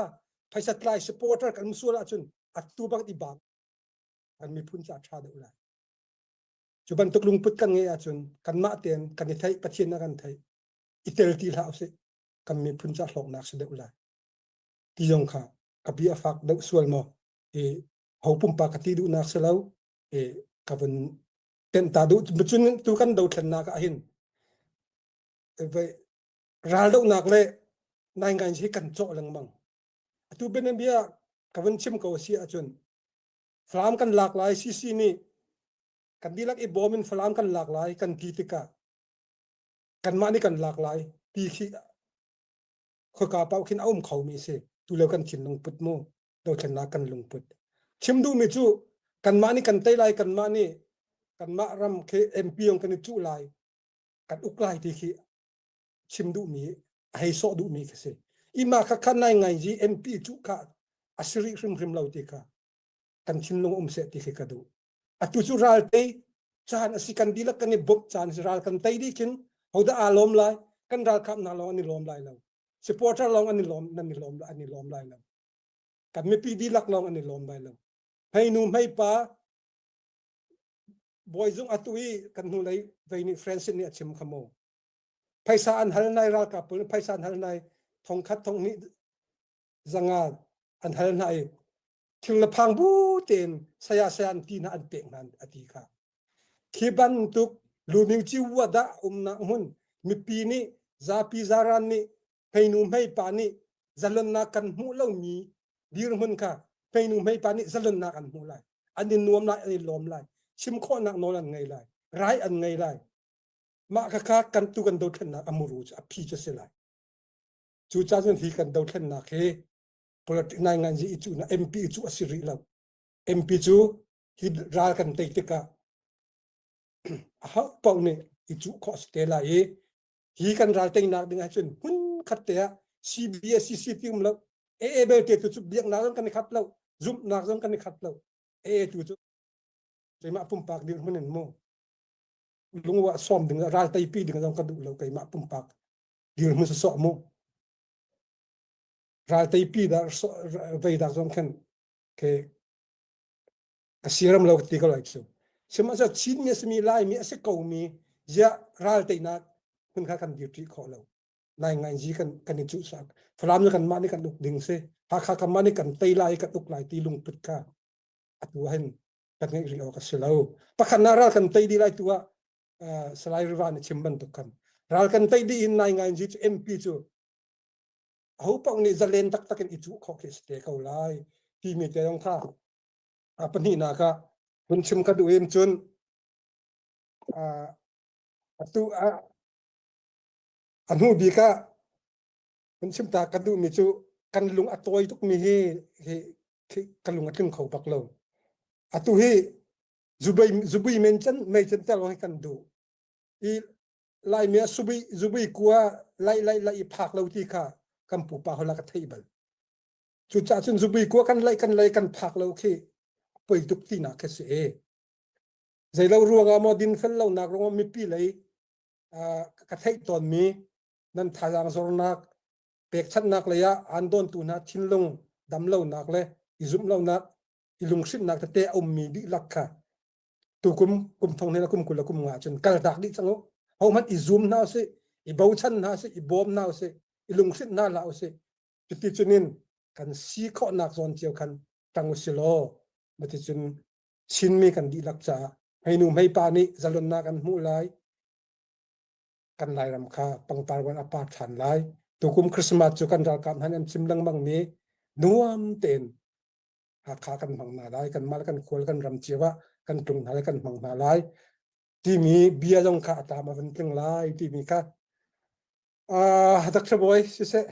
phaisa tlai supporter kan um sual ahcun atu bak i bak kan miphun ca ṭha deuh lai. Cu bantuk lungput kan ngeih ahcun kanmah tein kan i theih, Pathian a kan theih. I tel ti hlah usih. Kan miphun ca hlawknak si deuh lai. Ti zong kha ka bia a fak deuh sual maw? I ho pumpak ka ti duhnak si lo. I ka vun tenh ta duh. Cun tu kan dothlennak ah hin raldohnak le naingai hi kan cawh lengmang. Atu bianabia ka vun chim ko si ahcun Falam kan lak lai CC nih kan dihlak i bawm in Falam kan lak lai kan ti tikah kanmah nih kan lak lai ti khi khoika paoh khin a um khomi si. Tulio kan thinlung put mu dothlennak kan lungput. Chim duhmi cu kanmah nih kan tei lai kanmah nih kanmah ram khi MP yong kan i cuh lai kan uk lai ti khi chim duhmi a hei sawh duhmi khi si. Ima kha kha nai ngai ji MP cuh kha a si rih hrimhrim lo ti kha kan thinlung um seh ti khi ka duh. Atu cu ral tei caan a si kan dihlak kan i bawmh caan a si ral kan tei dih khin hodah aa lawm lai kan ralkap hna lawng an i lawm lai lo supporter lawng an i lawm nan i lawm an i lawm lai lo kan mipi dihlak lawng an i lawm lai lo hmeinu hmeipa bawizung atu i kan hnulei vei nih Francis nih a chim kha mu phaisa an hal nai ralkap pawl nih phaisa an hal nai thongkhat thonghnih zanga an hal hna i thil le phang bu tein saya saya an ti hna an pek hna a ti kha khi bantuk luming ci wa dah umnak hmun mipi nih zapi zaran nih hmeinu hmeipa nih zalonnak kan hmuh lomi dirhmun kha hmeinu hmeipa nih zalonnak an hmuh lai an i nuam lai an i lawm lai chim khawhnak nawl an ngei lai rai an ngei lai mah khakha kan tu kan dothlennak a muru cu a phi cu si lai cu ca cun hi kan dothlennak hi politic nai ngan i cu na MP cu a si rih lo MP cu Hi ral kan tei tikah aho paoh nih i cuh khawh si te lai i hi kan ral teinak ding ahcun hmun khat te ah CBSCC ti um lo AA belte tu cu biaknak zong kan i khat lo zumhnak zong kan i khat lo AA tu cu keimah pumpak dirhmun in mu lungwa sawm ding ral teipi ding zong ka duh lo keimah pumpak dirhmun sawsawh mu ral teipi dah vei dak zong khan ke ka siram lo ti ko lai cu sihmanhsehlaw Chinmi a simi Laimi a si komi ziah ral teinak hmun kha kan dirṭi khawh lo nai ngai zi kan kan i cuh sak Falam cu kanmah nih kan uk ding si Hakha kanmah nih kan tei lai kan uk lai ti lungput kha atu hin kan ngeih rih awk a si lo pakhat na ral kan tei dih lai tu ah Salai Riva nih chim bantuk khan ral kan tei dih in nai ngai zi cu MP cu aho paoh nih zalen taktak in i cuh khawh khi si te ko lai timi te zong kha a pahnihnak ah hun chim ka duh in cun atu a hnu bik ah hun chim ta ka duhmi cu kan lung a tawi tukmi hi hi ka lung a tling kho bak lo atu hi zubei zubui men chan mei chan tel hi kan duh i Laimi ah subui zubui kua lai lai lai i phak lo ti kha kan pupa hola ka thei bal. Cucaah cun zubui kua kan lai kan lai kan phak lo khi poi tuk tinak khi si e. Zeilo ruangah maw dinfel lonak ruangah mipi lei ka theih tawnmi nan thazaang zornak pekchanhnak lei ah aan dawntu hna thinlung dam lonak le i zumh lonak i lunghrinhnak tete a ummi dihlak kha tukum kum thong hnih le kum 20 le kum nga cun kaltak dih cang u hohmanh i zum hna usih i bochan hna usih i bawm hna usih i lunghrinh hna hlah usih cuti cunin kan si khawhnak zawn cio khan tang usih law maticun Chinmi kan dihlak caah hmeinu hmeipa nih zalonnak an hmuh lai kan Lairam kha pangpar wan a par ṭhan lai tukum Christmas cu kan ralkap hna nih an chim lengmang mi nuam tein Hakha kan hmang hna lai kanmah le kan khual kan ram cio ah kan tlung hna lai kan hmang hna lai timi bia zong kha a tlam a van tling lai timi kha ah Dr. Bawi siseh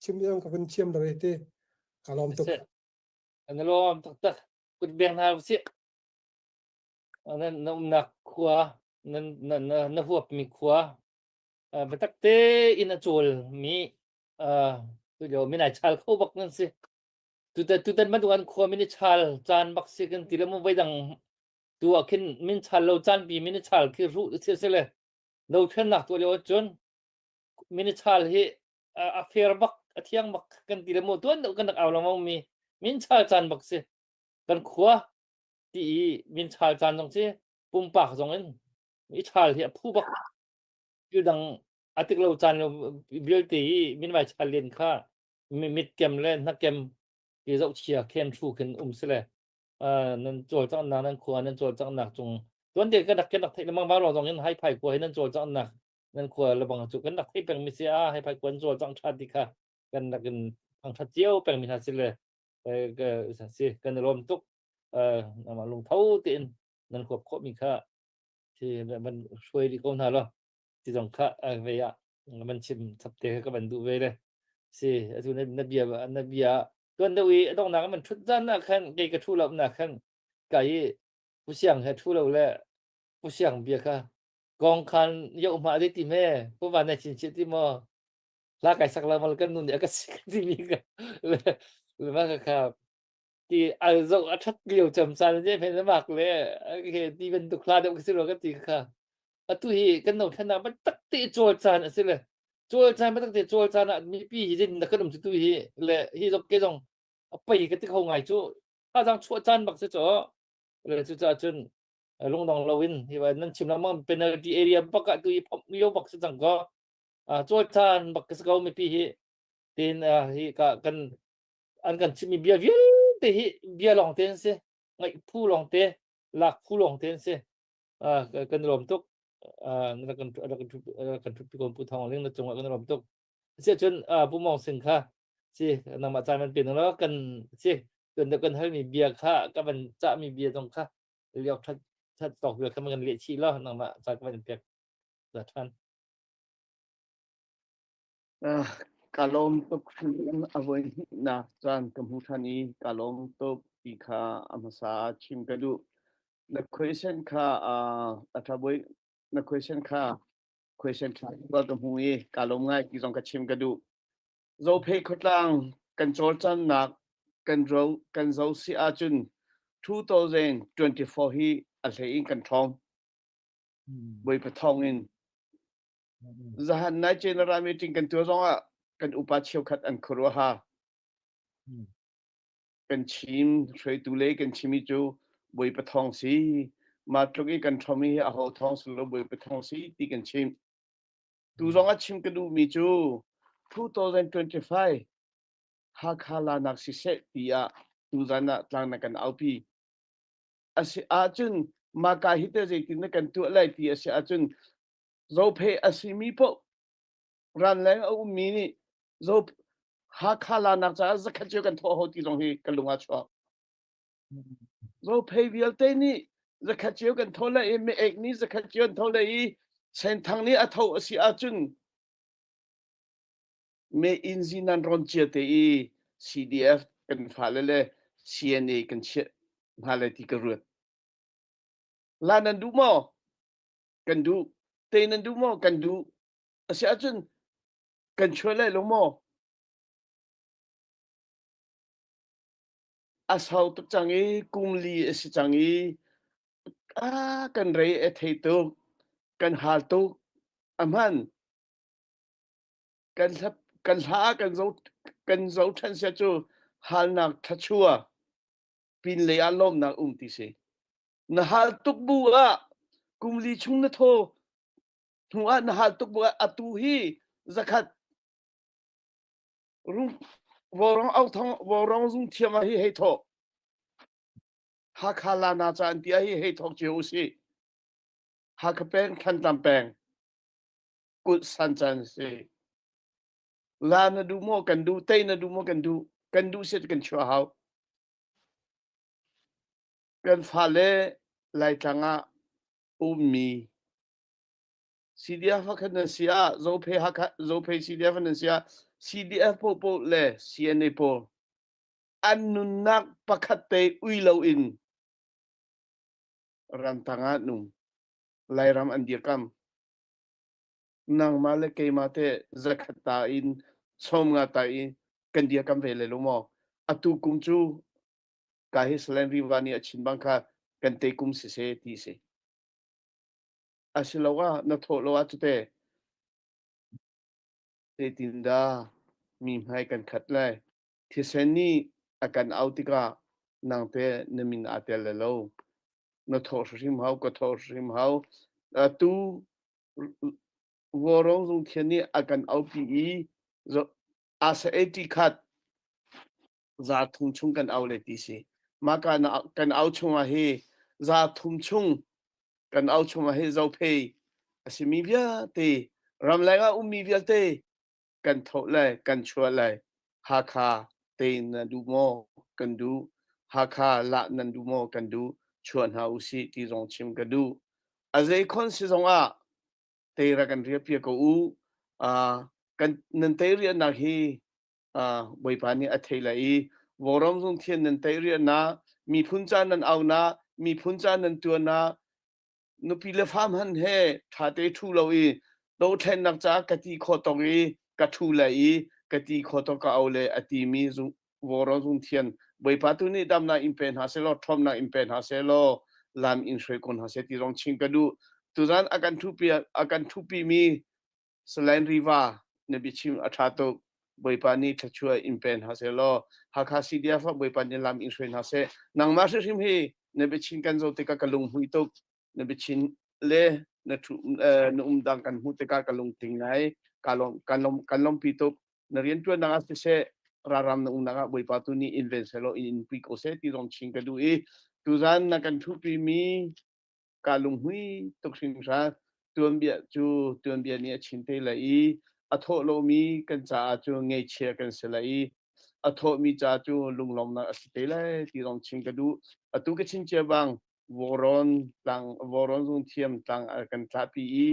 chim zong ka vun thiam lo ti ka lawm tuk. Kan lawm taktak kut beng hna usih nan na umnak khua nan na na na huapmi khua biatak te in a cawl mi tu lio min ai chal kho bak nan si Tutan tutan bantuk an khua min i chal caan bak si kan ti le mu voidang tu ah khin min chal lo caan pi min i chal khi ruh si si le dothlennak tuah lio ahcun min i chal hi a fair bak a thiang bak kan ti le mu tuan deuh kan rak au lengmang mi min chal caan bak si kan khua ti i min chal caan zong si pumpak zong in i chal hi a phu bak thil dang a tik lo caan lo vialte i min vai chal len kha mitkem le hnakem ti zohchia khen hru khin um si le nan cawlcanghnak nan khua nan cawlcanghnak cung tuan te kan rak kan rak theih lengmang vang zong in hai phai khua hi nan cawlcanghnak nan khua lebang cu kan rak theih peng mi si a hai phai khua an cawlcangh tha ti kha kan rak in thangthat cio peng mi hna si le si kan i lawm tuk amah lungtho tein nan huap khawh mi kha thi van hruai rih ko hna lo ti zong kha ve ah man chim chap te ka van duh ve le si atu na na bia na bia tuan deuh i a donghnak man thut zan ah khan kei ka thu lo na khan ka i pu siang he thu lo le pu siang bia kha kong khan yoh ma dei ti me pu van na chin chi ti mo la kai sak la mal kan nu nih a ka sik ti mi ka le le ma ka kha ti a zo a that lio cham san je phen mak le he ti bantuk hla deuh ka si lo ka ti kha atu hi kan no thlennak biatak te cawl caan a si le cawl caan biatak te cawl caan ah mipi hi din na kan um tu hi le hi zong ke zong a pei ka ti kho ngai cu thazaang chuah caan bak si cu le cu caah cun lungdong loin hi ba nan chim lengmang penalty area bak ah tu hi phomh lio bak si cang ko cawl caan bak ka si ko mipi hi tin hi ka kan an kan chimmi bia vialte hi bia lawng te an si ngaih phu lawng te lak phu lawng te an si kan lawm tuk kan kan ṭhutpi ko Pu Thawng Ling na cungah kan lawm tuk asiahcun Pu Mawng Sing kha si nangmah caan van pe lo kan si kan kan halmi bia kha ka van cahmi bia zong kha liok that that tawk bia kha kan leh chih lo nangmah caan ka van pek za ṭhan Ka lawm tuk a voi hnihnak caan ka hmu ṭhan i ka lawm tuk ti kha a hmasa ah chim ka duh. Na question kha a tha boi na question kha question tha ka hmu i ka lawm ngai ti zong ka chim ka duh. Zophei khuatlang kan cawlcannak kan ro kan zo si ahcun 2024 hi a hlei in kan ṭhawng. Bawipa thawng in. Zahan nai general meeting kan tuah zongah kan upa cheukhat an khuaruahha. Kan chim hruaitu le kan chimi cu Bawipa thawng si. Mah tluk i kan ṭhawm hi aho thawng si lo Bawipa thawng si ti kan chim. Tu zong a chim ka duhmi cu 2025 Hakha lanak siseh tiah tuzan ah tlang na kan aupi. A si ahcun maka hi te zeitin na kan tuah lai ti a si ahcun Zophei a simi paoh ranleng a ummi nih Zo Hakha lanak caah zakhat cio kan thawh ho ti zong hi ka lung ah chuak. Zophei vialte nih zakhat cio kan tho lai i meek nih zakhat cio an tho lai i Senthang nih a tho a si ahcun me inn zi nan rawn cia te i CDF kan fale le CNA kan chiah hna lai ti ka ruat. La nan duh maw? Kan duh. Te nan duh maw? Kan duh. A si ahcun kan chuah lai lo maw? A sau tuk cang i kum li a si cang i a kan rei a thei tuk kan hal tuk a hman kan hla kan hla kan zo kan zo ṭhan sia cu halnak thachua pin lei ah lawmnak um ti si na hal tuk bu ah kum li chung na thaw hnu ah na hal tuk bu ah atu hi zakhat Vaurawng authawng vaurawng zung thiam ah hi hei thawh. Hakha Lana ca an ti ah hi hei thawk cio usih. Hakha peng Thantlang peng kulh san can si. La na duh maw kan duh, tei na duh maw kan duh, kan duh set kan chuah hau. Kan fale Laitlang ah ummi CDF khan nan si ah Zophei Hakha Zophei CDF nan si ah CDF popo le CNA pawl an nunnak pakhat te ui lo in ramtang ah num Lairam an dirkam nangmah le keimah te zakhat ta in sawm nga ta in kan dirkam ve le lo maw atu kum cu ka hi Salen Riva nih a chin bang kha kan te kum si se ti si Asiloah na thawh lo ah cute zeitindah mi hmai kan khat lai? Thisen nih a kan auh tikah nang teh na min aa tel lai lo. Na thawh hrimhrim hau, ka thawh hrimhrim hau. Atu Vaurawng zungthian nih a kan aupi i asa 80 khat za thum chung kan au le ti si. Mah kan au chung ah hi za thum chung kan au chung ah hi zophei a simi vialte ramleng ah ummi vialte kan tho lai kan chuah lai Hakha te na duh maw kan duh Hakha lah nan duh maw kan duh chuah hna usih ti zong chim ka duh a zei khon si zong ah te ra kan riah pia ko u kan nan te riahnak hi Bawipa nih a thei lai i vawram zung thian nan teih riahnak miphun ca nan aunak miphun ca nan tuannak nupi le fa hman he ṭha te ṭhu lo i dothlennak caah ka ti khawh tawk i ka ṭhu lai i ka ti khawh tawk ka au le a timi vawraw zung thian Bawipa tu nih damnak in pe hna seh law ṭhawmnak in pe hna seh law lam in hruai ko hna seh ti zong chim ka duh tuzan a kan ṭhupi a kan ṭhupimi Salai Riva na biachim a ṭha tuk. Bawipa nih thluachuah in pe hna seh law Hakha CDF ah Bawipa nih lam in hruai hna seh. Nangmah hrimhrim hi na biachin kan zoh tikah ka lunghmui tuk. Na biachin le na ṭhu na umdang kan hmuh tikah ka lungtling ngai. Ka lawm kan lawm kan lawmpi tuk. Na rianṭuannak ah siseh ralram na umnak ah Bawipa tu nih in ven seh law in in pui ko seh ti zong chin ka duh i tuzan na kan ṭhuhpimi Kaa lunghmui tuk hringhran. Tuanbia cu tuanbia nih a chin te lai i a thawh lomi kan caah cu ngeichia kan si lai i a thawhmi ca cu lunglawmnak a si te lai ti zong chim ka duh. Atu ka chim cia bang Vawrawn tlang Vawrawn zungthiam tlang a kan tlahpi i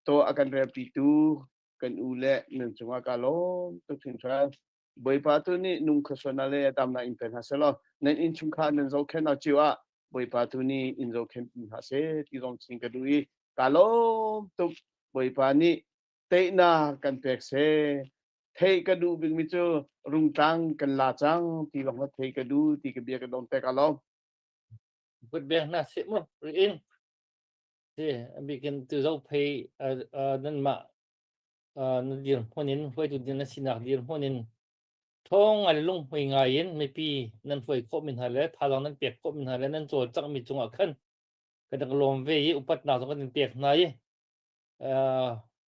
tawh a kan relpitu kan u le nan cungah kaa lawm tuk hringhran. Bawipa tu nih nung khuasuan le damnak in pe hna selaw nan innchungkhar nan zohkhenhnak cio ah. Bawipa tu nih in zohkhenh hna seh ti zong chim ka duh i ka lawm tuk. Bawipa nih teinak kan pek seh. Theih ka duh bikmi cu rungtlang kan la cang ti lawng kha theih ka duh ti ka bia ka dong tek alawm. Kut beng hna seh mu ri Si abikin tu zo phei nanmah na dirhmun in hruaitu ding na sinak dirhmun in ṭhawng ngai le lunghmui ngai in mipi nan hruai khawh mi hna le thazaang nan pek khawh mi hna le nan cawlcangh mi cungah khan kan rak lawm ve i upatnak zong kan in pek hna i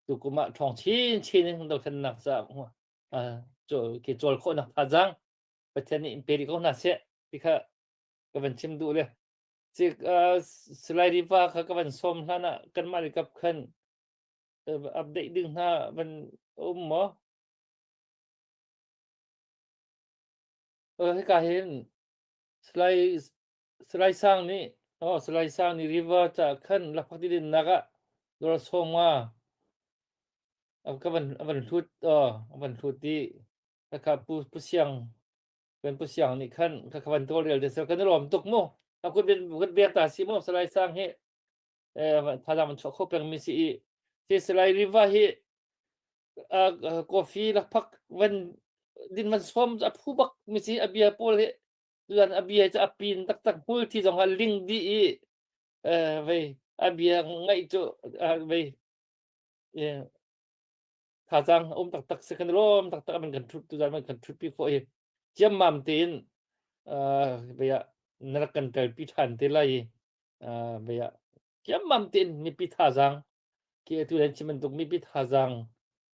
tukum ah ṭhawng chinchin in dothlennak caah ke cawl khawhnak thazaang Pathian nih in pe rih ko hna seh ti kha ka van chim duh le Salai Riva kha ka van sawm hlan ah kanmah le kap khan update ding hna van um maw? Hika hin Salai Salai Sang nih oh Salai Sang nih river ca khan lakphak ti dinnak ah dawr sawm nga ka van a van hlut oh a van hlut i kha pu pu siang kan pu siang nih khan ka ka van tawlrel te sel kan i lawm tuk mu a kut kut bek ta si mu Salai Sang hi thazaang van chuah kho peng mi si i si Salai Riva hi coffee lakphak van din van sawm a phu bak mi si a bia pawl hi tuan a bia cu a pin taktak hmul thi zong a ling dih i vei a bia ngaih cu vei thazaang um taktak si kan lawm taktak man kan thut tuzan man kan thut pi khawh hi ciammam tein vei ah na rak kan tel pi than te lai vei ah ciammam tein mipi thazaang Khi atu nan chim bantuk mipi thazaang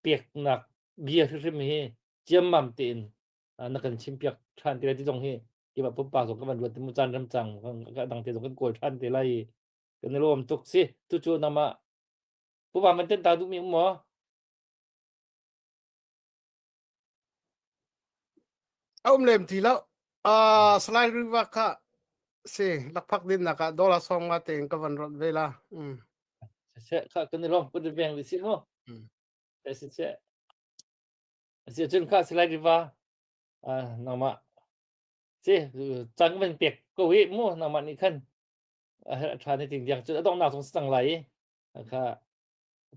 peknak bia hrimhrim hi ciammam tein na kan chimpiak ṭhan te lai ti zong hi keimah pumpak zong ka van ruat mu caan ramcang ka dang te zong kan kawl ṭhan te lai kan i lawm tuk si tucu nangmah pupa man ten ta duhmi um maw? A um lem ti lo. Uh, Salai Riva kha si lakphak din nak ah dollar song nga tein ka van rat ve la. Mm. Se kha kan i lawm put veng vi si mu. Mm. Se se. Si cun kha Salai Riva uh, nangmah si cang van pek ko hi mu nangmah nih khan a tha ni ting diang cun a donghnak zong si cang lai i kha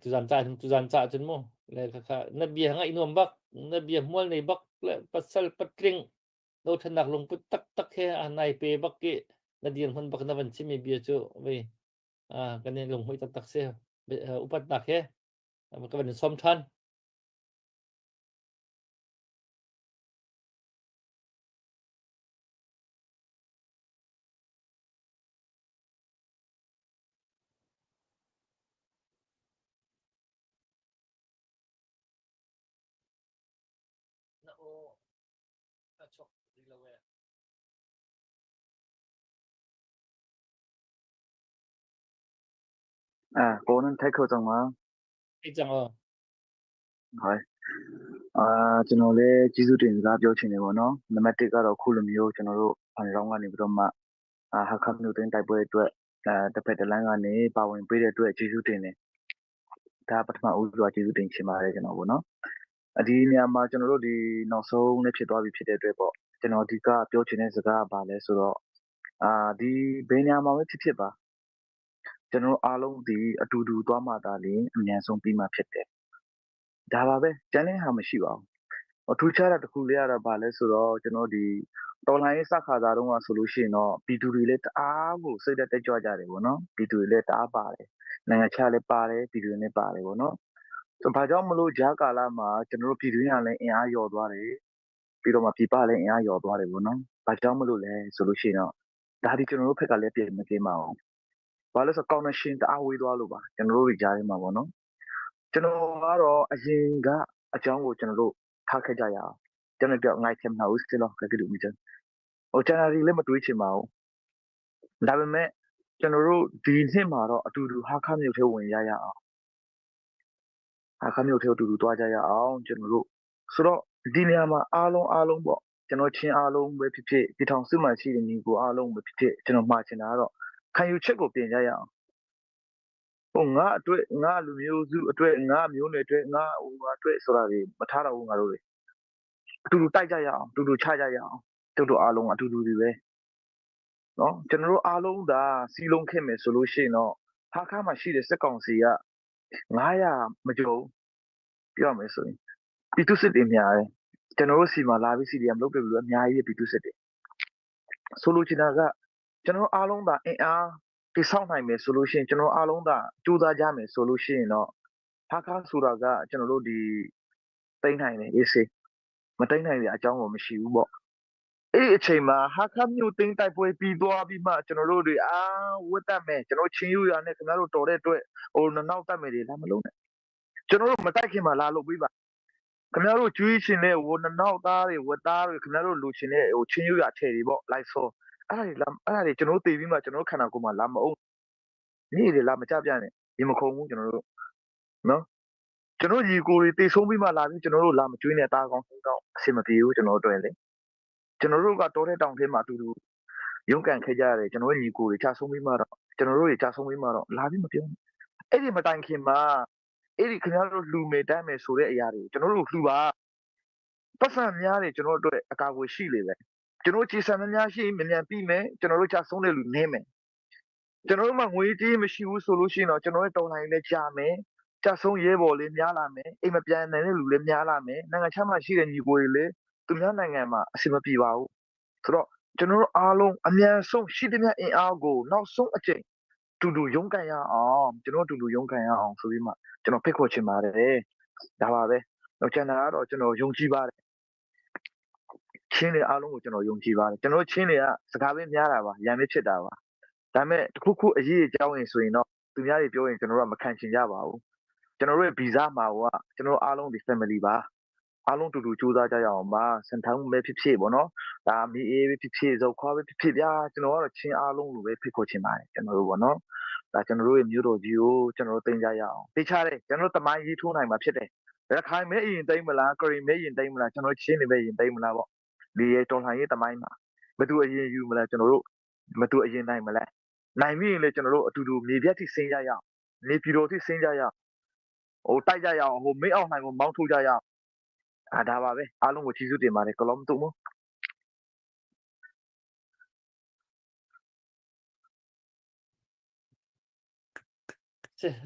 Tuzan ca tuzan ca cun mu le kha na bia ngaih nuam bak na bia hmual nei bak le pasal patling dothlennak lungput taktak he a nai pe bak i na dirhmun bak na van chimmi bia cu vei kan in lunghmuih taktak si upatnak he ka van in sawm ṭhan. Na aw a chuak rih lo ee. Ah, kaw nan thei kho cang ma? Thei cang aw. Hai. အာကျွန်တော်လည်းကျေးဇူးတင်စကားပြောချင်တယ်ပေါ့နော်။နံပါတ်1ကတော့ခုလိုမျိုးကျွန်တော်တို့ဖန်ရောင်းကနေပြီးတော့မှအာဟာခမြို့တွင်းတိုက်ပွဲအတွက် အဲတစ်ဖက်တစ်လမ်းကနေပါဝင်ပေးတဲ့အတွက်ကျေးဇူးတင်တယ်။ဒါပထမဦးစွာကျေးဇူးတင်ချင်ပါတယ်ကျွန်တော်ပေါ့နော်။ဒီနေရာမှာကျွန်တော်တို့ဒီနောက်ဆုံးလည်းဖြစ်သွားပြီဖြစ်တဲ့အတွက်ပေါ့ကျွန်တော်အဓိကပြောချင်တဲ့စကားကဘာလဲဆိုတော့အာဒီဘယ်နေရာမှာပဲဖြစ်ဖြစ်ပါကျွန်တော်တို့အားလုံးဒီအတူတူသွားမှသာလျှင်အမြန်ဆုံးပြီးမှဖြစ်တယ်။ဒါပါပဲကျန်တဲ့ဟာမရှိပါဘူး ထူးခြားတာတစ်ခုလေးကတော့ဘာလဲဆိုတော့ကျွန်တော်ဒီတော်လှန်ရေးစခါစားတုန်းကဆိုလို့ရှိရင်တော့ပြည်သူတွေလည်းတအားကိုစိတ်သက်တက်ကြွကြတယ်ပေါ့နော်ပြည်သူတွေလည်းတအားပါတယ်နိုင်ငံခြားလည်းပါတယ်ပြည်သူတွေလည်းပါတယ်ပေါ့နော်ဆိုဘာကြောင့်မလို့ဂျာကာလာမှာကျွန်တော်တို့ပြည်တွင်းကလည်းအင်အားလျော့သွားတယ်ပြီးတော့မှပြည်ပလည်းအင်အားလျော့သွားတယ်ပေါ့နော်ဘာကြောင့်မလို့လဲဆိုလို့ရှိရင်တော့ဒါဒီကျွန်တော်တို့ဖက်ကလည်းပြင်မကင်းပါဘူးဘာလို့ဆို connection တအားဝေးသွားလို့ပါကျွန်တော်တို့တွေကြားထဲမှာပေါ့နော်ကျွန်တော်ကတော့အရင်ကအကြောင်းကိုကျွန်တော်တို့ ထားခဲ့ကြရအောင်ကျွန်တော်ပြောငိုက်ချင်မှာဦးစလောကကတူမချင်ဟိုကျန်တာတွေလည်းမတွေးချင်ပါဘူးဒါပေမဲ့ကျွန်တော်တို့ဒီနှစ်မှာတော့အတူတူဟာခမြို့ထဲဝင်ရရအောင်ဟာခမြို့ထဲအတူတူသွားကြရအောင်ကျွန်တော်တို့ဆိုတော့ဒီနေရာမှာအားလုံးအားလုံးပေါ့ကျွန်တော်ချင်းအားလုံးပဲဖြစ်ဖြစ်ဒီထောင်စုမှရှိတဲ့ညီကိုအားလုံးပဲဖြစ်ဖြစ်ကျွန်တော်မှာချင်တာကတော့ခံယူချက်ကိုပြင်ကြရအောင် ဟိုငါအတွက်ငါလူမျိုးစုအတွက်ငါမျိုးနွယ်အတွက်ငါဟိုအတွက်ဆိုတာတွေမထားတော့ဘူးငါတို့တွေအတူတူတိုက်ကြရအောင်အတူတူချကြရအောင်တို့တို့အားလုံးအတူတူတွေပဲ။ နော်ကျွန်တော်တို့အားလုံးဒါစီလုံးခဲ့မယ်ဆိုလို့ရှိရင်တော့ဟာခါမှာရှိတဲ့စက်ကောင်စီက900မကျော်ပြောရမယ်ဆိုရင်ပြည်သူစစ်တွေများတယ်ကျွန်တော်တို့စီမှာလာပြီး CDM လုပ်တယ်လို့အများကြီးပြည်သူစစ်တွေဆိုလိုချင်တာကကျွန်တော်အားလုံးဒါအင်အားတိဆောက်နိုင်မယ်ဆိုလို့ရှိရင်ကျွန်တော်အားလုံးဒါကြိုးစားကြမယ်ဆိုလို့ရှိရင်တော့ဟာခါဆိုတာကကျွန်တော်တို့ဒီတိမ့်နိုင်တယ်အေးစေးမတိမ့်နိုင်တဲ့အကြောင်းကိုမရှိဘူးပေါ့ အဲ့ဒီအချိန်မှာဟာခါမြို့တင်းတိုက်ပွဲပြီးသွားပြီးမှကျွန်တော်တို့တွေအာဝတ်တတ်မယ်ကျွန်တော်ချင်းယူရနဲ့ခင်ဗျားတို့တော်တဲ့အတွက်ဟိုနောက်တတ်မယ်တွေလာမလို့နဲ့ကျွန်တော်တို့မတိုက်ခင်မှာလာလို့ပြီးပါခင်ဗျားတို့ကျွေးရှင်တဲ့ဝနောက်သားတွေဝတ်သားတွေခင်ဗျားတို့လူရှင်တဲ့ဟိုချင်းယူရအထည်တွေပေါ့လိုက်စောအဲ့ဒါတွေလာအဲ့ဒါတွေကျွန်တော်တို့တည်ပြီးမှကျွန်တော်တို့ခန္ဓာကိုယ်မှာလာမအောင်နေ့တွေလာမကြပြနဲ့ဒီမခုံဘူးကျွန်တော်တို့နော်ကျွန်တော်ညီကိုတွေတေဆုံးပြီးမှလာပြီးကျွန်တော်တို့လာမကျွေးနဲ့တားကောင်းတော့အဆင်မပြေဘူးကျွန်တော်တို့တွေ့လေ ကျွန်တော်တို့ကတောတဲ့တောင်ထဲမှာအတူတူရုန်းကန်ခဲ့ကြရတယ်ကျွန်တော်တို့ညီကိုတွေချဆုံးပြီးမှတော့ကျွန်တော်တို့တွေချဆုံးပြီးမှတော့လာပြီးမပြောဘူးအဲ့ဒီမတိုင်ခင်မှာအဲ့ဒီခင်ဗျားတို့လှူမယ်တမ်းမယ်ဆိုတဲ့အရာတွေကျွန်တော်တို့လှူပါပတ်စံများတယ်ကျွန်တော်တို့အတွက်အကာအကွယ်ရှိလေပဲကျွန်တော်ခြေဆံများများရှိမြန်မြန်ပြီးမယ်ကျွန်တော်တို့ချဆုံးတဲ့လူနည်းမယ်ကျွန်တော်တို့မှငွေကြေးမရှိဘူးဆိုလို့ရှိရင်တော့ကျွန်တော်ရဲ့တော်လိုင်းလည်းကြာမယ်ကြဆုံးရဲဘော်လေးများလာမယ်အိမ်မပြန်နိုင်တဲ့လူလည်းများလာမယ်နိုင်ငံခြားမှာရှိတဲ့ညီကိုတွေလည်း သူများနိုင်ငံမှာအဆင်မပြေပါဘူးဆိုတော့ကျွန်တော်တို့အားလုံးအမြန်ဆုံးရှိသမျှအင်အားကိုနောက်ဆုံးအကြိမ်တူတူရုန်းကန်ရအောင်ကျွန်တော်တူတူရုန်းကန်ရအောင်ဆိုပြီးမှကျွန်တော်ဖိတ်ခေါ်ချင်ပါတယ်ဒါပါပဲတော့ကျန်တာကတော့ကျွန်တော်ယုံကြည်ပါတယ်ချင်းတွေအားလုံးကိုကျွန်တော်ယုံကြည်ပါတယ်ကျွန်တော်ချင်းတွေကစကားပဲများတာပါရံပဲဖြစ်တာပါဒါပေမဲ့တခုခုအရေးအကြောင်းရင်ဆိုရင်တော့သူများတွေပြောရင်ကျွန်တော်တို့ကမခံချင်ကြပါဘူးကျွန်တော်တို့ရဲ့ဗီဇမှာကကျွန်တော်အားလုံးဒီ family ပါ အားလုံးတူတူစူးစမ်းကြရအောင်ပါစံထမ်းပဲဖြစ်ဖြစ်ပေါ့နော်ဒါမီအေးပဲဖြစ်ဖြစ်ဇောက်ခွားပဲဖြစ်ဖြစ်ဗျာကျွန်တော်ကတော့ချင်းအားလုံးလိုပဲဖိတ်ခေါ်ချင်ပါတယ်ကျွန်တော်တို့ပေါ့နော်ဒါကျွန်တော်တို့ရဲ့မျိုးတော်ကြီးကိုကျွန်တော်တို့တင်ကြရအောင်သိချတယ်ကျွန်တော်တို့တမိုင်းကြီးထိုးနိုင်မှာဖြစ်တယ်ရခိုင်မဲအရင်တိမ့်မလားကရင်မဲရင်တိမ့်မလားကျွန်တော်ချင်းနေပဲရင်တိမ့်မလားပေါ့ဒီရဲ့တော်လှန်ရေးတမိုင်းမှာဘယ်သူအရင်ယူမလဲကျွန်တော်တို့မတူအရင်နိုင်မလဲနိုင်ပြီရင်လေကျွန်တော်တို့အတူတူမြေပြတ်ထိဆင်းကြရအောင်နေပြည်တော်ထိဆင်းကြရအောင်ဟိုတိုက်ကြရအောင်ဟိုမင်းအောင်နိုင်ကိုမောင်းထုတ်ကြရအောင် အာဒါပါပဲအားလုံးကိုကျေးဇူးတင်ပါတယ်ကလောမတုမ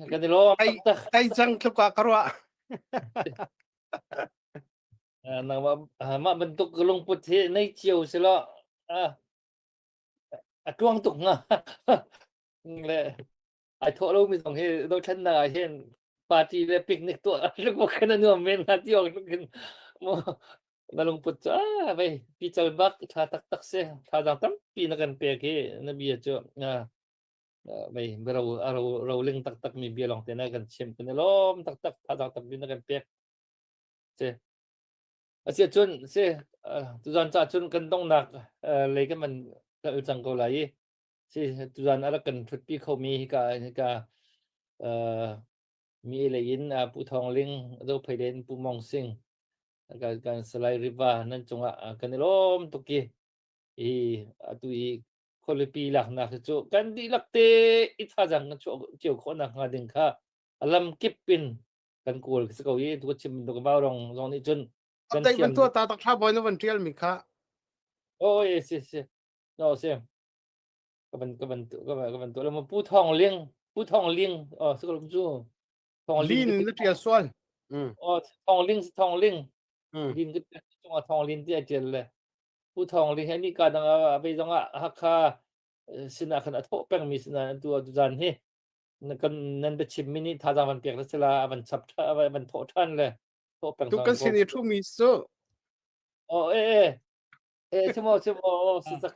Kan i lawm Ai taktak. ai cang tluk ah ka ruah. Nangmah mah bantuk lungput hi nei cio si law a tuang tuk hnga. Le ai thawh lomi zong hi dothlennak ah hin party le picnic tuah lungput khan a nuam men hnga ti awk tluk mu na lungput cu ah vei pical bak tha taktak si thazaang tampi na kan pek hi na bia cu vei ro ro roling taktak mi bia lawng te na kan chim kan i lawm taktak thazaang tampi na kan pek si Asiah cun si tuzan ca cun kan donghnak lei kan van kal cang ko lai i si tuzan a rak kan ṭhutpi khomi hika hika mi lei in Pu Thawng Ling, Zophei lei in Pu Mong Sing, kan kan Salai Riva nan cungah kan i lawm tuk i hi atu i khualipi laknak hi cu kan dihlak te i thazaang kan chuah cio khawhnak hnga ding kha a lamkip in kan kawl si ko i tu chim bantuk vaurong zong nih cun kan Update thiam van tuah ta tak thla boy na van tial mi kha. Oh yes yes yes. No si. Ka van ka van ka van ka van tuah lo Pu Thawng Ling Pu Thawng Ling oh si ko cu Thawng Ling Lin na tial sual. Mm. Oh Thawng Ling si Thawng Ling. Mm. Lin ka cungah Thawng Lin ti a tial le Pu Thawng Ling he ni ka dang a ve zong ah Hakha sinah khan a thawh pengmi sinah tu tu zan hi na kan nan biachim mi nih thazaang van pek la sila a van chap a van thawh ṭhan le thawh peng Tu kan sin i thu mi cu oh eh eh eh si mo si mo oh si tak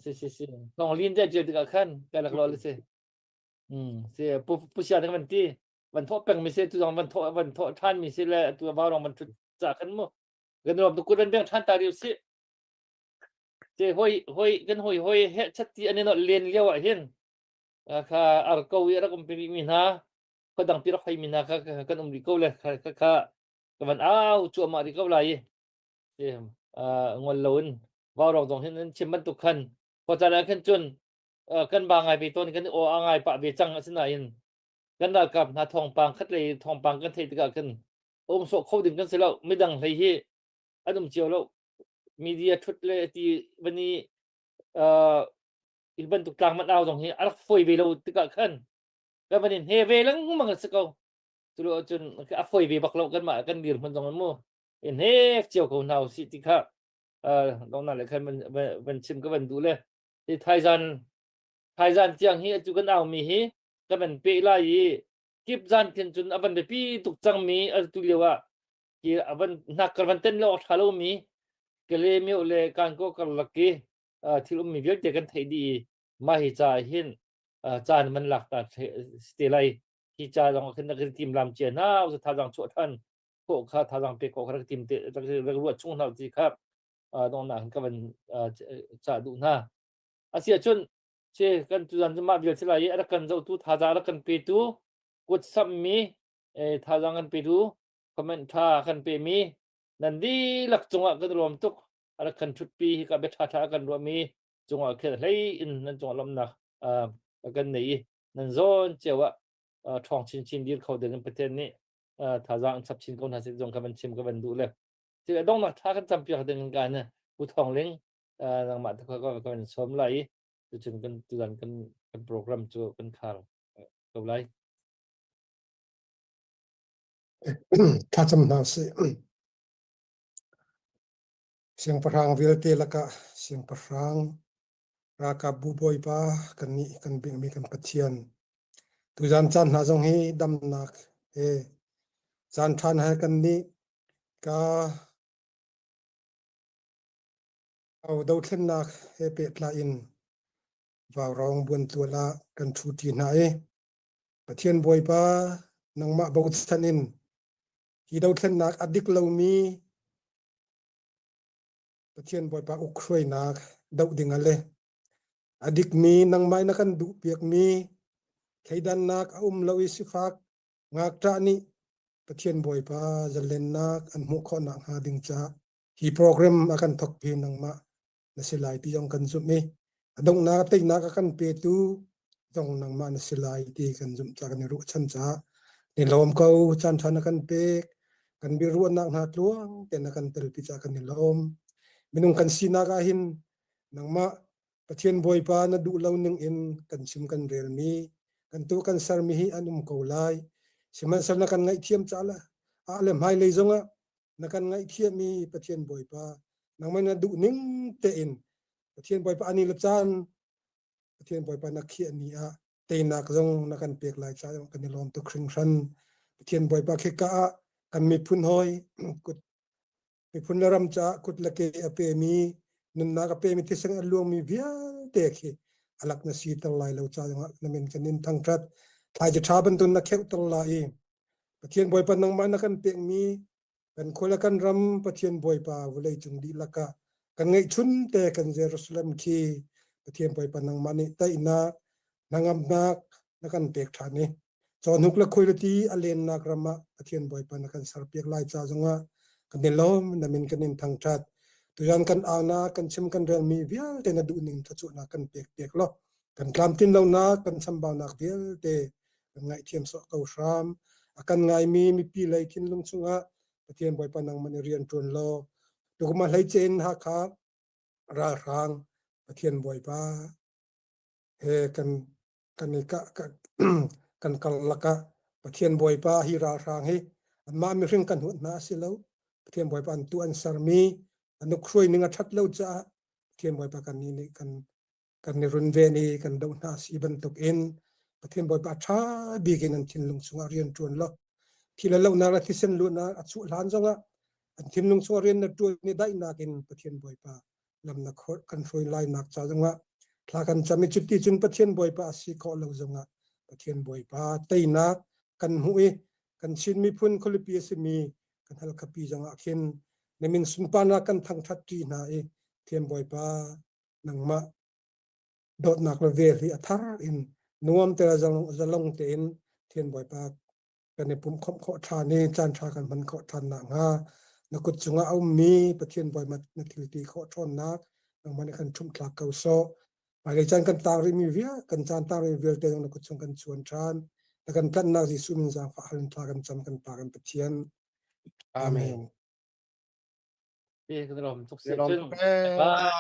si si si Thawng Lin te ṭial tikah khan kai lak lo le si um si pu pu sia ne van ti van thawh peng mi si tu zong van thawh van thawh ṭhan mi si le tu va rong van ṭhut ca khan mu kan rom tu kut van beng ṭhan ta riu si te hoi hoi kan hoi hoi he chat ti an i len lio ah hin kha ar ko i rak um pi mi hna khua dang pi rak hoi mi hna kha kan um rih ko le kha kha ka van au cuahmah rih ko lai i ngol lo in vaurong zong hin chim bantuk khan khua caan ah khan cun kan ba ngai ve tawn kan aw a ngai pah ve cang asinain kan ralkap hna thawngpang khat lei thawngpang kan theih tikah khan um sawh kho ding kan si lo midang hlei hi an um cio lo media thut le ti vani. Hi bantuk tlang man au zong hi a rak fawi ve lo tikah khan kan van in he ve lengmang a si ko. Cu cun a fawi ve bak lo kanmah kan dirhmun zong mu in hek cio ko hna usih ti kha dongna le khan van chim ka van duh le hi thaizan thaizan tiang hi atu kan au mi hi kan van pe lai i kip zan khin cun a van biapi tuk cangmi atu lio ah ki a van hnak kar van ten lo tha lo mi kale myo le kanko karlak ki thil ummi vialte kan theih dih i mah hi ca hin caan man lak ta te lai hi ca zong khin rak tim lam cia hna u thazang chuah than khawh kha thazang pe khawh kha rak tim te rak ruah chung hna ti kha dongnak ka van cah duh hna asia cun che kan tuzan cu mah vial si lai i a rak kan zohtu thazaang rak kan petu kut sammi thazaang kan petu comment tha kan pemi nan dihlak cungah kan lawm tuk a rak kan ṭhutpi hi ka bia ṭha ṭha kan ruahmi cungah khin hlei in nan cungah lawmhnak kan nei i nan zawn cio ah ṭhawng chinchin dir kho ding in Pathian nih thazaang in chap chin ko hna seh zong ka van chim ka van duh le thil donghnak ṭha kan campiak ding in kan Pu Thawng Ling nangmah te kha ka van sawm lai i tucun kan tuzan kan kan program cu kan khar ko lai. Thlacam hna usih. Siangpahrang vialte lakah siangpahrang ralkapbu bawipa kannih kan biakmi kan Pathian tuzan caan hna zong hi damnak he caan ṭha hna he kannih ka dothlennak he pehtlai in vaurawng buantual ah kan ṭhuṭi hna i Pathian Bawipa nangmah bochan in hi dothlennak a dik lomi Pathian Bawipa ukhruainak doh ding ah le a dikmi nangmah na kan duhpiakmi thleidannak a um lo i sifak ngakṭah nih Pathian Bawipa zalennak an hmuh khawh nakhnga ding caah hi program a kan thawk hi nangmah na si lai ti zong kan zumh i a donghnak teinak a kan petu zong nangmah na si lai ti kan zumh ca kan i ruahchan caah ni lawm ko caan ṭha na kan pek kan biaruahnak hna tluang tein na kan telpi caah kan i lawm minung kan sinak ah hin nangmah Pathian Bawipa na duh lo ning in kan chim kan relmi kan tuah kan sermi hi an um ko lai sihmanhsehlaw na kan ngaihthiam caah le ah le hmailei zongah na kan ngaihthiam i Pathian Bawipa nangmah na duh ning tein Pathian Bawipa ani le caan Pathian Bawipa na khiah ni ah teinak zong na kan pek lai caah kan i lawm tuk hringhran Pathian Bawipa khika ah kan miphun hawi kut miphun le ram caah kut le ke a pemi nunnak a pemi thisen a luangmi vialte khi alak na si ter lai lo ca zongah na min kan in thangṭhat thlaici ṭha bantuk na kheuh ter lai i Pathian Bawipa nangmah na kan pekmi kan khua le kan ram Pathian Bawipa vawlei cung dihlak ah kan ngeihchun te kan Jerusalem khi Pathian Bawipa nangmah nih taihnak hnangamnak na kan pek ṭhan i cawhnuk le khuailati a lennak ram ah Pathian Bawipa na kan serpiak lai ca zongah kan i lawm na min kan in thangṭhat tuyan kan aunak kan chim kan relmi vialte na duhning thluachuahnak kan pek piak law kan tlamtlin lonak kan chambaunak vialte kan ngaihthiam sawh ko hram a kan ngaimi mipi lei thinlung chungah Pathian Bawipa nangmah nih rian ṭuan law tukum ah hleice in Hakha ralhrang Pathian Bawipa he kan kan i ka, ka, kan karlak ah Pathian Bawipa hi ralhrang hi anmah mihring kan huat hna a si lo Pathian Bawipa an tu an sermi an ukhruai ning a ṭhat lo caah Pathian Bawipa kan nih nih kan kan i runven i kan doh hna si bantuk in Pathian Bawipa ṭha bik in an thinlung chungah rian ṭuan law thi le lohnak le thisen luhnak a chuah hlan zongah an thinlung chungah rian na ṭuan i daihnak in Pathian Bawipa lam na kan hruai lainak ca zongah thla kan cam i cuti cun Pathian Bawipa a si khawh lo zongah Pathian Bawipa teinak kan hmuh i kan Chin miphun khualipi a simi kan Halkhapi zongah khin na min sunparnak kan thangṭhat ṭi hna i Pathian Bawipa nangmah dawtnak le vel hi a thar in nuam te le zalong tein Thian Bawipa kan i pumh khawmh khawh ṭhan i caan ṭha kan hman khawh ṭhan nakhnga na kut cungah a ummi Pathian Bawipa na thil ti khawh ṭhawnnak nangmah nih kan ṭhumh thlak ko sawh. Hmailei caan kan taang rihmi vial kan caan taang rihmi vialte zong na kut chung kan chuan ṭhan. Na kan tlanhnak Jesuh min zaangfah hal in thla kan cam kan Pa kan Pathian. Amen. Amen. Kan lawm tuk Lawm tuk. Bye.